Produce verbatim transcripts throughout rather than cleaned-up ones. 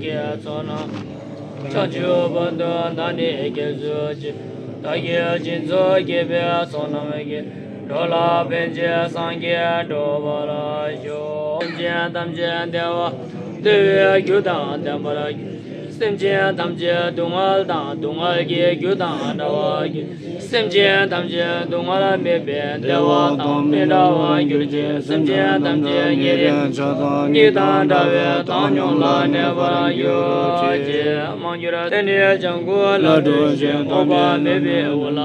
གི་ཚོགས་རྣམས། བྱང་ཆུབ་བར་དུ་བདག་ནི་སྐྱེལ་ཚུལ་གྱིས། བདག་གིས་སྦྱིན་སོགས་བགྱིས་པའི་ཚོགས་རྣམས་ཀྱིས། འགྲོ་ལ་ཕན་ཕྱིར་སངས་རྒྱས་འགྲུབ་པར་ཤོག། སེམས་ཅན་ཐམས་ཅད་བདེ་བ་དང་བདེ་བའི་རྒྱུ་དང་ལྡན་པར་གྱུར། སེམས་ཅན་ཐམས་ཅད་སྡུག་བསྔལ་དང་སྡུག་བསྔལ་གྱི་རྒྱུ་དང་བྲལ་བར་གྱུར། སེམས་ཅན་ཐམས་ཅད་སྡུག་བསྔལ་མེད་པའི་བདེ་བ་དང་མི་འབྲལ་བར་གྱུར་ཅིག། སེམས་ཅན་ཐམས་ཅད་ཉེ་རིང་ཆགས་སྡང་གཉིས་དང་བྲལ་བའི་བཏང་སྙོམས་ལ་གནས་པར་གྱུར་ཅིག། མར་གྱུར་ཏེ་ནི་ལྗང་གུ་ལ་སྤྲུལ་ཞིང་ཐོགས་པ་མེད་པའི་དབུ་ལ།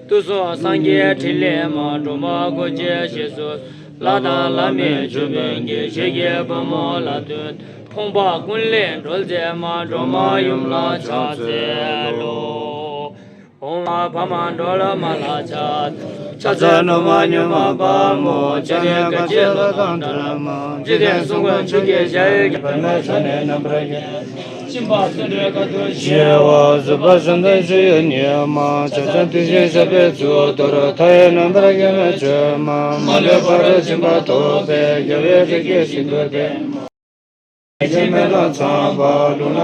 དུས་གསུམ་སངས་རྒྱས་ཕྲིན་ལས་མ་འགྲོ་མ་གོ་ཆེ་ཞེས་སུ། ལྷ་དང་ལྷ་མིན་ཆོས་དཔོན་གྱི། ཞལ་གྱི་བུ་མོ་ལ་སྟོན། ཕོངས་པ་ཀུན་ལས་སྒྲོལ་མཛད་མ། སྒྲོལ་མ་ཡུམ་ལ་ཕྱག་འཚལ་ལོ། ཨོཾ་ཕ་མ་སྒྲོལ་མ་ལ་ཕྱག་འཚལ། ཕྱག་འཚལ་ནུ་མ་མྱུར་མ་དཔའ་མོ། སྤྱན་རས་གཟིགས་ཀྱི་ཐུགས་དམ་དྲག་མོ། འཇིག་རྟེན་གསུམ་མགོན་ཆུ་སྐྱེས་ཞལ་གྱི། པདྨས་ཕྱག་ནས་རྣམ་པར་བརྒྱན། སྦྱིན་པ་བརྩོན་འགྲུས་དཀའ་ཐུབ་ཞི་བ། བཟོད་པ་བསམ་གཏན་སྤྱོད་ཡུལ་ཉིད་མ། ཕྱག་འཚལ་དེ་བཞིན་གཤེགས་པའི་གཙུག་ཏོར། མཐའ་ཡས་རྣམ་པར་རྒྱལ་བའི་མཆོག་མ། མ་ལུས་པ་རུ་སྦྱིན་པ་ཐོབ་པའི། རྒྱལ་བའི་རིགས་ཀྱི་ཞིང་དུ་བདེ། ཞིང་མེད་ལ་ཚངས་པ་ལུས་ལ།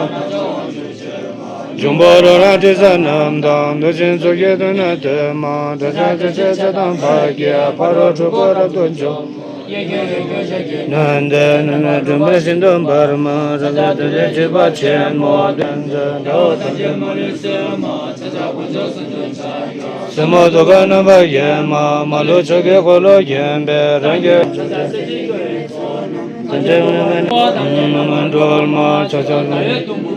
འབྱུང་པོ་རོ་ལངས་དྲི་ཟ་རྣམས་དང་། འདོད་ཆེན་ཚོགས་ཀྱིས་བསྟོད་ནས་བསྟོད་མ། བཀྲ་ཤིས་རྩེ་གཅིག་བྱ་དང་ཕཊ་ཀྱིས། ཕ་རོལ་འཁྲུལ་པ་རབ་ཏུ་འཇོམས། ནན་ཏན་ནན་ཏན་སྒྲོན་མེ་ཤིན་ཏུ་འབར་མ། རབ་ཏུ་བཏུད་དེ་འཇིགས་པ་ཆེན་པོ། དོན་དུ་དགྲ་བོ་ཐམས་ཅད་མ་ལུས་གསོད་མ། ཕྱག་འཚལ་དཀོན་མཆོག་གསུམ་མགོན་ཕྱག་རྒྱ། སྲིན་མོ་དུད་ཁ་རྣམ་པར་བརྒྱན་མ། མ་ལུས་ཕྱོགས་ཀྱི་འཁོར་ལོས་བརྒྱན་པའི། རང་གི་ཐམས་ཅད་སྒྲོལ་མ། ཕྱག་འཚལ་ལྷ།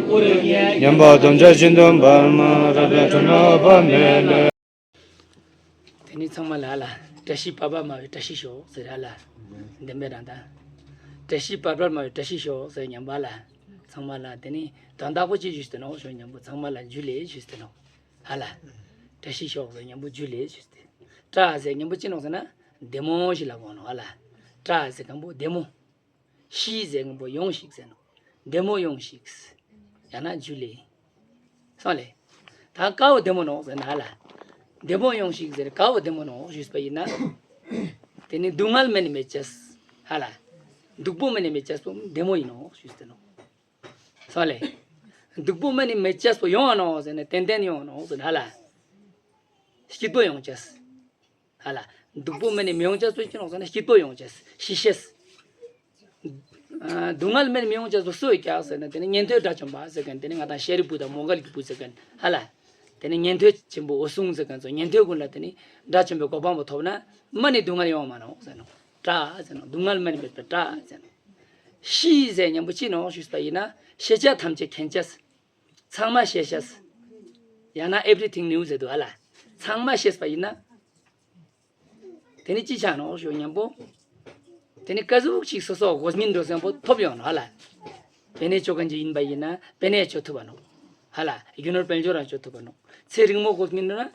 ཉན་པ་ཐམས་ཅད་ཤིན་ཏུ་འབར་མ། རབ་དང་ཁྲོ་ན་འོད་དཔག་མེད་ལས། དེ་ནི་ཚང་མ་ལ་ལ། བཀྲ་ཤིས་པ་ཕ་མ་བའི་བཀྲ་ཤིས་ཤོག་ཟེར་ཨ་ལ། བདེན་པའི་རང་དང་། བཀྲ་ཤིས་པ་ཕ་མ་བའི་བཀྲ་ཤིས་ཤོག་ཟེར་ཉན་པ་ལ། ཚང་མ་ལ་དེ་ནི་དོན་དག་པོ་ཅི་ཞུས་ཏེ་ནོག་ཞུ་ཉན་པོ་ཚང་མ་ལ་འཇུ་ལེ་ཞུས་ཏེ་ནོག་ཨ་ལ། བཀྲ་ཤིས་ཤོག་ཟེར་ཉན་པོ་འཇུ་ལེ་ཞུས་ཏེ། བཀྲ་ཟེར་ཉན་པོ་ཅི་ནོག་ཟེར་ན། བདེ་མོ་ཞིག་ལ་གོ་ནོག་ཨ་ལ། བཀྲ་ཟེར་གང་པོ་བདེ་མོ། ཤིས་ཟེར་གང་པོ་ཡོང་ཞིག་ཟེར་ནོག་བདེ་མོ་ཡོང་ཞིག་ཡང་ན་འཇུ་ལེ། སོང་ལེ། ད་ཀ་བོ་བདེ་མོ་ནོག་ཟེར་ན་ཨ་ལ། བདེ་མོ་ཡོང་ཞིག་ཟེར་ཀ་བོ་བདེ་མོ་ནོག་ཞུས་པ་ཡིན་ན། དེ་ནི་སྡུག་བསྔལ་མེད་ནི་མེད་ཅེས། ཨ་ལ། སྡུག་པོ་མེད་ནི་མེད་ཅེས་པོ་བདེ་མོ་ཡིན་ནོག་ཞུས་ཏེ་ནོག་སོང་ལེ། སྡུག་པོ་མེད་ནི་མེད་ཅེས་པོ་ཡོང་ཨ་ནོག་ཟེར་ན་ཏན་ཏན་ཡོང་ཨ་ནོག་ཟེར་ན་ཨ་ལ། སྐྱིད་པོ་ཡོང་ཅེས། ཧ་ལ། སྡུག་པོ་མེད་ནི་མི་ཡོང་ཅེས་པོ་ཅི་ནོག་ཟེར་ན་སྐྱིད་པོ་ཡོང་ཅེས། ཤི་ཤེས། ཨ། སྡུག་བསྔལ་མེད་ནི་མི་ཡོང་ཅེས་པོ་སུ་ཡོད་ཀྱག་ཟེར་ན་དེ་ནི་ཉན་ཐོས་དགྲ་བཅོམ་པ་ཟེར་མཁན་དེ་ནི་ང་དང་ཤཱ་རིའི་བུ་དང་མོའུ་འགལ་གྱི་བུ་ཟེར་མཁན་ཧ་ལ། དེ་ནི་ཉན་ཐོས་ཆེན་པོ་འོད་སྲུང་ཟེར་མཁན་ཚོ་ཉན་ཐོས་ཀུན་ལ་དེ་ནི་དགྲ་བཅོམ་པའི་གོ་འཕང་པོ་ཐོབ་ན་མ་ནི་སྡུག་བསྔལ་ཡོང་བ་མ་ནོག་ཟེར་ནོག་བཀྲ་ཟེར་ནོག་སྡུག་བསྔལ་མ་ནི་མེད་པའི་བཀྲ་ཟེར་ནོག་ཤིས་ཟེར་ཉན་པོ་ཅི་ནོག་ཞུས་པ་ཡིན་ན་ཤེས་བྱ་ཐམས་ཅད་མཁྱེན་ཅེས། ཚང་མ་ཤེས་ཤེས། ཡང་ན་everything new ཟེར་འདུག་ཨ་ལ། ཚང་མ་ཤེས་པ་ཡིན་ན། དེ་ནི་ཅི་ཆགས་ནོག་ཞུ་ཉམ་པོ། དེ་ནི་ཀ་ཟུག་ཅིག་སོ་སོ་དགོས་ཉིན་འགྲོ་སེམས་པོ་ཐོབ་ཡོང་ནོག་ཨ་ལ། དཔེ་ནས་ཆོ་ག་ཅིག་ཡིན་པ་ཡིན་ན་དཔེ་ནས་ཆོ་ཐུབ་པ་ནོག་ཨ་ལ། རྒྱུ་ནོར་དཔལ་འབྱོར་རང་ཆོ་ཐུབ་པ་ནོག་ཚེ་རིང་མོ་དགོས་ཉིན་འགྲོ་ན།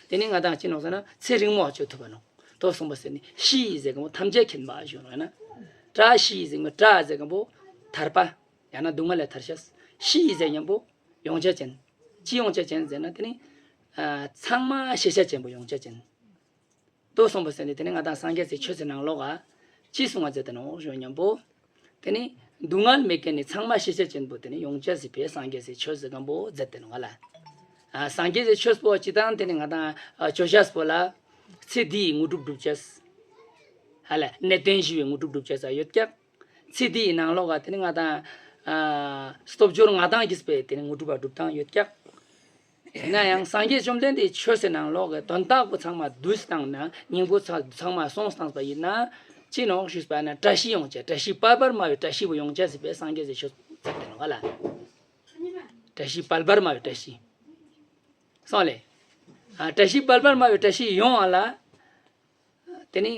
དེ་ནི་ང་དང་ཅི་ནོག་ཟེར་ན་ཚེ་རིང་མོ་ཆོ་ཐུབ་པ་ནོག་དོ་གསུངས་པ་ཟེར་ནི་ཤིས་ཟེར་ག་མོ་ཐམས་ཅད་མཁྱེན་པ་ཞུ་ནོག་ཡང་ན། བཀྲ་ཤིས་ཟེར་ག་མོ་བཀྲ་ཟེར་ག་མོ་ཐར་པ། ཡང་ན་སྡུག་བསྔལ་ལས་ཐར་ཤེས། ཤིས་ཟེར་ཉམ་པོ་ཡོང་ཆ་ཅན། ཅི་ཡོང་ཆ་ཅན་ཟེར་ན་དེ་ནི། ཨ། ཚང་མ་ཤེས་ཆ་ཅན་པོ་ཡོང་ཆ་ཅན། དོ་གསུངས་པ་ཟེར་ནི་དེ་ནི་ང་དང་སངས་རྒྱས་སི་ཆོས་སི་ནང་ལོགས་ཀ་ཅི་གསུང་བ་མཛད་དེ་ནོག་ཞུ་ཉམ་པོ། དེ་ནི་སྡུག་བསྔལ་མེད་མཁན་ནི་ཚང་མ་ཤེས་ཆ་ཅན་པོ་དེ་ནི་ཡོང་ཆ་སི་ཕའི་སངས་རྒྱས་སི་ཆོས་སི་གང་པོ་མཛད་དེ་ནོག་ཨ་ལ། ཨ། སངས་རྒྱས་སི་ཆོས་པོ་ཅི་དང་དེ་ནི་ང་དང་ཨ་ཆོས་ཆ་པོ་ལ། ཚེ་འདིའི་དངོས་གྲུབ་སྒྲུབ་ཆ། ཧ་ལ་གནས་བརྟན་ཞི་བའི་དངོས་གྲུབ་སྒྲུབ་ཆ་ས་ཡོད་ཀྱག་ཚེ་འདིའི་ནང་ལོགས་ཀ་དེ་ནི་ང་དང་། ཨ། སྟོབས་འབྱོར་ང་དང་གིས་པའི་དེ་ནི་དངོས་གྲུབ་པ་སྒྲུབ་སྟངས་ཡོད་ཀྱག་ཡིན་ན་ཡང་སངས་རྒྱས་བཅོམ་ལྡན་འདས་ཆོས་སི་ནང་ལོགས་ཀྱི་དོན་དག་པོ་ཚང་མ་བསྡུས་བཏང་ན་སྙིང་པོ་ཚ་ཚང་མ་སོང་བཏང་པ་ཡིན་ན། ཅི་ནོག་ཞུས་པ་ན་བཀྲ་ཤིས་ཡོང་ཆ་བཀྲ་ཤིས་དཔལ་འབར་མ་བའི་བཀྲ་ཤིས་པོ་ཡོང་ཆ་ཟེར་བའི་སངས་རྒྱས་སི་ཆོས་ཚར་ཏེ་ནོག་ཨ་ལ། བཀྲ་ཤིས་དཔལ་འབར་མ་བའི་བཀྲ་ཤིས། སོང་ལེ། ཨ། བཀྲ་ཤིས་དཔལ་འབར་མ་བའི་བཀྲ་ཤིས་ཡོང་ཨ་ལ། དེ་ནི།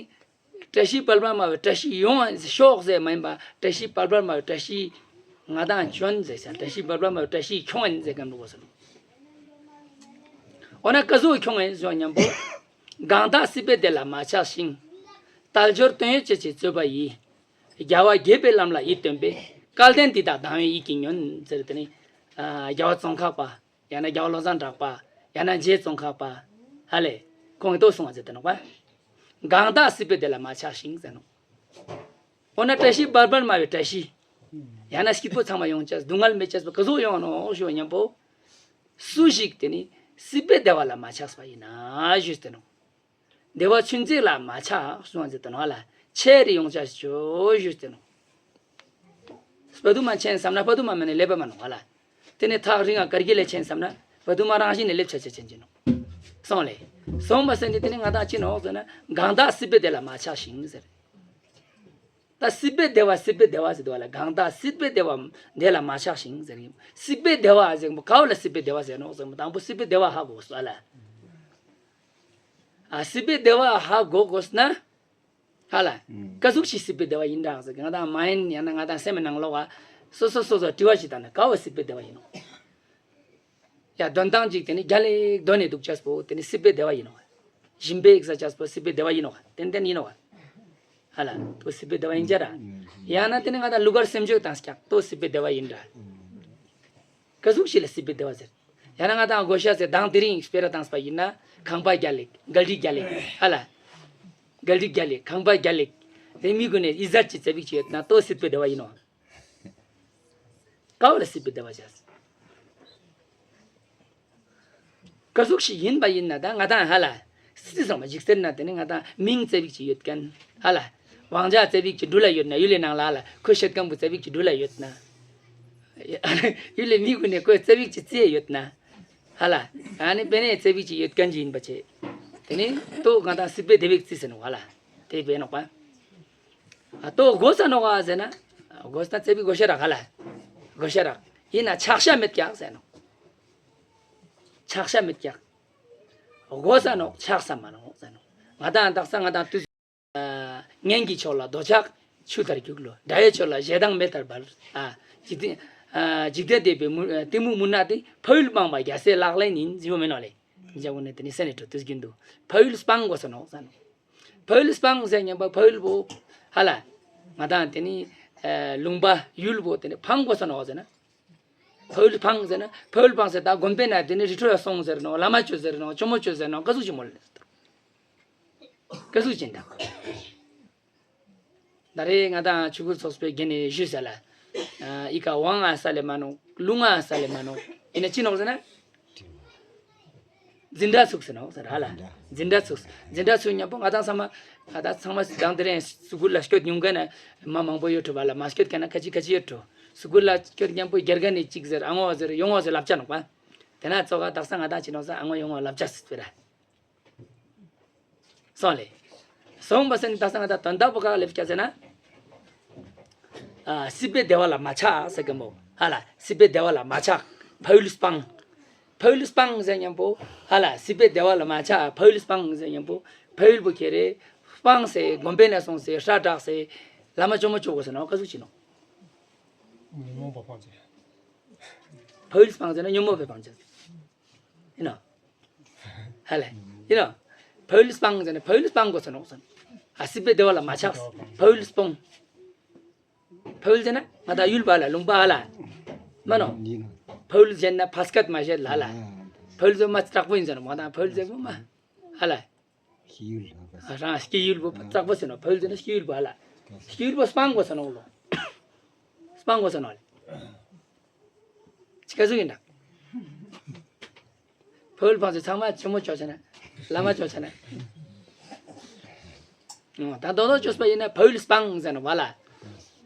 བཀྲ་ཤིས་དཔལ་འབར་མ་བའི་བཀྲ་ཤིས་ཡོང་ཨ་ཤོག་ཟེར་མ་ཡིན་པ་བཀྲ་ཤིས་དཔལ་འབར་མ་བའི་བཀྲ་ཤིས་ང་དང་བྱོན་ཟེར་ཤག་བཀྲ་ཤིས་དཔལ་འབར་མ་བའི་བཀྲ་ཤིས་ཁྱོང་ཨིན་ཟེར་གམ་འགྲོ་གོ་སོང་། འོ་ན་ཀ་ཟུག་ཁྱོང་ཨིན་ཟེར་ཉམ་པོ། གང་དག་སྲིད་པའི་བདེ་ལ་མ་ཆགས་ཤིང་། དལ་འབྱོར་དོན་ཡོད་ཅེས་བྱེད་རྩོད་པ་ཡིས། རྒྱལ་བ་དགྱེས་པའི་ལམ་ལ་ཡིད་རྟོན་པའི། སྐལ་ལྡན་འདི་དག་དང་བའི་ཡིད་ཀྱིས་ཉོན་ཟེར་དེ་ནི། ཨ། རྒྱལ་བ་ཙོང་ཁ་པ། ཡང་ན་རྒྱལ་བ་བློ་བཟང་གྲགས་པ། ཡང་ན་རྗེ་ཙོང་ཁ་པ། ཧ་ལེ། ཁོང་གིས་དོ་གསུང་བ་མཛད་དེ་ནོག་པ། གང་དག་སྲིད་པའི་བདེ་ལ་མ་ཆགས་ཤིང་ཟེར་ནོག་འོ་ན་བཀྲ་ཤིས་དཔལ་འབར་མ་བའི་བཀྲ་ཤིས། ཡང་ན་སྐྱིད་པོ་ཚང་མ་ཡོང་ཅེས་སྡུག་བསྔལ་མེད་ཅེས་པ་ག་ཟུག་ཡོང་ནོ་ཞུ་བ་མཉམ་པོ། སུ་ཞིག་དེ་ནི་སྲིད་པའི་བདེ་བ་ལ་མ་ཆགས་པ་ཡིན་ན་ཞུས་ཏེ་ནོ། བདེ་བ་ཆུན་ཙེག་ལ་མ་ཆགས་གསུངས་ཟེར་ཏེ་ནོ་ཧ་ལ། ཆེ་རི་ཡོང་ཆ་ཞོ་ཞུས་ཏེ་ནོ། བ་དུ་མ་ཆེན་བསམ་ན་བ་དུ་མ་མ་ནི་ལེབ་པ་མ་ནོ་ཧ་ལ། དེ་ནི་ཐག་རིང་ང་གར་གི་ལས་ཆེན་བསམ་ན་བ་དུ་མ་རང་བཞིན་ནི་ལེབ་ཆ་ཆ་ཆེན་གྱི་ནོ། སོང་ལེ། སོང་མ་ཟེར་ནི་དེ་ནི་ང་དང་ཅི་ནོ་ཟེར་ན་གང་དག་སྲིད་པའི་བདེ་ལ་མ་ཆགས་ཤིང་ཟེར། ད་སྲིད་པའི་བདེ་བ་སྲིད་པའི་བདེ་བ་ཟེར་དུ་བ་ལ་གང་དག་སྲིད་པའི་བདེ་བ་དེ་ལ་མ་ཆགས་ཤིང་ཟེར་གི། སྲིད་པའི་བདེ་བ་ཟེར་གི་ག་བ་ལ་སྲིད་པའི་བདེ་བ་ཟེར་ནོ་ཟེར་མོ་དང་པོ་སྲིད་པའི་བདེ་བ་ཧ་གོ་དགོས་སོ་ལ། ཨ་སྲིད་པའི་བདེ་བ་ཧ་གོ་དགོས་ན། ཧ་ལ། ཀ་ཟུག་ཞིག་སྲིད་པའི་བདེ་བ་ཡིན་འདྲ་ཟེར་གི་ང་དང་མ་ཡིན་ཡང་ན་ང་དང་སེམས་ནང་ལོག་ག་སོ་སོ་སོ་སོ་དྲི་བ་ཞིག་བཏང་ན་ག་བ་སྲིད་པའི་བདེ་བ་ཡིན་ནོ། ཡ་དོན་དང་གཅིག་དེ་ནི་རྒྱ་ལེགས་དོན་ནི་འདུག་ཅེས་པོ་དེ་ནི་སྲིད་པའི་བདེ་བ་ཡིན་ནོ། སྦྱིན་པའི་ཡིག་ས་ཅེས་པོ་སྲིད་པའི་བདེ་བ་ཡིན་ནོ། ཏན་ཏན་ཡིན་ནོ། ཧ་ལ་དུ་སྲིད་པའི་བདེ་བ་ཡིན་ཅེ་ར། ཡང་ན་དེ་ནི་ང་དང་ལུག་གར་སེམས་ཆོས་དང་སྐྱག་དུ་སྲིད་པའི་བདེ་བ་ཡིན་འདྲ། ཀ་ཟུག་ཞིག་ལ་སྲིད་པའི་བདེ་བ་ཟེར། ཡང་ན་ང་དང་གོ་ཤ་ཟེར་དང་དེ་རིང་སྤེ་ར་བཏང་སྤ་ཡིན་ན་ཁང་པ་རྒྱ་ལེགས་གལ་སྲིད་རྒྱ་ལེགས་ཧ་ལ། གལ་སྲིད་རྒྱ་ལེགས་ཁང་པ་རྒྱ་ལེགས་དེ་མི་དགོས་ནས་ཡིད་ཟར་གྱི་ཙེ་བིག་ཅི་ཡོད་ན་དོ་སྲིད་པའི་བདེ་བ་ཡིན་ནོ། ཀ་བ་ལ་སྲིད་པའི་བདེ་བ་བྱ། ཀ་ཟུག་ཞིག་ཡིན་པ་ཡིན་ན་ད་ང་དང་ཧ་ལ། སྲིད་ཙམ་མ་འཇིག་ཟེར་ན་དེ་ནི་ང་དང་མིང་ཙེ་བིག་ཅི་ཡོད་མཁན་ཧ་ལ། དབང་ཆ་ཙེ་བིག་ཅི་འགྲུལ་ལ་ཡོད་ན་ཡུལ་ལས་ནང་ལ་ཧ་ལ་ཁོ་ཤེད་སྐམ་པོ་ཙེ་བིག་ཅི་འགྲུལ་ལ་ཡོད་ན། ཡུལ་ལས་མི་དགོས་ནས་ཁོ་ཙེ་བིག་ཅི་ཙེ་ཡོད་ན། ཧ་ལ། ཨ་ནི་པེ་ནེ་ཙེ་བིག་ཅི་ཡོད་མཁན་ཅི་ཡིན་པ་ཆེ། དེ་ནི་ཏོ་ང་དང་སྲིད་པའི་བདེ་བིག་ཙི་ཟེར་ནོ་ཧ་ལ། དེ་བས་ནོག་པ། ཨ་ཏོ་གོ་ས་ནོ་ག་ཟེར་ན། གོ་ས་ན་ཙེ་བི་གོ་ཤ་རག་ག་ལ། གོ་ཤ་རག་ཡིན་ན་ཆག་ཤ་མེད་ཀྱག་ཟེར་ནོ། ཆག་ཤ་མེད་ཀྱག་གོ་ས་ནོ་ཆག་ས་མ་ནོ་ཟེར་ནོ། ང་དང་དག་ས་ང་དང་དུས། ངན་གྱི་ཕྱོགས་ལ་འདོད་ཆགས་ཆུ་ལྟར་རྒྱུག་ལོ། དགྲ་ཡི་ཕྱོགས་ལ་ཞེ་སྡང་མེ་ལྟར་འབར། ཨ། འཇིག་རྟེན། ཨ། འཇིག་རྟེན་འདས་པའི་མུ་གཏི་མུག་མུན་ནག་དེ་ཕ་ཡུལ་སྤངས་པ་རྒྱལ་སྲས་ལག་ལེན་ཡིན་ཟེར་བ་མེད་ནོ་ལེ། འཇམ་པོ་ནས་དེ་ནི་སེ་ནས་འགྲོ་དུས་རྒྱུན་དུ་ཕ་ཡུལ་སྤངས་དགོས་ས་ནོ་ཟེར་ནོ། ཕ་ཡུལ་སྤངས་ཟེར་མཁན་པོ་ཕ་ཡུལ་པོ་ཧ་ལ། ང་དང་དེ་ནི་ལུང་པ་ཡུལ་པོ་དེ་ནི་སྤངས་དགོས་ས་ནོ་ཟེར་ན། ཕ་ཡུལ་སྤངས་ཟེར་ན་ཕ་ཡུལ་སྤངས་ཟེར་ད་དགོན་པའི་ནང་དེ་ནི་རི་ཁྲོད་ལ་སོང་ཟེར་ནོ། བླ་མ་ཆོས་ཟེར་ནོ། ཇོ་མོ་ཆོས་ཟེར་ནོ། ཀ་ཟུག་ཅི་མོ་ལ་ཀ་ཟུག་ཅི་འདྲ། ད་རེས་ང་དང་ཆོས་སྐུལ་ཚོགས་པའི་འགན་ནས་ཞུས་ཟེར་ལ། ཨི་ཀ་ཝང་ཨ་ས་ལེ་མ་ནོ། ལུང་ཨ་ས་ལེ་མ་ནོ། ཡིན་ན་ཅི་ནོག་ཟེར་ན། འཛིན་གྲྭ་ཚུགས་ཟེར་ནོ་ཟེར་ཧ་ལ། འཛིན་གྲྭ་ཚུགས། འཛིན་གྲྭ་ཚུགས་མཉམ་པོ་ང་དང་ཚང་མ། ང་དང་ཚང་མ་དང་དེ་རིང་སུ་གུ་ལ་སྐྱོད་མྱོང་མཁན་ན་མ་མང་པོ་ཡོད་འགྲོ་བ་ལ་མ་སྐྱོད་མཁན་ན་ཁ་ཅིག་ཁ་ཅིག་ཡོད་འགྲོ། སུ་གུ་ལ་སྐྱོད་མཉམ་པོ་སྒེར་ག་ནས་གཅིག་ཟེར་ཨ་ངོ་ཟེར་ཡོང་ངོ་ཟེར་ལབ་ཆ་ནོག་པ། དེ་ན་ཚོ་ག་དག་ས་ང་དང་ཅི་ནོག་ཟེར་ཨ་ངོ་ཡོང་ངོ་ལབ་ཆ་སི་སྤེ་ར། སོང་ལེ། སོང་བ་སེ་ནི་ད་ས་ང་ད་དོན་དག་པོ་ག་ལེབ་སྐྱ་ཟེར་ན། ཨ་སྲིད་པའི་བདེ་བ་ལ་མ་ཆགས་ཟེར་གི་མོ་ཧ་ལ། སྲིད་པའི་བདེ་བ་ལ་མ་ཆགས་ཕ་ཡུལ་སྤངས། ཕ་ཡུལ་སྤངས་ཟེར་མཉམ་པོ་ཧ་ལ། སྲིད་པའི་བདེ་བ་ལ་མ་ཆགས་ཕ་ཡུལ་སྤངས་ཟེར་མཉམ་པོ་ཕ་ཡུལ་པོ་ཁྱེར་རེ་སྤངས་སེ་དགོན་པའི་ནང་སོང་སེ་སྲ་དྲག་སེ་བླ་མ་ཇོ་མོ་ཅོ་གོ་ཟེར་ནོ་ཀ་ཟུག་ཅི་ནོ། ཉོན་མོངས་པ་སྤངས་ཟེར། ཕ་ཡུལ་སྤངས་ཟེར་ན་ཉོན་མོངས་པའི་སྤངས་ཟེར། ཡིན་ནོ། ཧ་ལེ། ཡིན་ནོ། ཕ་ཡུལ་སྤངས་ཟེར་ན་ཕ་ཡུལ་སྤངས་དགོས་ས་ནོག་ཟེར། ཨ་སྲིད་པའི་བདེ་བ་ལ་མ་ཆགས། ཕ་ཡུལ་སྤོང་། ཕ་ཡུལ་ཟེར་ན་ང་དང་ཡུལ་པ་ལ་ལུང་པ་ཧ་ལ། མ་ནོ། ཡིན་ནོ། ཕ་ཡུལ་ཟེར་ན་ཕ་སྐད་མ་བཤད་ལ་ལ། ཕ་ཡུལ་ཟེར་མ་དྲག་པོ་ཡིན་ཟེར་ན་ང་དང་ཕ་ཡུལ་ཟེར་པོ་མ། ཧ་ལ། སྐྱེས་ཡུལ་ལ་ཕ། ཨ་རང་སྐྱེས་ཡུལ་པོ་དྲག་པོ་ཟེར་ནོ། ཕ་ཡུལ་ཟེར་ན་སྐྱེས་ཡུལ་པོ་ཧ་ལ། སྐྱེས་ཡུལ་པོ་སྤང་དགོས་ས་ནོ་ལོ། སྤང་དགོས་ས་ནོ་ལེ། ཅི་ག་ཟུག་ཡིན་ད། ཕ་ཡུལ་སྤངས་ཚེ་ཚང་མ་ཆེན་མོ་ཆོག་ཆ་ན། བླ་མ་ཆོག་ཆ་ན། ཨོ་ད་རྡོག་རྡོག་བཅོས་པ་ཡིན་ན་ཕ་ཡུལ་སྤངས་ཟེར་ནོ་བ་ལ།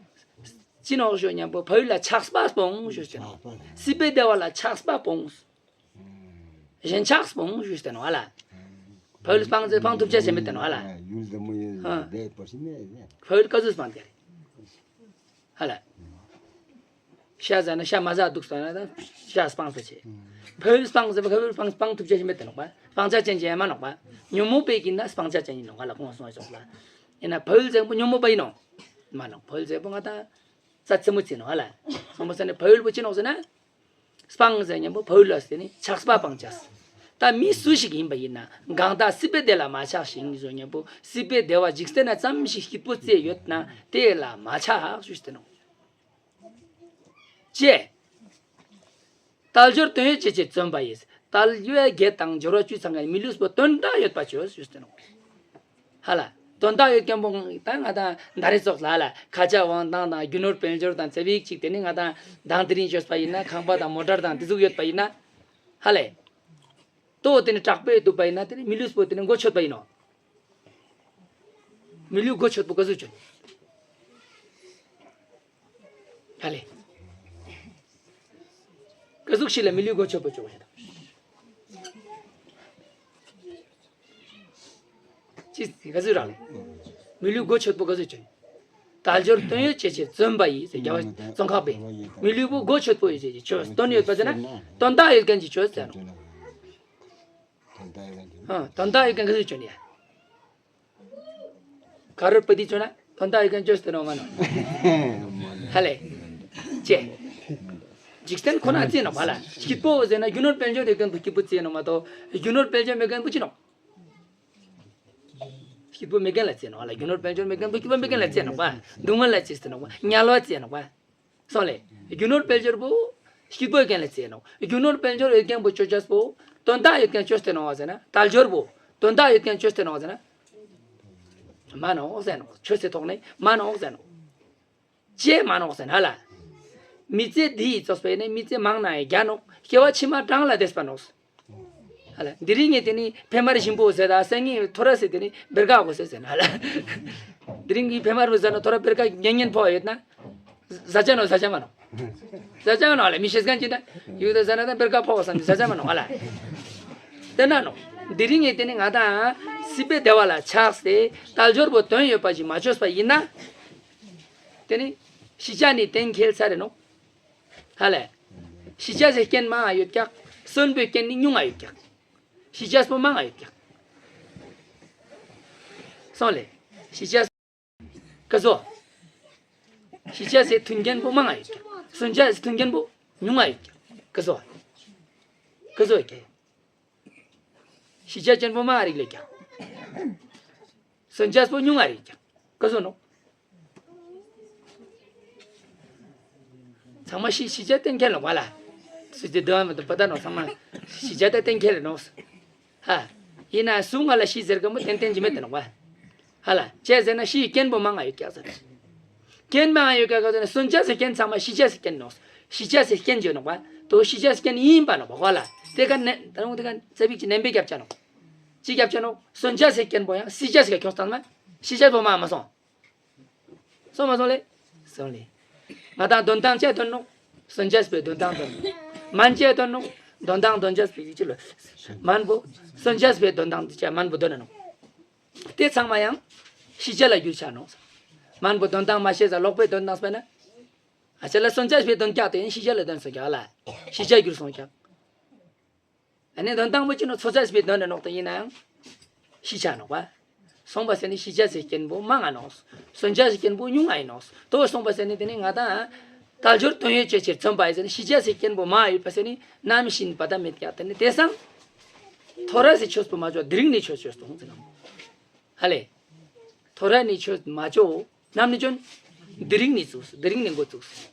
ཅི་ནོག་ཞུ་མཉམ་པོ་ཕ་ཡུལ་ལ་ཆགས་པ་སྤོང་ཞུ་ཟེར་ནོ། སྲིད་པའི་བདེ་བ་ལ་ཆགས་པ་སྤོང་། ཞེན་ཆགས་སྤོང་ཞུས་ཏེ་ནོ་ཨ་ལ། ཕ་ཡུལ་སྤངས་ཚེ་སྤང་ཐུབ་ཆ་ཞེན་མེད་དེ་ནོ་ཨ་ལ། ཡུལ་དེ་མོ་ཡིན་ཨ། དེ་པོ་ཞིག་མེད་ཨེ། ཕ་ཡུལ་ག་ཚོད་སྤངས་ཏེ་རེད། ཨ་ལ། ཤ་ཟ་ན་ཤ་མ་ཟ་འདུག་ཟ་ན་ད་ཤ་སྤངས་ཚེ་ཆེ། ཕ་ཡུལ་སྤངས་ཟེར་བ་ཕ་ཡུལ་སྤངས་སྤང་ཐུབ་ཆ་ཞེན་མེད་དེ་ནོ་པ། སྤང་ཆ་ཅན་ཅན་ཡ་མ་ནོ་པ། ཉོན་མོངས་པའི་གིན་ན་སྤང་ཆ་ཅན་ཡིན་ནོ་ཨ་ལ་ཁོང་སོང་ཡ་ཆོག་ལ། ཡིན་ན་ཕ་ཡུལ་ཟེར་པོ་ཉོན་མོངས་པ་ཡིན་ནོ། མ་ནོ་ཕ་ཡུལ་ཟེར་པོ་ང་ད། རྩ་ཚི་མོ་ཚི་ནོ་ཨ་ལ། སོང་པ་ཟེར་ནས་ཕ་ཡུལ་པོ་ཅི་ནོ་ཟེར་ན། སྤང་ཟེར་མཉམ་པོ་ཕ་ཡུལ་ལ་ཟེར་ནས་ཆགས་པ་སྤང་བྱ། ད་མི་སུ་ཞིག་ཡིན་པ་ཡིན་ན་གང་དག་སྲིད་པའི་བདེ་ལ་མ་ཆགས་ཤིང་ཟེར་མཉམ་པོ་སྲིད་པའི་བདེ་བ་འཇིག་རྟེན་ན་ཙམ་ཞིག་སྐྱིད་པོ་བརྩེ་ཡོད་ན་དེ་ལ་མ་ཆགས་ཞུས་ཏེ་ནོ། ཅེས། དལ་འབྱོར་དོན་ཡོད་ཅེས་བརྩོན་པ་ཡིས། དལ་བ་བརྒྱད་དང་འབྱོར་བ་བཅུ་ཚང་བའི་མི་ལུས་པོ་དོན་དག་ཡོད་པ་བྱོས་ཞུས་ཏེ་ནོ། ཧ་ལ། དོན་དག་ཡོད་མཁན་པོ་ད་ང་དང་ད་རེས་ཙོགས་ལ་ལ་ཁ་ཆེ་དབང་ཐང་དང་རྒྱུ་ནོར་དཔལ་འབྱོར་དང་ཙེ་བིག་ཅིག་དེ་ནི་ང་དང་དང་དེ་རིང་བཅོས་པ་ཡིན་ན་ཁང་པ་དང་མོ་ཊར་དང་དེ་ཟུག་ཡོད་པ་ཡིན་ན་ཧ་ལས། ཏོ་དེ་ནི་དྲག་པོའི་འདུག་པ་ཡིན་ན་དེ་ནི་མི་ལུས་པོ་དེ་ནི་མགོ་ཆོད་པ་ཡིན་ནོ། མི་ལུས་མགོ་ཆོད་པོ་ག་ཟུག་ཆོད། ཧ་ལས། ག་ཟུག་ཞིག་ལ་མི་ལུས་མགོ་ཆོད་པོ་ཆོད་པ་ཡིན་ནོ། ཅི་ག་ཟུག་རང་ལས། མི་ལུས་མགོ་ཆོད་པོ་ག་ཟུག་ཆོད། དལ་འབྱོར་དོན་ཡོད་བྱེད་ཕྱིར་བརྩོན་པ་ཡིས་ཟེར་རྒྱལ་བ་ཙོང་ཁ་པས། མི་ལུས་པོ་མགོ་ཆོད་པོ་ཡོད་བྱེད་ཆོས་དོན་ཡོད་པ་ཟེར་ན་དོན་དག་ཡོད་མཁན་གྱི་ཆོས་ཟེར་ནོ། ཨ་དོན་དག་ཡོད་མཁན་གྱི་ཆོས་ནི་ཡ། ག་རོ་པ་ཏི་ཆོས་ན་དོན་དག་ཡོད་མཁན་ཆོས་ཟེར་ནོ་མ་ནོ། ཧ་ལས། ཅེ། འཇིག་རྟེན་ཁོ་ན་བརྩིས་ནོ་མ་ལ་སྐྱིད་པོ་ཟེར་ན་རྒྱུ་ནོར་དཔལ་འབྱོར་ཡོད་མཁན་པོ་སྐྱིད་པོ་བརྩིས་ནོ་མ་གཏོགས་རྒྱུ་ནོར་དཔལ་འབྱོར་མེད་མཁན་པོ་ཅི་ནོ། སྐྱིད་པོ་མེད་མཁན་ལ་བརྩིས་ནོ་ལ། རྒྱུ་ནོར་དཔལ་འབྱོར་མེད་མཁན་པོ་སྐྱིད་པོ་མེད་མཁན་ལ་བརྩིས་ནོ་པ། སྡུག་བསྔལ་ལ་བརྩིས་ནོ་པ། དམྱལ་བ་བརྩིས་ནོ་པ། སོང་ལེ། རྒྱུ་ནོར་དཔལ་འབྱོར་པོ་སྐྱིད་པོ་མཁན་ལ་བརྩིས་ནོ། རྒྱུ་ནོར་དཔལ་འབྱོར་ཡོད་མཁན་པོ་ཆོས་ཅན་པོ་དོན་དག་ཡོད་མཁན་ཆོས་ཏེ་ནོ་བ་ཟེར་ན། དལ་འབྱོར་པོ་དོན་དག་ཡོད་མཁན་ཆོས་ཏེ་ནོ་བ་ཟེར་ན། མ་ནོ་ཟེར་ནོ། ཆོས་སི་ཐོག་ནས་མ་ནོ་ཟེར་ནོ། ཅེས་མ་ནོག་ཟེར་ན་ལ། མི་ཚེ་འདི་ཡི་རྩོགས་པས་ནི་མི་ཚེ་མང་ན་ཡང་རྒྱ་ནོག། སྐྱེ་བ་ཕྱི་མ་གྲངས་ལ་འདས་པ་ནོག། ཧ་ལ་འདི་རིང་ངས་དེ་ནི་ཕེ་མར་ཞིམ་པོ་ཟེར་ད་སང་ངས་ཐོ་ར་སེ་དེ་ནི་བེར་ཀ་གོ་སེ་ཟེར་ན་ལ། འདི་རིང་གི་ཕེ་མར་བུ་ཟེར་ན་ཐོ་ར་བེར་ཀ་ཉན་ཉན་ཕོག་ཡོད་ན། ཟ་ཆ་ནོ་ཟ་ཆ་མ་ནོ། ཟ་ཆ་མ་ནོ་ལ་མི་ཤེས་མཁན་ཅི་ན་ཡུག་ད་ཟ་ན་ད་བེར་ཀ་ཕོག་བསམ་ཟ་ཆ་མ་ནོ་ཧ་ལ། དེ་ན་ནོ། འདི་རིང་ངས་དེ་ནི་ང་དང་སྲིད་པའི་བདེ་བ་ལ་ཆགས་ཏེ་དལ་འབྱོར་པོ་དོན་ཡོད་པ་ཞིག་མ་བཅོས་པ་ཡིན་ན། དེ་ནི་ཤི་ཆ་ནི་གཏན་འཁེལ་ཚར་རེ་ནོ། ཧ་ལས། ཤི་ཆ་སི་རྐྱེན་མང་ང་ཡོད་ཀྱག། གསོན་པོའི་རྐྱེན་ནི་ཉུང་ང་ཡོད་ཀྱག། ཤི་ཆ་སྤོ་མང་ང་ཡོད་ཀྱག། སོང་ལེ། ཤི་ཆ་སི་ཀ་ཟོ། ཤི་ཆ་སི་མཐུན་རྐྱེན་པོ་མང་ང་ཡོད་ཀྱག། གསོན་ཆ་སི་མཐུན་རྐྱེན་པོ་ཉུང་ང་ཡོད་ཀྱག། ཀ་ཟོ། ཀ་ཟོ་ཡོད་ཀྱག། ཤི་ཆ་ཅན་པོ་མང་ང་རིག་ལེ་ཀྱག། གསོན་ཆ་སྤོ་ཉུང་ང་རིག་ཀྱག། ཀ་ཟོ་ནོ། ཚང་མ་ཤི་ཤི་ཆ་གཏན་འཁེལ་ལོ་བ་ལ། སུ་ཅི་དོན་མི་དོ་པ་ད་ནོ་ཚང་མ་ཤི་ཆ་ད་གཏན་འཁེལ་ནོ། ཧ། ཡིན་ན་སུ་ང་ལ་ཤི་ཟེར་ག་མོ་ཏན་ཏན་ཅི་མེད་དེ་ནོ་བ། ཧ་ལ་ཅེ་ཟེར་ན་ཤི་རྐྱེན་པོ་མང་ང་ཡོད་ཀྱག་ཟེར། རྐྱེན་མང་ང་ཡོད་ཀྱག་ག་ཟེར་ན་གསོན་ཆ་སི་རྐྱེན་ཚང་མ་ཤི་ཆ་སི་རྐྱེན་ནོ། ཤི་ཆ་སི་རྐྱེན་བརྗོད་ནོ་བ། དོ་ཤི་ཆ་སི་རྐྱེན་ཡིན་པ་ནོ་བ་ཧ་ལ། དེ་ག་ནས་ད་རུང་དེ་ག་ཚ་བིག་ཅི་ནན་པའི་རྒྱབ་ཆ་ནོ། ཅི་རྒྱབ་ཆ་ནོ། གསོན་ཆ་སི་རྐྱེན་པོ་ཡང་ཤི་ཆ་སི་ག་ཁྱོང་སྟངས་ན་ཤི་ཆ་པོ་མ་མ་སོང་། སོང་མ་སོང་ལེ། སོང་ལེ། ང་དང་དོན་ཐང་ཅེས་དོན་ནོ། གསོན་ཆ་སྤེ་དོན་ཐང་དོན་ནོ། མན་ཅེས་དོན་ནོ། དོན་ཐང་དོན་ཆ་སྤེ་ཡིག་ཅི་ལོ། མན་པོ། གསོན་ཆ་སྤེ་དོན་ཐང་ཅེས་མན་པོ་དོན་ནོ། དེ་ཚང་མ་ཡང་ཤི་ཆ་ལ་འགྱུར་ཆ་ནོ། མན་པོ་དོན་ཐང་མ་ཤེས་ས་ལོག་པའི་དོན་ཐང་སྤེ་ན། ཨ་ཆ་ལ་གསོན་ཆ་སྤེ་དོན་ཀྱག་དེ་ཡིན་ཤི་ཆ་ལ་དོན་སོང་ཀྱག་ལ། ཤི་ཆ་འགྱུར་སོང་ཀྱག། ཨ་ནི་དོན་དང་པོ་ཅི་ནོ་ཚོ་ཆ་སྤེ་དོན་ནི་ནོག་ཏུ་ཡིན་ནའང་། ཤི་ཆ་ནོག་པ། སོང་པ་ཟེར་ནི་ཤི་ཆ་ཟེར་རྐྱེན་པོ་མང་ང་ནོག། གསོན་ཆ་ཟེར་རྐྱེན་པོ་ཉུང་ང་ཡིན་ནོག། དོ་སོང་པ་ཟེར་ནི་དེ་ནི་ང་དང་། དལ་འབྱོར་དོན་ཡོད་ཅེས་ཕྱིར་བརྩོན་པ་ཡིན་ཟེར་ནི་ཤི་ཆ་ཟེར་རྐྱེན་པོ་མང་ཡོད་པ་ཟེར་ནི་ནམ་ཤི་ནི་པ་ད་མེད་ཀྱག་དེ་ནི་དེ་སང་། ཐོ་ར་སི་ཆོས་པོ་མ་ཆོག་དེ་རིང་ནི་ཆོས་ཆོས་སྟོང་ཟེར་ནོ། ཧ་ལེ། ཐོ་ར་ནི་ཆོས་མ་ཆོག་ནམ་ནི་ཅོན། དེ་རིང་ནི་བཙུགས་དེ་རིང་ནི་འགོ་བཙུགས།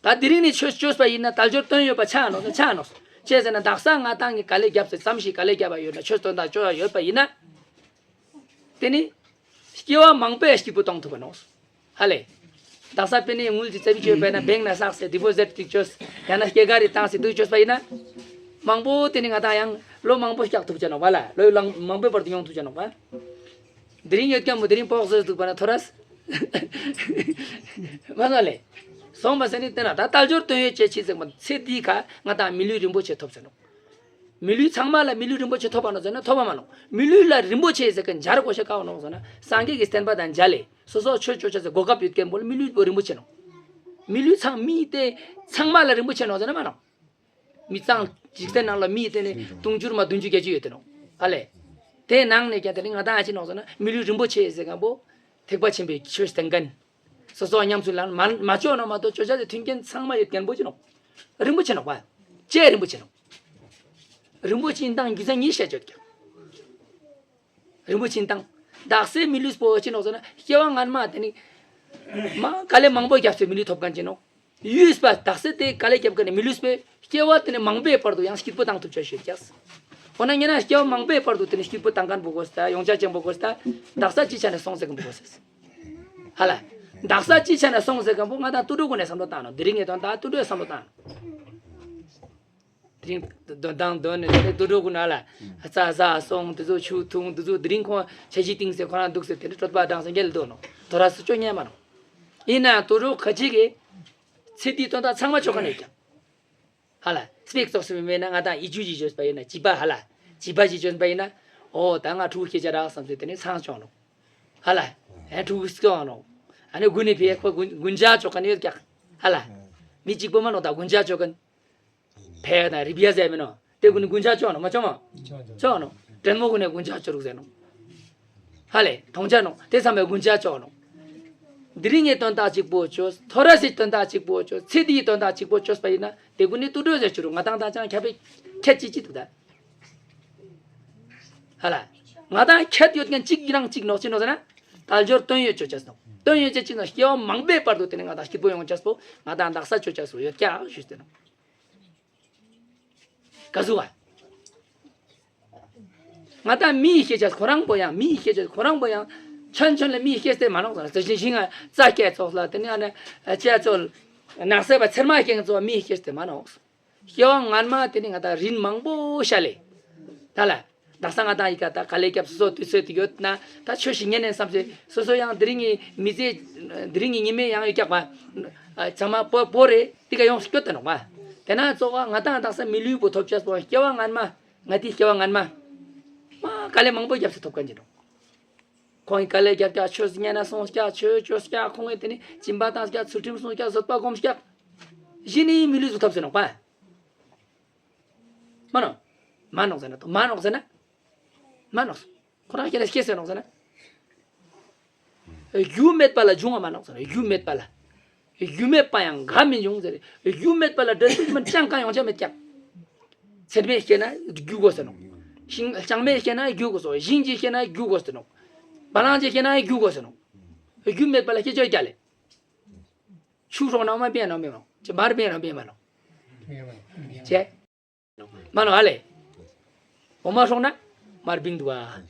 ད་དེ་རིང་ནི་ཆོས་བཅོས་པ་ཡིན་ན་དལ་འབྱོར་དོན་ཡོད་པ་ཆགས་ནོ་ཆགས་ནོ། ཅེས་ཟེར་ན་དག་ས་ང་ཏང་གི་ག་ལེ་རྒྱབ་ཚེ་ཙམ་ཞིག་ག་ལེ་རྒྱབ་པ་ཡོད་ན་ཆོས་དོན་དག་བཅོ་ཡ་ཡོད་པ་ཡིན་ན། དེ་ནི། སྐྱེ་བ་མང་པོའི་སྐྱིད་པོ་གཏོང་ཐུབ་པ་ནོ། ཧ་ལེ། དག་ས་པེ་ནེ་དངུལ་གྱི་རྩ་བའི་བཅོས་པས་ན་བེང་ན་བསགས་སེ་ཌི་པོ་ཟིཊ་ཅིག་བཅོས། ཡང་ན་སྐྱེད་ཀ་རེ་བཏང་སེ་དུ་བཅོས་པ་ཡིན་ན། མང་པོ་དེ་ནི་ང་ཏང་ཡང་ལོ་མང་པོ་སྐྱག་ཐུབ་ཅེ་ནོ་བ་ལ་ལོ་ལང་མང་པོའི་བར་དུ་ཡོང་ཐུབ་ཅེ་ནོ་བ། དེ་རིང་ཡོད་ཀྱང་མོ་དེ་རིང་པོག་ཟོས་འདུག་པ་ན་ཐོ་རས། མ་ན་ལེ། སོང་པ་ཟེར་ནི་དེ་ན་ད་དལ་འབྱོར་དོན་ཡོད་ཅེས་ཆེ་ཟེར་བ་ཚེ་འདིའི་ཁ་ང་ཏང་མི་ལུས་རིན་པོ་ཆེ་ཐོབ་ཟེར་ནོ། མི་ལུས་ཚང་མ་ལ་མི་ལུས་རིན་པོ་ཆེ་ཐོབ་པ་ནོ་ཟེར་ན་ཐོབ་པ་མ་ནོ། མི་ལུས་ལ་རིན་པོ་ཆེ་ཟེར་གི་འཇར་གོ་ཤ་ཀའོ་ནོ་ཟེར་ན་སངས་རྒྱས་ཀྱི་བསྟན་པ་དང་འཇལ་ལེ་སོ་སོ་ཆོས་ཆོས་ཆ་ཟེར་གོ་སྐབས་ཡོད་ཀྱང་པོ་ལ་མི་ལུས་པོ་རིན་པོ་ཆེ་ནོ། མི་ལུས་ཚང་མི་དེ་ཚང་མ་ལ་རིན་པོ་ཆེ་ནོ་ཟེར་ན་མ་ནོ། མི་ཚང་འཇིག་རྟེན་ནང་ལ་མི་དེ་ནི་དུང་ཕྱུར་མ་བདུན་ཅུ་བརྒྱད་ཅུ་ཡོད་དེ་ནོ། ཨ་ལེ། དེ་ནང་ནས་ཀྱང་དེ་ནི་ང་ཏང་ཨ་ཅི་ནོ་ཟེར་ན་མི་ལུས་རིན་པོ་ཆེ་ཟེར་གང་པོ། ཐེག་པ་ཆེན་པོའི་ཆོས་བསྟན་མཁན། སོ་སོ་ཉམས་སུ་ལེན་མ་མ་བཅོས་ན་མ་གཏོགས་བཅོས་བྱ་དེ་མཐུན་རྐྱེན་ཚང་མ་ཡོད་མཁན་པོ་ཅི་ནོ། རིན་པོ་ཆེ་ནོ་བ། ཅེ་རིན་པོ་ཆེ་ནོ། རིན་པོ་ཆེ་ཡིན་སྟངས་རྒྱུ་མཚན་གཉིས་བཤད་ཆོག་ཀྱང་། རིན་པོ་ཆེ་ཡིན་སྟངས། དག་སའི་མི་ལུས་པོ་ཅི་ནོ་ཟེར་ན་སྐྱེ་བ་སྔན་མ་དེ་ནི། མ་དཀའ་ལས་མང་པོ་བརྒྱབ་སའི་མི་ལུས་ཐོབ་མཁན་ཅི་ནོ། ཡུས་པ་དག་སའི་དེ་དཀའ་ལས་བརྒྱབ་མཁན་ནི་མི་ལུས་པའི་སྐྱེ་བ་དེ་ནི་མང་པོའི་བར་དུ་ཡང་སྐྱིད་པོ་བཏང་ཐུབ་ཆོག་ཤོད་ཀྱང་། འོ་ན་ཉེ་ན་སྐྱེ་བ་མང་པོའི་བར་དུ་དེ་ནི་སྐྱིད་པོ་བཏང་མཁན་པོ་དགོས་ས། ཡོངས་ཆགས་ཅན་པོ་དགོས་ས། དག་ས་ཅི་ཆ་ནས་སོང་ཟེར་མཁན་པོ་དགོས་ས། ཧ་ལ། དག་ས་ཅི་ཆ་ནས་སོང་ཟེར་མཁན་པོ་ང་དང་དུད་འགྲོ་ཀུན་ནས་བསམ་བློ་བཏང་ནོ། དེ་རིང་ངས་དོན་དག་དུད་འགྲོའི་བསམ་བློ་བཏང་ནོ། དེ་རིང་དོན་དང་དོན་ནས་དེ་དུད་འགྲོ་ཀུན་ལ་རྩྭ་ཟ་སོང་། དེ་ཚོ་ཆུ་འཐུང་། དེ་ཚོ་དེ་རིང་ཁོང་ཆ་ཤས་བཏིང་ཟེར་ཁོ་རང་འདུག་ཟེར། དེ་འདྲ་གྲོད་པ་ལྡང་སོང་། ཉལ་འདུག་ནོ། དོ་ར་སུ་ཅོ་ཉན་མ་ནོ། ཡིན་ན་དུད་འགྲོ་ཁ་ཅིག་གིས་ཚེ་འདིའི་དོན་དག་ཚང་མ་ཆོག་ག་ནས་ཀྱང་། ཧ་ལ། སྤེག་ཙོགས་སུ་མེད་ན་ང་དང་ཡིད་ཆུ་ཞིག་བཅོས་པ་ཡིན་ན་བྱིས་པ་ཧ་ལ། བྱིས་པ་ཞིག་བཅོས་པ་ཡིན་ན། ཨོ་ད་ང་ཕྲུ་གུ་སྐྱེ་ཆ་རག་བསམ་ཚེ་དེ་ནས་ཚང་ཆོག་ནོ། ཧ་ལ། ཨེ་ཕྲུ་གུ་སྐྱོང་ནོ། ཨ་ནི་དགུན་ནས་ཕེ་ཁོ་དགུན་དགུན་ཆ་ཆོག་ག་ནི་ཡོད་ཀྱག་ཧ་ལ། མི་གཅིག་པོ་མ་ནོ་ད་དགུན་ཆ་ཆོག་ག་ནི། ཕེ་དང་རི་བི་ཡ་ཟེར་མི་ནོ། དེ་དགུན་ནས་དགུན་ཆ་ཆོག་ནོ་མ་ཆོག་མ། ཆོག་ནོ། དྲན་མོ་དགུན་ནས་དགུན་ཆ་ཆོག་རུག་ཟེར་ནོ། ཧ་ལས་དོང་ཆ་ནོ། དེ་ཚང་མས་དགུན་ཆ་ཆོག་ནོ། དེ་རིང་ངས་དོན་དག་གཅིག་པོ་བཅོས། ཐོ་ར་སི་དོན་དག་གཅིག་པོ་བཅོས། ཚེ་འདིའི་དོན་དག་གཅིག་པོ་བཅོས་པ་ཡིན་ན་དེ་དགུན་ནས་དུད་འགྲོ་ཟེར་ཆུ་རུ་ང་དང་དང་ཅང་ཁྱབ་པའི་ཁྱད་ཅི་ཅི་འདུག་ད། ཧ་ལ། ང་དང་ཁྱད་ཡོད་མཁན་གཅིག་རང་གཅིག་ནོག་ཅི་ནོག་ཟེར་ན། དལ་འབྱོར་དོན་ཡོད་བཅོ་ཆས་ནོག་དོན་ཡོད་ཅེས་གཅིག་ནོག་སྐྱེ་བ་མང་པོའི་བར་དུ་དེ་ནི་ང་དང་སྐྱིད་པོ་ཡོང་ཆས་པོ་ང་དང་དག་ས་བཅོ་ཆས་སུ་ཡོད་ཀྱག་ཞུས་ཏེ་ནོག་ག་ཟུག་བ། ང་དང་མི་ཡི་སྐད་ཆ་ཁོ་རང་པོ་ཡང་མི་ཡི་སྐད་ཆ་ཁོ་རང་པོ་ཡང་། ཆོན་ཆོན་ལ་མི་ཡི་སྐད་ཆ་དེ་མ་ནོག་ཟེར་ན། ཞིང་ཞིང་ང་རྩྭ་སྐྱེ་ཚོགས་ལ་དེ་ནི་ཨ་ནི་ཅ་ཚོལ་ནགས་གསེབ་པ་ཚེར་མ་སྐྱེ་ཚོགས་མི་ཡི་སྐད་ཆ་དེ་མ་ནོག་སྐྱེ་བ་སྔན་མ་དེ་ནི་ང་དང་རིན་མང་པོ་ཤ་ལས། ད་ལ། དག་ས་ང་དང་ཡི་ག་ད་དཀའ་ལས་རྒྱབ་སོ་སོ་དུས་ཚོད་དུ་ཡོད་ན་ད་ཆོས་ཤིག་ཉན་ནས་བསམ་སེ་སོ་སོ་ཡང་དེ་རིང་གི་མི་ཚེ་དེ་རིང་གི་ཉི་མའི་ཡང་ཡོད་ཀྱག་པ། ཚང་མ་པོ་པོ་རེ་དེ་ག་ཡོངས་སུ་སྐྱོད་དེ་ནོག་པ། དེ་ན་གཙོ་བོ་ང་དང་དག་ས་མི་ལུས་པོ་ཐོབ་ཆས་པོ་སྐྱེ་བ་སྔན་མ་ང་དེའི་སྐྱེ་བ་སྔན་མ། མ་དཀའ་ལས་མང་པོ་རྒྱབ་སེ་ཐོབ་མཁན་ཅི་ནོག་ཁོང་གི་དཀའ་ལས་རྒྱབ་ཀྱག་ཆོས་ཉན་ན་སོང་ཀྱག་ཆོས་བཅོས་ཀྱག་ཁོང་གི་དེ་ནི་སྦྱིན་པ་བཏང་ཀྱག་ཚུལ་ཁྲིམས་སྲུང་ཀྱག་བཟོད་པ་སྒོམ་ཀྱག་གཞི་ནི་མི་ལུས་སུ་ཐོབ་སེ་ནོག་པ། མ་ནོག་མ་ནོག་ཟེར་ན་དོ་མ་ནོག་ཟེར་ན། མ་ནོག་ཁོ་རང་ཁྱེད་ལ་སྐྱེས་སེ་ནོག་ཟེར་ན། རྒྱུ་མེད་པ་ལ་འབྱུང་བ་མ་ནོག་ཟེར་ན་རྒྱུ་མེད་པ་ལ། རྒྱུ་མེད་པ་ཡང་འགའ་མི་འབྱུང་ཟེར། རྒྱུ་མེད་པ་ལ་འབྲས་བུ་མི་ཅང་གང་ཡོང་ཆ་མེད་ཀྱག་ཚེར་མས་སྐྱེས་ན་རྒྱུ་དགོས་ཟེར་ནོག་ཤིང་ལྕང་མས་སྐྱེས་ན་རྒྱུ་དགོས་སོ། ཞིང་གཅིག་སྐྱེས་ན་རྒྱུ་དགོས་ཟེར་ནོག་བ་ལང་གཅིག་སྐྱེས་ན་རྒྱུ་དགོས་ཟེར་ནོག་རྒྱུ་མེད་པ་ལ་སྐྱེ་ཆོག་རྒྱ་ལས། ཆུ་ཧྲོག་ནང་མ་པེ་ནང་མེ་མ་ནོག་ཅེ་མར་པེ་ནང་པེ་མ་ནོག་ཅེ། མ་ནོག་ཨ་ལེ། འོ་མ་ཧྲོག་ན་མར་བིང་འདུག་བ།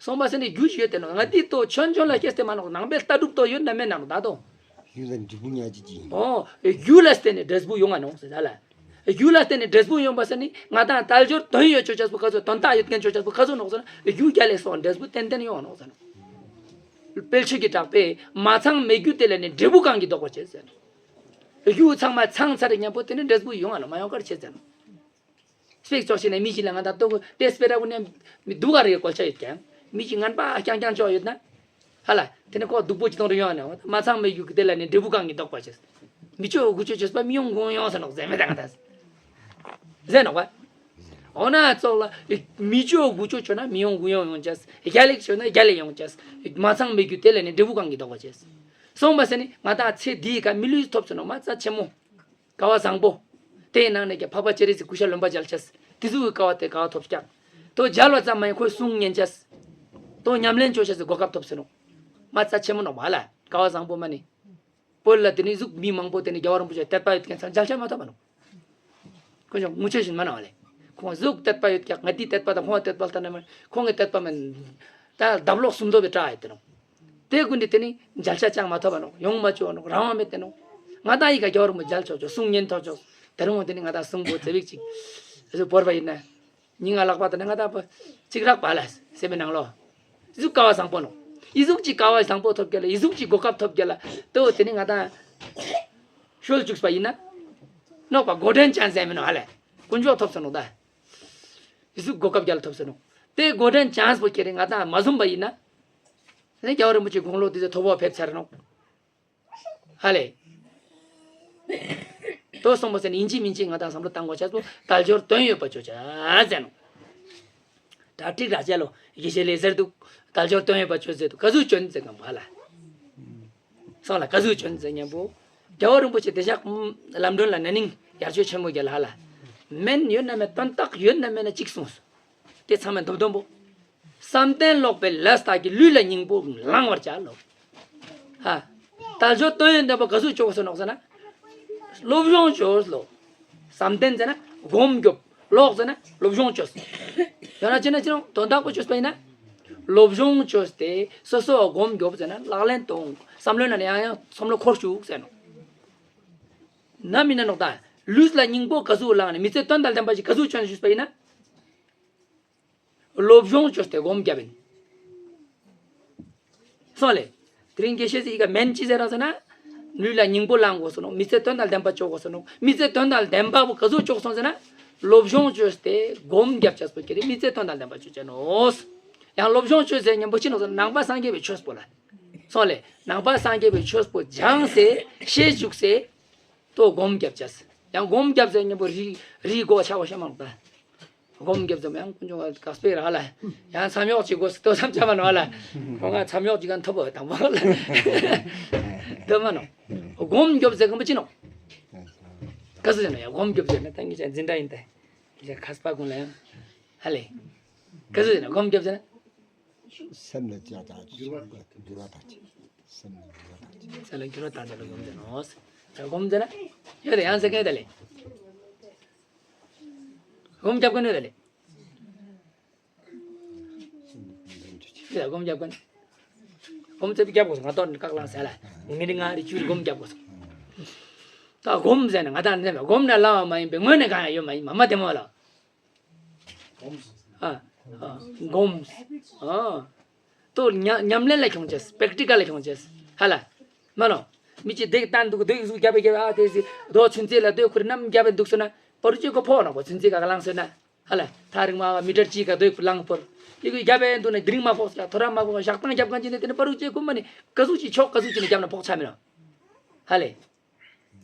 སོང་པ་སེ་ནི་རྒྱུ་ཞིག་ཡོད་དེ་ནོག་ང་འདི་ལྟོ་ཆོན་ཆོན་ལ་སྐྱེས་ཏེ་མ་ནོག་ནང་པའི་ལྟ་གྲུབ་ཏོ་ཡོད་ན་མེད་ན་ནོག་ད་དོ། རྒྱུ་ལ་འབྲས་བུ་ཉག་གཅིག་ཅིག་ཡིན། ཨོ། རྒྱུ་ལ་བརྟེན་ནས་འབྲས་བུ་ཡོང་ང་ནོག་ཟེར་ད་ལ། རྒྱུ་ལ་བརྟེན་ནས་འབྲས་བུ་ཡོང་པ་ཟེར་ནི་ང་དང་དལ་འབྱོར་དོན་ཡོད་ཆོག་ཆགས་པོ་ག་ཚོད་དོན་དག་ཡོད་མཁན་ཆོག་ཆགས་པོ་ག་ཚོད་ནོག་ཟེར་ན་རྒྱུ་རྒྱ་ལས་སོང་འབྲས་བུ་ཏན་ཏན་ཡོང་ང་ནོག་ཟེར་ན། དཔལ་ཆོས་ཀྱི་གྲགས་པས་མ་ཚང་མེད་རྒྱུ་དེ་ལ་ནི་འབྲས་བུ་གང་གིས་ལྡོག་པར་བྱེད་ཟེར་ན། རྒྱུ་ཚང་མ་ཚང་ཚར་མཉམ་པོ་དེ་ནི་འབྲས་བུ་ཡོང་ང་ནོག་མ་ཡོང་གར་བྱེད་ཟེར་ན། སྤེག་ཙོགས་ཤིག་ནས་མི་ཞིག་ལ་ང་དང་ལྟོ་གོ་ཏེ་སྤེ་ར་བུ་ནས་མི་སྡུག་ག་རེ་གོལ་ཆ་ཡོད་ཀྱང་མི་ཞིག་ངན་པ་རྐྱང་རྐྱང་ཅོག་ཡོད་ན། ཧ་ལ། དེ་ནི་ཁོ་སྡུག་པོ་ཅི་གཏོང་རེ་ཡོང་ནས་མ་ཚང་མེད་རྒྱུ་གི་དེ་ལ་ནི་འབྲས་བུ་གང་གིས་ལྡོག་པར་བྱེད། མི་ཆོས་དགུ་ཆོས་ཆོས་པ་མི་ཡོང་དགུ་ཡོང་ཟེར་ནོག་ཟེར་མེད་ད་ང་ད། ཟེར་ནོག་པ། འོ་ན་ཙོགས་ལ་མི་ཆོས་དགུ་ཆོས་ཆོས་ན་མི་ཡོང་དགུ་ཡོང་ཡོང་ཅེས། རྒྱ་ལེགས་ཆོས་ན་རྒྱ་ལེགས་ཡོང་ཅེས། མ་ཚང་མེད་རྒྱུ་དེ་ལ་ནི་འབྲས་བུ་གང་གིས་ལྡོག་པར་བྱེད། སོང་པ་ཟེར་ནི་ང་དང་ཚེ་འདིའི་ཀ་མི་ལུས་ཐོབ་ཟེར་ནོག་མ་རྩ་ཆེན་མོ། སྐལ་བ་བཟང་པོ། དེའི་ནང་ནས་ཀྱང་འཕགས་པ་སྤྱན་རས་གཟིགས་སྐུ་ཤ་རློན་པ་མཇལ་ཆས། དེ་ཚོ་གི་སྐལ་བ་དེ་སྐལ་བ་ཐོབ་ཀྱག་དོ་མཇལ་བ་ཙམ་མ་ཡིན་ཁོའི་གསུང་ཉན་ཆས། དོ་ཉམས་ལེན་བཅོ་ཆས་སུ་གོ་སྐབས་ཐོབ་ཟེར་ནོག་མ་རྩ་ཆེན་མོ་ནོག་མ་ལ་སྐལ་བ་བཟང་པོ་མ་ནི། བོད་ལ་དེ་ནི་གཟུགས་མི་མང་པོ་དེ་ནི་རྒྱལ་བ་རིན་པོ་ཆེ་དད་པ་ཡོད་མཁན་ཚང་མཇལ་ཆ་མ་ཐོབ་པ་ནོག་ཁོ་ཚོ་ངུ་ཆོས་བཞིན་མ་ནང་བ་ལས། ཁོང་གཟུགས་དད་པ་ཡོད་ཀྱག་ང་དེའི་དད་པ་དང་ཁོང་དད་པ་ལྟ་ན་མ་ཁོང་གི་དད་པ་མིན། ད་འདབ་ལོག་སུམ་མདོ་བའི་བྲག་ཡོད་དེ་ནོག་དེ་ཀུན་དེ་དེ་ནི་མཇལ་ཆ་ཅང་མ་ཐོབ་པ་ནོག་ཡོང་མ་བཅུག་ནོག་རང་དབང་མེད་དེ་ནོག་ང་དང་ཡི་ག་རྒྱལ་བ་རིན་པོ་མཇལ་ཆོག་ཆོག་གསུང་ཉན་ཐོག་ཆོག་དེ་རིང་འོང་དེ་ནི་ང་དང་གསུང་པོ་ཙེ་བིག་ཅིག་བོར་བ་ཡིན་ན། ཉིན་ང་ལག་པ་དང་ང་དང་པོ་གཅིག་རག་པ་ལ་སེམས་ནང་ལོ། ཨི་ཟུག་སྐལ་བ་བཟང་པོ་ནོག་ཨི་ཟུག་ཅིག་སྐལ་བ་བཟང་པོ་ཐོབ་རྒྱ་ལ་ཨི་ཟུག་ཅིག་གོ་སྐབས་ཐོབ་རྒྱ་ལ་ལྟོ་དེ་ནི་ང་དང་ཤོལ་བཅུག་པ་ཡིན་ན། ནོག་པ་གོ་ཌན་ཅན་སི་ཟེར་མི་ནོག་ཧ་ལས། དཀོན་མཆོག་ཐོབ་སོ་ནོག་ད། ཨི་ཟུག་གོ་སྐབས་རྒྱ་ལ་ཐོབ་སོ་ནོག་དེ་གོ་ཌན་ཅན་སི་པོ་ཁྱེར་རེ་ང་དང་མ་བཟུང་པ་ཡིན་ན། ནི་རྒྱལ་བ་རིན་པོ་ཆེ་དགུང་ལོ་དེ་ཚོ་མཐོ་པོ་ཕེབས་ཚར་ནོག་ཧ་ལས། དོ་སོང་པ་ཟེར་ནི་ཡིན་གཅིག་མིན་གཅིག་ང་དང་བསམ་བློ་བཏང་དགོས་ཆགས་སོ། དལ་འབྱོར་དོན་ཡོད་པ་ཆོས་ཆ་ཟེར་ནོག་ད་ཏིག་ར་ཅ་ལོ་དགེ་བཤེས་ལས་ཟེར་འདུག་དལ་འབྱོར་དོན་ཡོད་པ་ཆོས་ཟེར་འདུག་ག་ཟུག་བྱོན་ཟེར་གམ་ཧ་ལ། སོང་ལ་ག་ཟུག་བྱོན་ཟེར་ཉམ་པོ། རྒྱལ་བ་རིན་པོ་ཆེ་དེ་ཞག་ལམ་སྒྲོན་ལ་ན་ནིང་ཡར་ཆོས་ཆེན་མོ་རྒྱལ་ཧ་ལ། མེན་ཡོད་ན་མེད་དོན་དག་ཡོད་ན་མེད་ན་གཅིག་གསུངས་སོ། དེ་ཚང་མས་འདོམ་འདོམ་པོ། བསམ་གཏན་ལོག་པའི་ལས་དག་གིས། ལུས་ལ་སྙིང་པོ་བླང་བར་བྱ་ལོ། ཧ། དལ་འབྱོར་དོན་ཡོད་ལྡན་པ་ག་ཟུག་བཅོ་དགོས་ཟེར་ནོག་ཟེར་ན། སློབ་སྦྱོང་བཅོས་ལོ། བསམ་གཏན་ཟེར་ན་སྒོམ་རྒྱོབ། ལོག་ཟེར་ན་སློབ་སྦྱོང་བཅོས། ཡང་ན་ཅི་ན་ཅི་ན་དོན་དག་པོ་བཅོས་པ་ཡིན་ན། སློབ་སྦྱོང་བཅོས་ཏེ་སོ་སོ་སྒོམ་རྒྱོབ་ཟེར་ན་ལག་ལེན་གཏོང་། བསམ་བློའི་ནང་ནས་ཡང་ཡང་བསམ་བློ་འཁོར་བཅུག་ཟེར་ནོ། ནམ་ཡིན་ན་ནོག་ད། ལུས་ལ་སྙིང་པོ་ག་ཟུག་བླངས་ནས་མི་ཚེ་དོན་དང་ལྡན་པ་ཞིག་ག་ཟུག་བཅོས་ནས་ཞུས་པ་ཡིན་ན། སློབ་སྦྱོང་བཅོས་ཏེ་སྒོམ་རྒྱབ་ཡིན། སོང་ལེ། དེ་རིང་དགེ་བཤེས་ཟེར་ཡི་ག་མེན་ཅི་ཟེར་ར་ཟེར་ན། ལུས་ལ་སྙིང་པོ་བླང་དགོས་སོ་ནོ། མི་ཚེ་དོན་དང་ལྡན་པ་བཅོ་དགོས་སོ་ནོ། མི་ཚེ་དོན་དང་ལྡན་པ་བོ་ག་ཟུག་བཅོ་དགོས་སོང་ཟེར་ན། སློབ་སྦྱོང་བཅོས་ཏེ་སྒོམ་རྒྱབ་བྱས་པོ་ཁྱེར་རེ་མི་ཚེ་དོན་དང་ལྡན་པ་བཅོ་བྱས་ནོ། ཡང་སློབ་སྦྱོང་བཅོས་ཟེར་མཉམ་པོ་ཅི་ནོ་ཟེར་ན་ནང་པ་སངས་རྒྱས་པའི་ཆོས་པོ་ལ། སོང་ལེ། ནང་པ་སངས་རྒྱས་པའི་ཆོས་པོ་སྦྱངས་སེ་ཤེས་བཅུག་སེ། ཏོ་སྒོམ་རྒྱབ་བྱས། ཡང་སྒོམ་རྒྱབ་ཟེར་མཉམ་པོ་རི་རི་སྒོ་ཆགས་པ་ཤེས་མ་ནོག་ད། སྒོམ་རྒྱབ་ཙམ་ཡང་དཀོན་མཆོག་ག་སྤེ་ར་ལ། ཡང་མཚམས་གཡོག་ཅིག་དགོས་སུ་ལྟོས་བསམ་བྱ་མ་ནོ་ལ། ཁོ་ང་མཚམས་གཡོག་ཅིག་ག་ཐོབ་པ་དང་པོ་ལ། ལྟོས་མ་ནོ། སྒོམ་རྒྱབ་ཟེར་གམ་པ་ཅི་ནོ། ག་ཟེར་ན་ཡང་སྒོམ་རྒྱབ་ཟེར་ན་ད་ངེད་ཅག་འཛིན་གྲྭ་ཡིན་ཏེ། ངེད་ཅག་མཁས་པ་ཀུན་ལ་ཡང་། ཧ་ལེ། ག་ཟེར་ན་སྒོམ་རྒྱབ་ཟེར་ན། སེམས་ལ་བྱ་དང་འགྱུར་བ་དང་། སེམས་ལ་འགྱུར་བ་དང་། སེམས་ལ་འགྱུར་བ་དང་། སྒོམ་ཟེར་ན། ཡོད་དེ་ཡང་ཟེར་མཁན་ཡོད་དེ་ལེ། སྒོམ་རྒྱབ་མཁན་ཡོད་དེ་ལེ། ཡ་སྒོམ་རྒྱབ་མཁན། སྒོམ་ཚེ་རྒྱབ་དགོས་སོང་། ང་ཏོག་ནི་བཀག་ལངས་ཟེར་ལ། མི་རིང་ང་རི་ཅུ་རི་སྒོམ་རྒྱབ་དགོས་སོང་། ད་སྒོམ་ཟེར་ན་ང་ཏང་ནི་སྒོམ་ན་ལ་བ་མ་ཡིན་པའི་ངོས་ནས་གང་ཡང་ཡོད་མ་ཡིན་མ་མ་དེ་མོ་ལ། ཨ། ཨ། སྒོམ། ཨ། ཏོ་ཉམས་ཉམས་ལེན་ལ་ཁྱོང་ཅེས། པེག་ཏི་ཀལ་ལ་ཁྱོང་ཅེས། ཧ་ལ། མ་ནོ། མི་གཅིག་དེ་བསྟན་འདུག་དེ་གཟུགས་རྒྱབ་པའི་རྒྱབ་ཨ་དེ་ཟི། རྡོ་ཆུན་ཚེ་ལ་དེ་ཁུར་རྣམས་རྒྱབ་པའི་འདུག་སོ་ན། པ་རུ་ཅིག་གོ་ཕོག་ནོ་གོ་ཆུན་ཚེ་ག་ག་ལངས་སོ་ན། ཧ་ལ། ཐག་རིང་མ་བ་མི་ཊར་གཅིག་ག་དོད་ལངས་པོར། ཡི་གུ་རྒྱབ་པའི་འདུག་ན་དེ་རིང་མ་ཕོག་ས་ཐོ་ར་མ་ཕོག་ཞག་དང་རྒྱབ་གང་ཅི་ནས་དེ་ནི་པ་རུ་ཅིག་གོ་མ་ནི། ག་གཟུགས་ཅིག་ཆོག་ག་གཟུགས་ཅིག་ནས་རྒྱབ་ན་ཕོག་ཆ་མི་ནོ། ཧ་ལེ།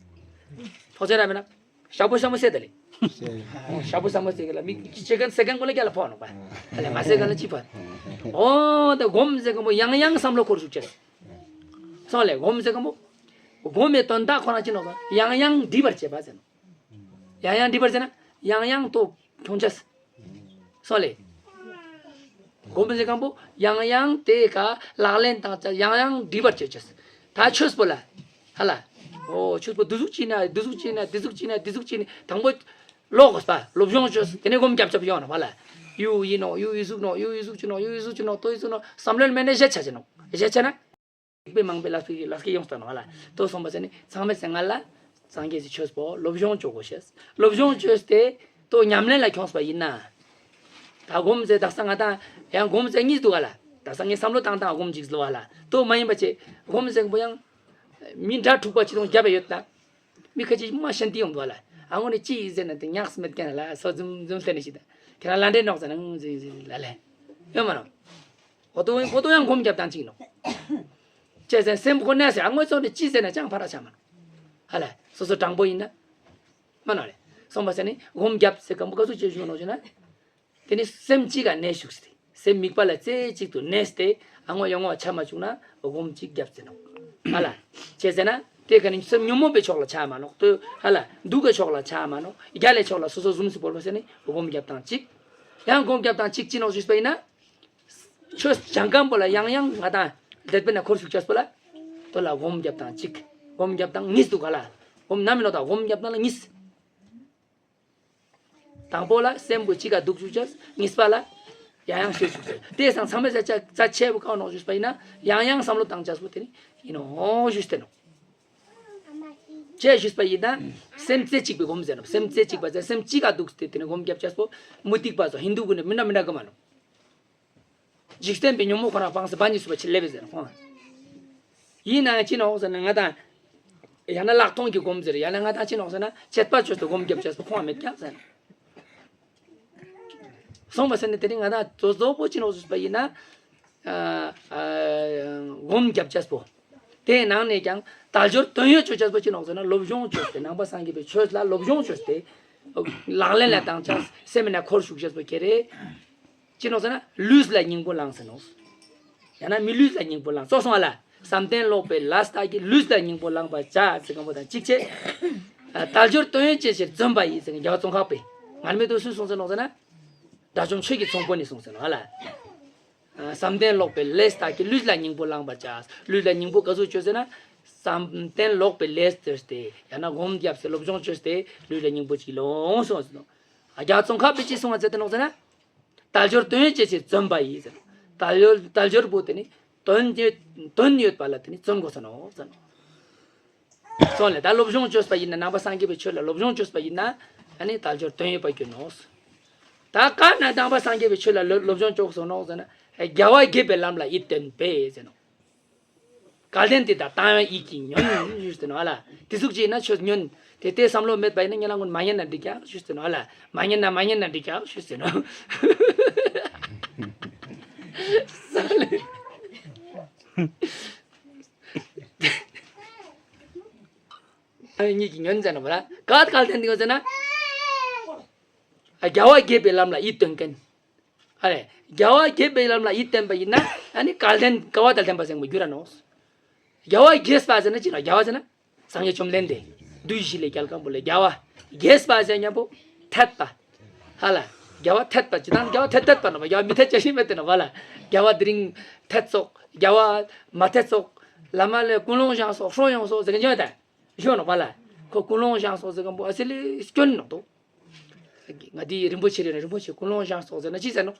ཕོག་ཆ་ར་མི་ན། ཞག་པོ་ཞག་མོ་སེ་ད་ལེ། ཞག་པོ་ཞག་མོ་སེ་ག་ལ་མི་ཅི་ཅེ་གན་སེ་གན་གོ་ལ་རྒྱ་ལ་ཕོག་ནོ་པ། ཨ་ལེ་མ་སེ་གན་ལ་ཅི་ཕོག་ཨོ་ད་སྒོམ་ཟེར་གམ་པོ་ཡང་ཡང་བསམ་བློ་འཁོར་ཞུགས་ཅེས། སོང་ལེ་སྒོམ་ཟེར་གམ་པོ། སྒོམ་མེ་དོན་དག་ཁོ་ན་ཅི་ནོ་ཡང་ཡང་འདྲིས་པར་བྱེད་པ་ཟེར་ནོ། ཡང་ཡང་འདྲིས་པར་བྱེད་ན་ཡང་ཡང་ཏོ་ཁྱོང་ཅེས། སོང་ལེ། སྒོམ་ཟེར་གམ་པོ་ཡང་ཡང་དེ་ཀ་ལག་ལེན་བཏང་ཅེས་ཡང་ཡང་འདྲིས་པར་བྱེད་ཅེས། ད་ཆོས་པོ་ལ། ཧ་ལ། ཨོ་ཆོས་པོ་འདི་ཟུག་ཅི་ན་འདི་ཟུག་ཅི་ན་འདི་ཟུག་ཅི་ན་འདི་ཟུག་ཅི་ན་དང་པོ། ལོག་དགོས་པ་སློབ་སྦྱོང་བཅོས་དེ་ནས་སྒོམ་རྒྱབ་རྒྱབ་ཡོང་ན་བ་ལ། ཡུ་ཡིན་ནོ་ཡུ་ཡི་ཟུག་ནོ་ཡུ་ཡི་ཟུག་ཅི་ནོ་ཡུ་ཡི་ཟུག་ཅི་ནོ་ཏོ་ཡི་ཟུག་ནོ་བསམ་བློའི་མེ་ནས་བཞད་ཆ་ཅི་ནོ་བཞད་ཆ་ན། རིག་པའི་མང་པའི་ལ་སུ་ཡི་ལ་སྐྱེ་ཡོང་སྟོན་བ་ལ་ཏོ་སོང་པ་ཟེར་ནི་ཚང་མས་ཟེར་ང་ལ། སངས་རྒྱས་ཀྱི་ཆོས་པོ་སློབ་སྦྱོང་བཅོ་དགོས་ཤེས། སློབ་སྦྱོང་བཅོས་ཏེ་ཏོ་ཉམས་ལེན་ལ་ཁྱོངས་པ་ཡིན་ན། ད་སྒོམ་ཟེར་དག་ས་ང་དང་ཡང་སྒོམ་ཟེར་གཉིས་འདུག་ག་ལ། དག་ས་ངས་བསམ་བློ་བཏང་སྟངས་སྒོམ་གཅིག་ཟེར་བ་ལ་ཏོ་མ་ཡིན་པ་ཆེ། སྒོམ་ཟེར་པོ་ཡང་། མི་འདྲ་འཁྲུག་པ་ཆེ་དང་རྒྱབ་པ་ཡོད་ད། མི་ཁ་ཅིག་མ་ཤན་ཏི་ཡོང་འདུག་ག་ལ། ཨ་ངོ་ནི་ཅི་ཡིན་ཟེར་ན་དེ་ཉག་སི་མེད་མཁན་ལ་སོ་ཛུམ་ཛུམ་ལྟ་ནི་ཞིག་ད། ཁྱེད་རང་ལ་འདྲེ་ནོག་ཟེར་ན་ང་ཛི་ཛི་ལ་ལས། ཡོད་མ་ནོ། གོ་ཏོ་གོ་ཏོ་ཡང་སྒོམ་རྒྱབ་སྟངས་གཅིག་ནོ། ཅེས་ཟེར་སེམས་ཁོ་གནས་ཟེར་ཨ་ངོས་ཚོ་ནི་ཅི་ཟེར་ན་ཅང་ཕ་ར་ཆ་མ་ནོ། ཧ་ལ་སོ་སོ་དྲང་པོ་ཡིན་ན། མ་ནོ་རེ། སོང་པ་ཟེར་ནི་སྒོམ་རྒྱབ་ཟེར་གམ་པོ་ག་ཚོད་ཅེས་ཞུ་ནོ་ཞུ་ན། དེ་ནི་སེམས་གཅིག་ག་གནས་བཞུགས་ཟེར་ཏེ། སེམས་དམིགས་པ་ལ་རྩེ་གཅིག་ཏུ་གནས་ཏེ་ཨ་ངོས་ཡོང་ངོ་ཆ་མ་བཅུག་ན་སྒོམ་གཅིག་རྒྱབ་ཟེར་ནོ། ཧ་ལ། ཅེས་ཟེར་ན་དེ་ག་ནི་སེམས་ཉོན་མོངས་པའི་ཕྱོགས་ལ་ཆ་མ་ནོ། ཏོ་ཧ་ལ་སྡུག་གི་ཕྱོགས་ལ་ཆ་མ་ནོ། རྒྱ་ལས་ཕྱོགས་ལ་སོ་སོ་ཟུམ་སུ་བོར་བ་ཟེར་ནི་སྒོམ་རྒྱབ་སྟངས་གཅིག་ཡང་སྒོམ་རྒྱབ་སྟངས་གཅིག་ཅི་ནོ་ཞུས་པ་ཡིན་ན། ཆོས་སྦྱང་མཁན་པོ་ལ་ཡང་ཡང་ང་དང་དད་པའི་ནང་འཁོར་ཞུགས་ཅེས་པོ་ལ། དོ་ལ་སྒོམ་རྒྱབ་སྟངས་གཅིག་སྒོམ་རྒྱབ་སྟངས་གཉིས་འདུག་ག་ལ། སྒོམ་ནམ་ཡིན་ནོ་ད་སྒོམ་རྒྱབ་སྟངས་ལ་གཉིས། དང་པོ་ལ་སེམས་པོ་གཅིག་ག་འདུག་ཞུགས་ཅེས་གཉིས་པ་ལ། ཡང་ཡང་ཤེས་ཞུགས་ཅེས་དེ་སང་ཚང་མས་ཟེར་ཆ་རྩ་ཆེ་བོ་གང་ནོ་ཞུས་པ་ཡིན་ན་ཡང་ཡང་བསམ་བློ་བཏང་ཅེས་པོ་དེ་ནི་ཡིན་ནོ་ཞུས་ཏེ་ནོ། ཅེས་ཞུས་པ་ཡིན་ན། སེམས་རྩེ་གཅིག་པའི་སྒོམ་ཟེར་ནོ། སེམས་རྩེ་གཅིག་པ་ཟེར་སེམས་གཅིག་ག་འདུག་སྟེ་དེ་ནི་སྒོམ་རྒྱབ་ཅེས་པོ། མུ་སྟེགས་པ་ཚོ་ཧིན་དུ་ཀུན་ནི་མི་འདྲ་མི་འདྲ་གི་མ་ནོ། འཇིག་རྟེན་པའི་ཉོན་མོངས་ཁོ་ན་སྤངས་ཟེར་བ་ཉིད་སུ་བ་ཆེ་ལེ་བེ་ཟེར་ཁོང་། ཡིན་ན་ཡང་ཅི་ནོ་ཟེར་ན་ང་དང་། ཡང་ན་ལྷག་མཐོང་གི་སྒོམ་ཟེར་ཡང་ན་ང་དང་ཅི་ནོ་ཟེར་ན་དཔྱད་པ་བཅོས་ཏེ་སྒོམ་རྒྱབ་ཅེས་པོ་ཁོང་མེད་ཀྱང་ཟེར། སོང་པ་ཟེར་ནས་དེ་རིང་ང་དང་གཙོ་གཙོ་བོ་ཅི་ནོ་ཟེར་པ་ཡིན་ན། ཨ་ཨ་སྒོམ་རྒྱབ་ཅེས་པོ། དེའི་ནང་ནས་ཀྱང་དལ་འབྱོར་དོན་ཡོད་བཅོ་ཅེས་པོ་ཅི་ནོ་ཟེར་ན་སློབ་སྦྱོང་བཅོས་ཏེ་ནང་པ་སངས་རྒྱས་པའི་ཆོས་ལ་སློབ་སྦྱོང་བཅོས་ཏེ། ལག་ལེན་ལ་བཏང་ཅེས་སེམས་ནང་འཁོར་ཞུགས་ཅེས་པོ་ཁྱེར་རེ། ཅི་ནོ་ཟེར་ན་ལུས་ལ་སྙིང་པོ་བླངས་ཟེར་ནོ། ཡང་ན་མི་ལུས་ལ་སྙིང་པོ་བླངས་སོགས་སོང་བ་ལ། བསམ་གཏན་ལོག་པའི་ལས་དག་གིས་ལུས་ལ་སྙིང་པོ་བླངས་པར་བྱ་ཟེར་གང་པོ་དང་གཅིག་བྱས། དལ་འབྱོར་དོན་ཡོད་ཅན་ཕྱིར་བརྩོན་པ་ཡིས་ཟེར་རྒྱལ་བ་ཙོང་ཁ་པས་ངར་མེད་དུ་སུས་གསུངས་ཟེར་ནོ་ཟེར་ན། དགྲ་བཅོམ་ཆོས་ཀྱི་ཚོགས་པོ་ནས་གསུངས་ཟེར་ནོ་ཧ་ལ། བསམ་གཏན་ལོག་པའི་ལས་དག་གིས་ལུས་ལ་སྙིང་པོ་བླངས་པར་བྱ། ལུས་ལ་སྙིང་པོ་ག་ཚོད་བཅོས་ཟེར་ན། བསམ་གཏན་ལོག་པའི་ལས་བཅོས་ཏེ་ཡང་ན་སྒོམ་རྒྱབ་སྟེ་སློབ་སྦྱོང་བཅོས་ཏེ་ལུས་ལ་སྙིང་པོ་ཅིག་ལོངས་སོ་ཟེར་ནོ། རྒྱལ་བ་ཙོང་ཁ་པས་ཅི་གསུངས་པ་ཟེར་ཏེ་ནོ་ཟེར་ན། དལ་འབྱོར་དོན་ཡོད་ཅན་ཞིག་བརྩོན་པ་ཡིས་ཟེར། དལ་འབྱོར་དལ་འབྱོར་པོ་དེ་ནི་དོན་ཡོད་དོན་ཡོད་པ་ལ་དེ་ནི་བརྩོན་དགོས་ས་ནོ་ཟེར། སོང་ལེ་ད་སློབ་སྦྱོང་བཅོས་པ་ཡིན་ན་ནང་པ་སངས་རྒྱས་པའི་ཆོས་ལ་སློབ་སྦྱོང་བཅོས་པ་ཡིན་ན་ཨ་ནི་དལ་འབྱོར་དོན་ཡོད་པ་གྱུར་ནོ། ད་ག་ན་ནང་པ་སངས་རྒྱས་པའི་ཆོས་ལ་སློབ་སློབ་སྦྱོང་བཅོས་སོང་ནོ་ཟེར་ན་རྒྱལ་བ་དགྱེས་པའི་ལམ་ལ་ཡིད་བརྟན་པས་ཟེར་ནོ། དགའ་ལྡན་དེ་དག་དང་བའི་ཡིད་ཀྱིས་ཉོན་ཞུས་ཏེ་ནོ་ཨ་ལ། དེ་ཟུག་ཅིག་ཡིན་ན་ཆོས་ཉོན། དེ་ལྟའི་བསམ་བློ་མེད་པ་ཡིན་ན་ཉན་ལ་ངོན་མ་ཉན་ན་འགྲིག་ཀྱག་ཞུས་ཏེ་ནོ་ཨ་ལ། མ་ཉན་ན་མ་ཉན་ན་འགྲིག་ཀྱག་ཞུས་ཏེ་ནོ། ས་ལེ། ཨ་ཡིད་ཀྱིས་ཉོན་ཟེར་ནོ་བ་ལ། ག་དགའ་ལྡན་དེ་ཡོད་ཟེར་ན། རྒྱལ་བ་དགྱེས་པའི་ལམ་ལ་ཡིད་རྟོན་མཁན། ཨ་རེ། རྒྱལ་བ་དགྱེས་པའི་ལམ་ལ་ཡིད་བརྟན་པ་ཡིན་ན་ཨ་ནི་དགའ་ལྡན་དགའ་བ་དང་ལྡན་པ་ཟེར་མོ་འགྱུར་ར་ནོ། རྒྱལ་བ་དགྱེས་པ་ཟེར་ན་ཅི་ནོ་རྒྱལ་བ་ཟེར་ན། སངས་རྒྱས་བཅོམ་ལྡན་འདས། བདུད་བཞི་ལས་རྒྱལ་མཁན་པོ་ལས་རྒྱལ་བ། དགྱེས་པ་ཟེར་མཉམ་པོ། འཐད་པ། ཧ་ལ། རྒྱལ་བ་འཐད་པ་ཅི་དང་རྒྱལ་བ་འཐད་འཐད་པ་ནོ་བ་རྒྱལ་བ་མི་འཐད་ཅི་ཞིག་མེད་དེ་ནོ་བ་ལ། རྒྱལ་བ་དེ་རིང་འཐད་སོག་རྒྱལ་བ་མ་འཐད་སོག་བླ་མ་ལས་ཀུན་སློང་བཞེངས་སོག་ཧྲོ་ཡོང་སོག་ཟེར་གི་འཇོན་ད། ཞོ་ནོ་བ་ལ། ཁོ་ཀུན་སློང་བཞེངས་སོག་ཟེར་མཁན་པོ་ཨ་སི་ལི་སྐྱོན་ནོ་དོ། ང་དེའི་རིན་པོ་ཆེ་རེད་ན་རིན་པོ་ཆེ་ཀུན་སློང་བཞེངས་སོག་ཟེར་ན་ཅི་ཟེར་ནོ།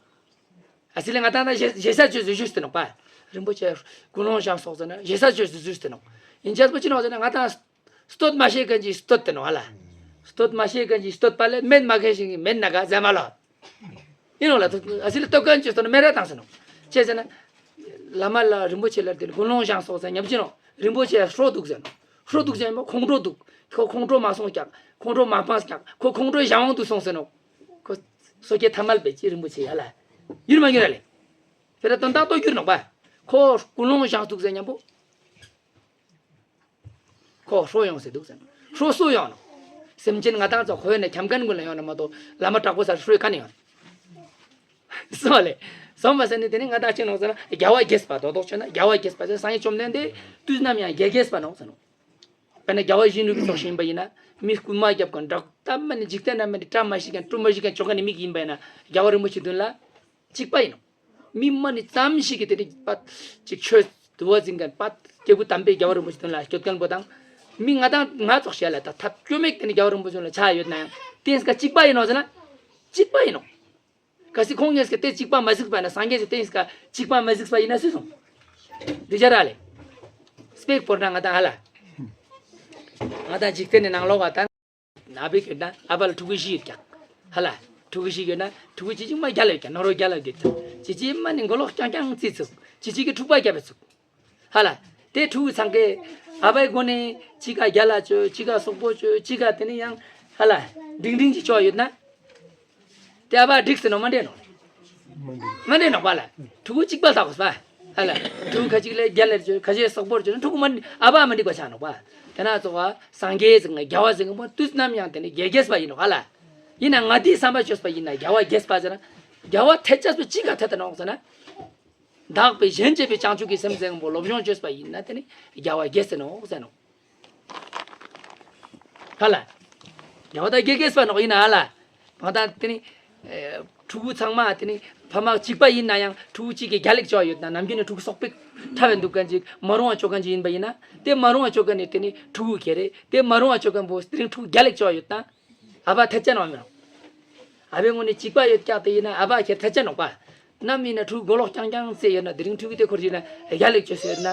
ཨ་སི་ལེ་ང་ད་ན་ཞེ་ཞེ་ས་ཆོས་ཟེར་ཞུས་ཏེ་ནོ་པ། རིན་པོ་ཆེ་ཀུན་སློང་བཞེངས་སོག་ཟེར་ན་ཞེ་ས་ཆོས་ཟེར་ཞུས་ཏེ་ནོ། ཡིན་ཅེས་པོ་ཅི་ནོ་ཟེར་ན་ང་ད་བསྟོད་མ་ཤེས་མཁན་གྱིས་བསྟོད་དེ་ནོ་ཨ་ལ། བསྟོད་མ་ཤེས་མཁན་གྱིས་བསྟོད་པ་ལས་སྨད་མ་མཁན་ཞིག་གིས་སྨད་ན་ག་ཟེར་མ་ལོ། ཡིན་ནོ་ལ་ཨ་སི་ལེ་བསྟོད་མཁན་གྱིས་བསྟོད་ན་སྨད་ར་བཏང་ཟེར་ནོ། ཅི་ཟེར་ན། བླ་མ་ལ་རིན་པོ་ཆེ་ལ་དེ་ཀུན་སློང་བཞེངས་སོག་ཟེར་ཉམས་ཅི་ནོ། རིན་པོ་ཆེ་ཧྲོ་འདུག་ཟེར་ནོ། ཧྲོ་འདུག་ཟེར་ཡིན་པ་ཁོང་ཁྲོ་འདུག་ཁོ་ཁོང་ཁྲོ་མ་སོང་ཀྱག་ཁོང་ཁྲོ་མ་སྤངས་ཀྱག་ཁོ་ཁོང་ཁྲོའི་གཞན་དབང་དུ་སོང་ཟེར་ནོ། ཁོ་སོ་སྐྱེ་ཐ་མལ་པའི་ཅི་རིན་པོ་ཆེ་ཡ་ལ། ཡུར་མ་ཡུར་ལེ། དེ་ལ་དོན་དག་ཏོ་གྱུར་ནོག་པ། ཁོ་ཀུན་སློང་བཞེངས་འདུག་ཟེར་མཉམ་པོ། ཁོ་ཧྲོ་ཡོང་ཟེར་འདུག་ཟེར་ནོ། ཧྲོ་སུ་ཡོང་ནོ། སེམས་ཅན་ང་དང་ཚོ་ཁོ་ཡོད་ན་འཁྱམ་མཁན་ཀུན་ལ་ཡོང་ན་མ་གཏོགས་བླ་མ་དྲག་པོ་སར་ཧྲོ་ཡི་ཀ་ནས་ཡོང་། སོ་ལེ། སོང་བ་ཟེར་ནས་དེ་ནས་ང་དང་ཅི་ནོག་ཟེར་ན་རྒྱལ་བ་དགྱེས་པ་རྡོག་རྡོག་བྱས་ན་རྒྱལ་བ་དགྱེས་པ་ཟེར་སངས་རྒྱས་བཅོམ་ལྡན་འདས་དུས་ནམ་ཡང་རྒྱལ་དགྱེས་པ་ནོག་ཟེར་ནོ། དཔེར་ན་རྒྱལ་བ་ཡིད་བཞིན་ནོར་བུའི་ཚོགས་བཞིན་པ་ཡིན་ན་མི་རྐུན་མ་རྒྱབ་མཁན་འདྲ་ད་མ་ནི་འཇིག་རྟེན་ན་མ་ནི་བཀྲ་མ་ཤིས་མཁན་དཀྲུག་མ་ཤིས་མཁན་ཆོ་ག་ནི་མི་གི་ཡིན་པ་ཡིན་ན་རྒྱལ་བ་རིན་པོ་ཆེ་མདུན་ལ་གཅིག་པ་ཡིན་ནོ། མི་མ་ནི་ཙམ་ཞིག་གིས་དེ་ནི་པ་ཅིག་ཆོས་དུ་བ་འཛིན་མཁན་པ་སྐྱེས་བུ་དམ་པའི་རྒྱལ་བ་རིན་པོ་ཆེ་མདུན་ལ་སྐྱོད་མཁན་པོ་དང་། མི་ང་དང་ང་ཚོགས་བཤད་ལ་ད་ཐབས་སྐྱོ་མེད་དེ་ནི་རྒྱལ་བ་རིན་པོ་ཆེ་མདུན་ལ་ཆ་ཡོད་ན་ཡང་དེ་ནི་གཅིག་པ་ཡིན་ནོ་ཟེར་ན་གཅིག་པ་ཡིན་ནོ། གལ་སྲིད་ཁོང་ངེས་ཀྱི་དེ་གཅིག་པ་མ་གཟིགས་པ་ན་སངས་རྒྱས་ཀྱི་དེ་ཡིན་ཀ་གཅིག་པ་མ་གཟིགས་པ་ཡིན་ན་སུས་སོང་། འདི་ཅར་ལེ། སྤེག་བོར་ན་ང་དང་ཧ་ལ། ང་དང་འཇིག་རྟེན་ནི་ནང་ལོག་ག་དང་། ཨ་བའི་གྱོད་ན་ཨ་བ་ལ་ཕྲུ་གུ་བཞི་ཡོད་ཀྱང་། ཧ་ལ། ཕྲུ་གུ་བཞི་ཡོད་ན་ཕྲུ་གུ་ཅི་ཅིག་མ་རྒྱལ་ལ་ཡོད་ཀྱང་ནོར་བུ་རྒྱལ་ལ་ཡོད་ཀྱང་། ཅི་ཅིག་མ་ནི་མགོ་ལོག་རྐྱང་རྐྱང་རྩིས་ཚུགས། ཅི་ཅིག་གི་ཕྲུག་པ་རྒྱབ་པའི་ཚུགས། ཧ་ལ། དེ་ཕྲུ་གུ་ཚང་གི་ཨ་བའི་སྒོ་ནས་ཅི་ག་རྒྱལ་ལ་བཅོས་ཅི་ག་སོག་པོ་བཅོས་ཅི་ག་དེ་ནི་ཡང་ཧ་ལ། འབྲིང་འབྲིང་ཅིག་བཅོས་ཡོད་ན། དེ་ཨ་བ་འགྲིག་ཟེར་ནོ་མ་འདྲེ་ནོ། མ་འདྲེ་ནོ་པ་ལ། ཕྲུ་གུ་གཅིག་པ་ལྟ་གོ་ས། ཧ་ལ། ཕྲུ་གུ་ཁ་ཅིག་ལས་རྒྱལ་ལ་བཅོས་ཁ་ཅིག་སོག་པོར་བཅོས་ན་ཕྲུ་གུ་མ་ཨ་བ་མ་འགྲིག་པ་ཆགས་ནོ་པ། དེ་ན་ཚོ་བ་སངས་རྒྱས་ཟེར་ང་རྒྱལ་བ་ཟེར་ང་པོ་དུས་ནམ་ཡང་དེ་ནི་རྒྱལ་རྒྱས་པ་ཡིན་ནོ་ཧ་ལ། ཡིན་ན་ང་དེའི་བསམ་པ་བཅོས་པ་ཡིན་ན་རྒྱལ་བ་རྒྱས་པ་ཟེར་ན། རྒྱལ་བ་ཐད་ཆ་སུ་གཅིག་ག་ཐད་དེ་ནོ་ཟེར་ན། བདག་པས་གཞན་གཅེས་པའི་བྱང་ཆུབ་ཀྱི་སེམས་ཟེར་མཁན་པོ་སློབ་སྦྱོང་བཅོས་པ་ཡིན་ན་དེ་ནི་རྒྱལ་བ་དགྱེས་ཟེར་ནོ་ཟེར་ནོ། ཧ་ལ། རྒྱལ་བ་དག་དགྱེས་དགྱེས་པ་ནོ་ཡིན་ན་ཧ་ལ། ང་དང་དེ་ནི། ཕྲུ་གུ་ཚང་མ་དེ་ནི་ཕ་མ་གཅིག་པ་ཡིན་ན་ཡང་ཕྲུ་གུ་གཅིག་གི་རྒྱལ་ལེགས་བཅོ་ཡོད་ན་ནམ་རྒྱུན་ནས་ཕྲུ་གུ་སོག་པིག་ཕྲ་བའི་འདུག་གན་ཅིག་མ་རུང་བ་བཅོ་གན་ཅིག་ཡིན་པ་ཡིན་ན་དེ་མ་རུང་བ་བཅོ་གན་ནི་དེ་ནི་ཕྲུ་གུ་ཁེ་རེ་དེ་མ་རུང་བ་བཅོ་གན་པོ་དེ་རིང་ཕྲུ་གུ་རྒྱལ་ལེགས་བཅོ་ཡོད་ན། ཨ་ཕ་ཐད་ཆ་ནོག་མི་རུང་། ཨ་ཕའི་ངོས་ནས་གཅིག་པ་ཡོད་ཀྱག་དེ་ཡིན་ན་ཨ་ཕ་ཁྱེད་ཐད་ཆ་ནོག་པ། ནམ་ཡིན་ན་ཕྲུ་གུ་མགོ་ལོག་རྐྱང་རྐྱང་རྩེ་ཡོད་ན་དེ་རིང་ཕྲུ་གུ་དེ་འཁོར་གྱི་ཡོད་ན་རྒྱལ་ལེགས་བཅོས་ཟེར་ན།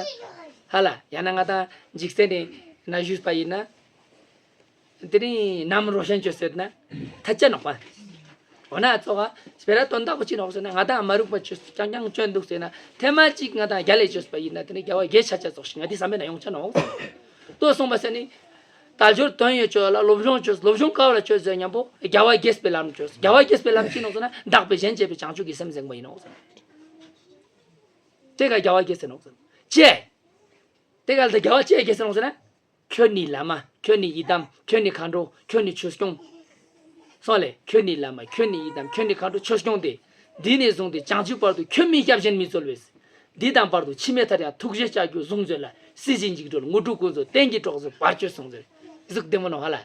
ཧ་ལ་ཡང་ན་ང་དང་འཇིག་རྟེན་ནས་ན་བཞུགས་པ་ཡིན་ན། དེ་རིང་ནམ་རོ་ཤན་བཅོས་ཟེར་ན་ཐད་ཆ་ནོག་པ། འོ་ན་ཙོག་ག་སྤེ་ར་དོན་དག་པོ་ཅི་ནོག་ཟེར་ན་ང་དང་མ་རུག་པ་བཅོས་རྐྱང་རྐྱང་བཅོས་འདུག་ཟེར་ན་ཐེངས་མ་གཅིག་ང་དང་རྒྱལ་ལེགས་བཅོས་པ་ཡིན་ན་དེ་ནི་རྒྱལ་བ་དགྱེས་ཆ་ཆ་ཙོག་ཞིག་ང་དེ་བསམ་པའི་ན་ཡོང་ཆ་ནོག་ཟེར། ལྟོས་སོང་བ་ཟེར་ནི། དལ་འབྱོར་དོན་ཡོད་ཆོས་ལ་སློབ་སྦྱོང་བཅོས། སློབ་སྦྱོང་ག་བ་ལ་བཅོས་ཟེར་མཉམ་པོ་རྒྱལ་བ་དགྱེས་པའི་ལམ་བཅོས། རྒྱལ་བ་དགྱེས་པའི་ལམ་ཅི་ནོག་ཟེར་ན་བདག་པས་གཞན་གཅེས་པའི་བྱང་ཆུབ་ཀྱི་སེམས་ཟེར་བ་ཡིན་ནོག་ཟེར། དེ་ག་རྒྱལ་བ་དགྱེས་ཟེར་ནོག་ཟེར། ཅེས། དེ་ག་ལ་ད་རྒྱལ་བ་ཅེས་དགྱེས་ཟེར་ནོག་ཟེར་ན། ཁྱོད་ནི་བླ་མ། ཁྱོད་ནི་ཡི་དམ། ཁྱོད་ནི་མཁའ་འགྲོ། ཁྱོད་ནི་ཆོས་སྐྱོང་། སོང་ལེ། ཁྱོད་ནི་བླ་མ། ཁྱོད་ནི་ཡི་དམ། ཁྱོད་ནི་མཁའ་འགྲོ། ཆོས་སྐྱོང་སྟེ། འདི་ནས་བཟུང་སྟེ་བྱང་ཆུབ་བར་དུ་ཁྱོད་མིན་སྐྱབས་གཞན་མི་འཚོལ་བས། འདི་དང་བར་དུ་འཆི་མེད་མཐར་ཡང་ཐུགས་རྗེ་ལྕགས་ཀྱུས་བཟུང་མཛོད་ལ། སྲིད་ཞིའི་འཇིགས་སྒྲོལ་དངོས་གྲུབ་ཀུན་སྩོལ་གཏན་གྱི་གྲོགས་སུ་བར་གཅོད་གསུངས་ཟེར། གཟུགས་བདེ་མོ་ནོ་ཧ་ལ།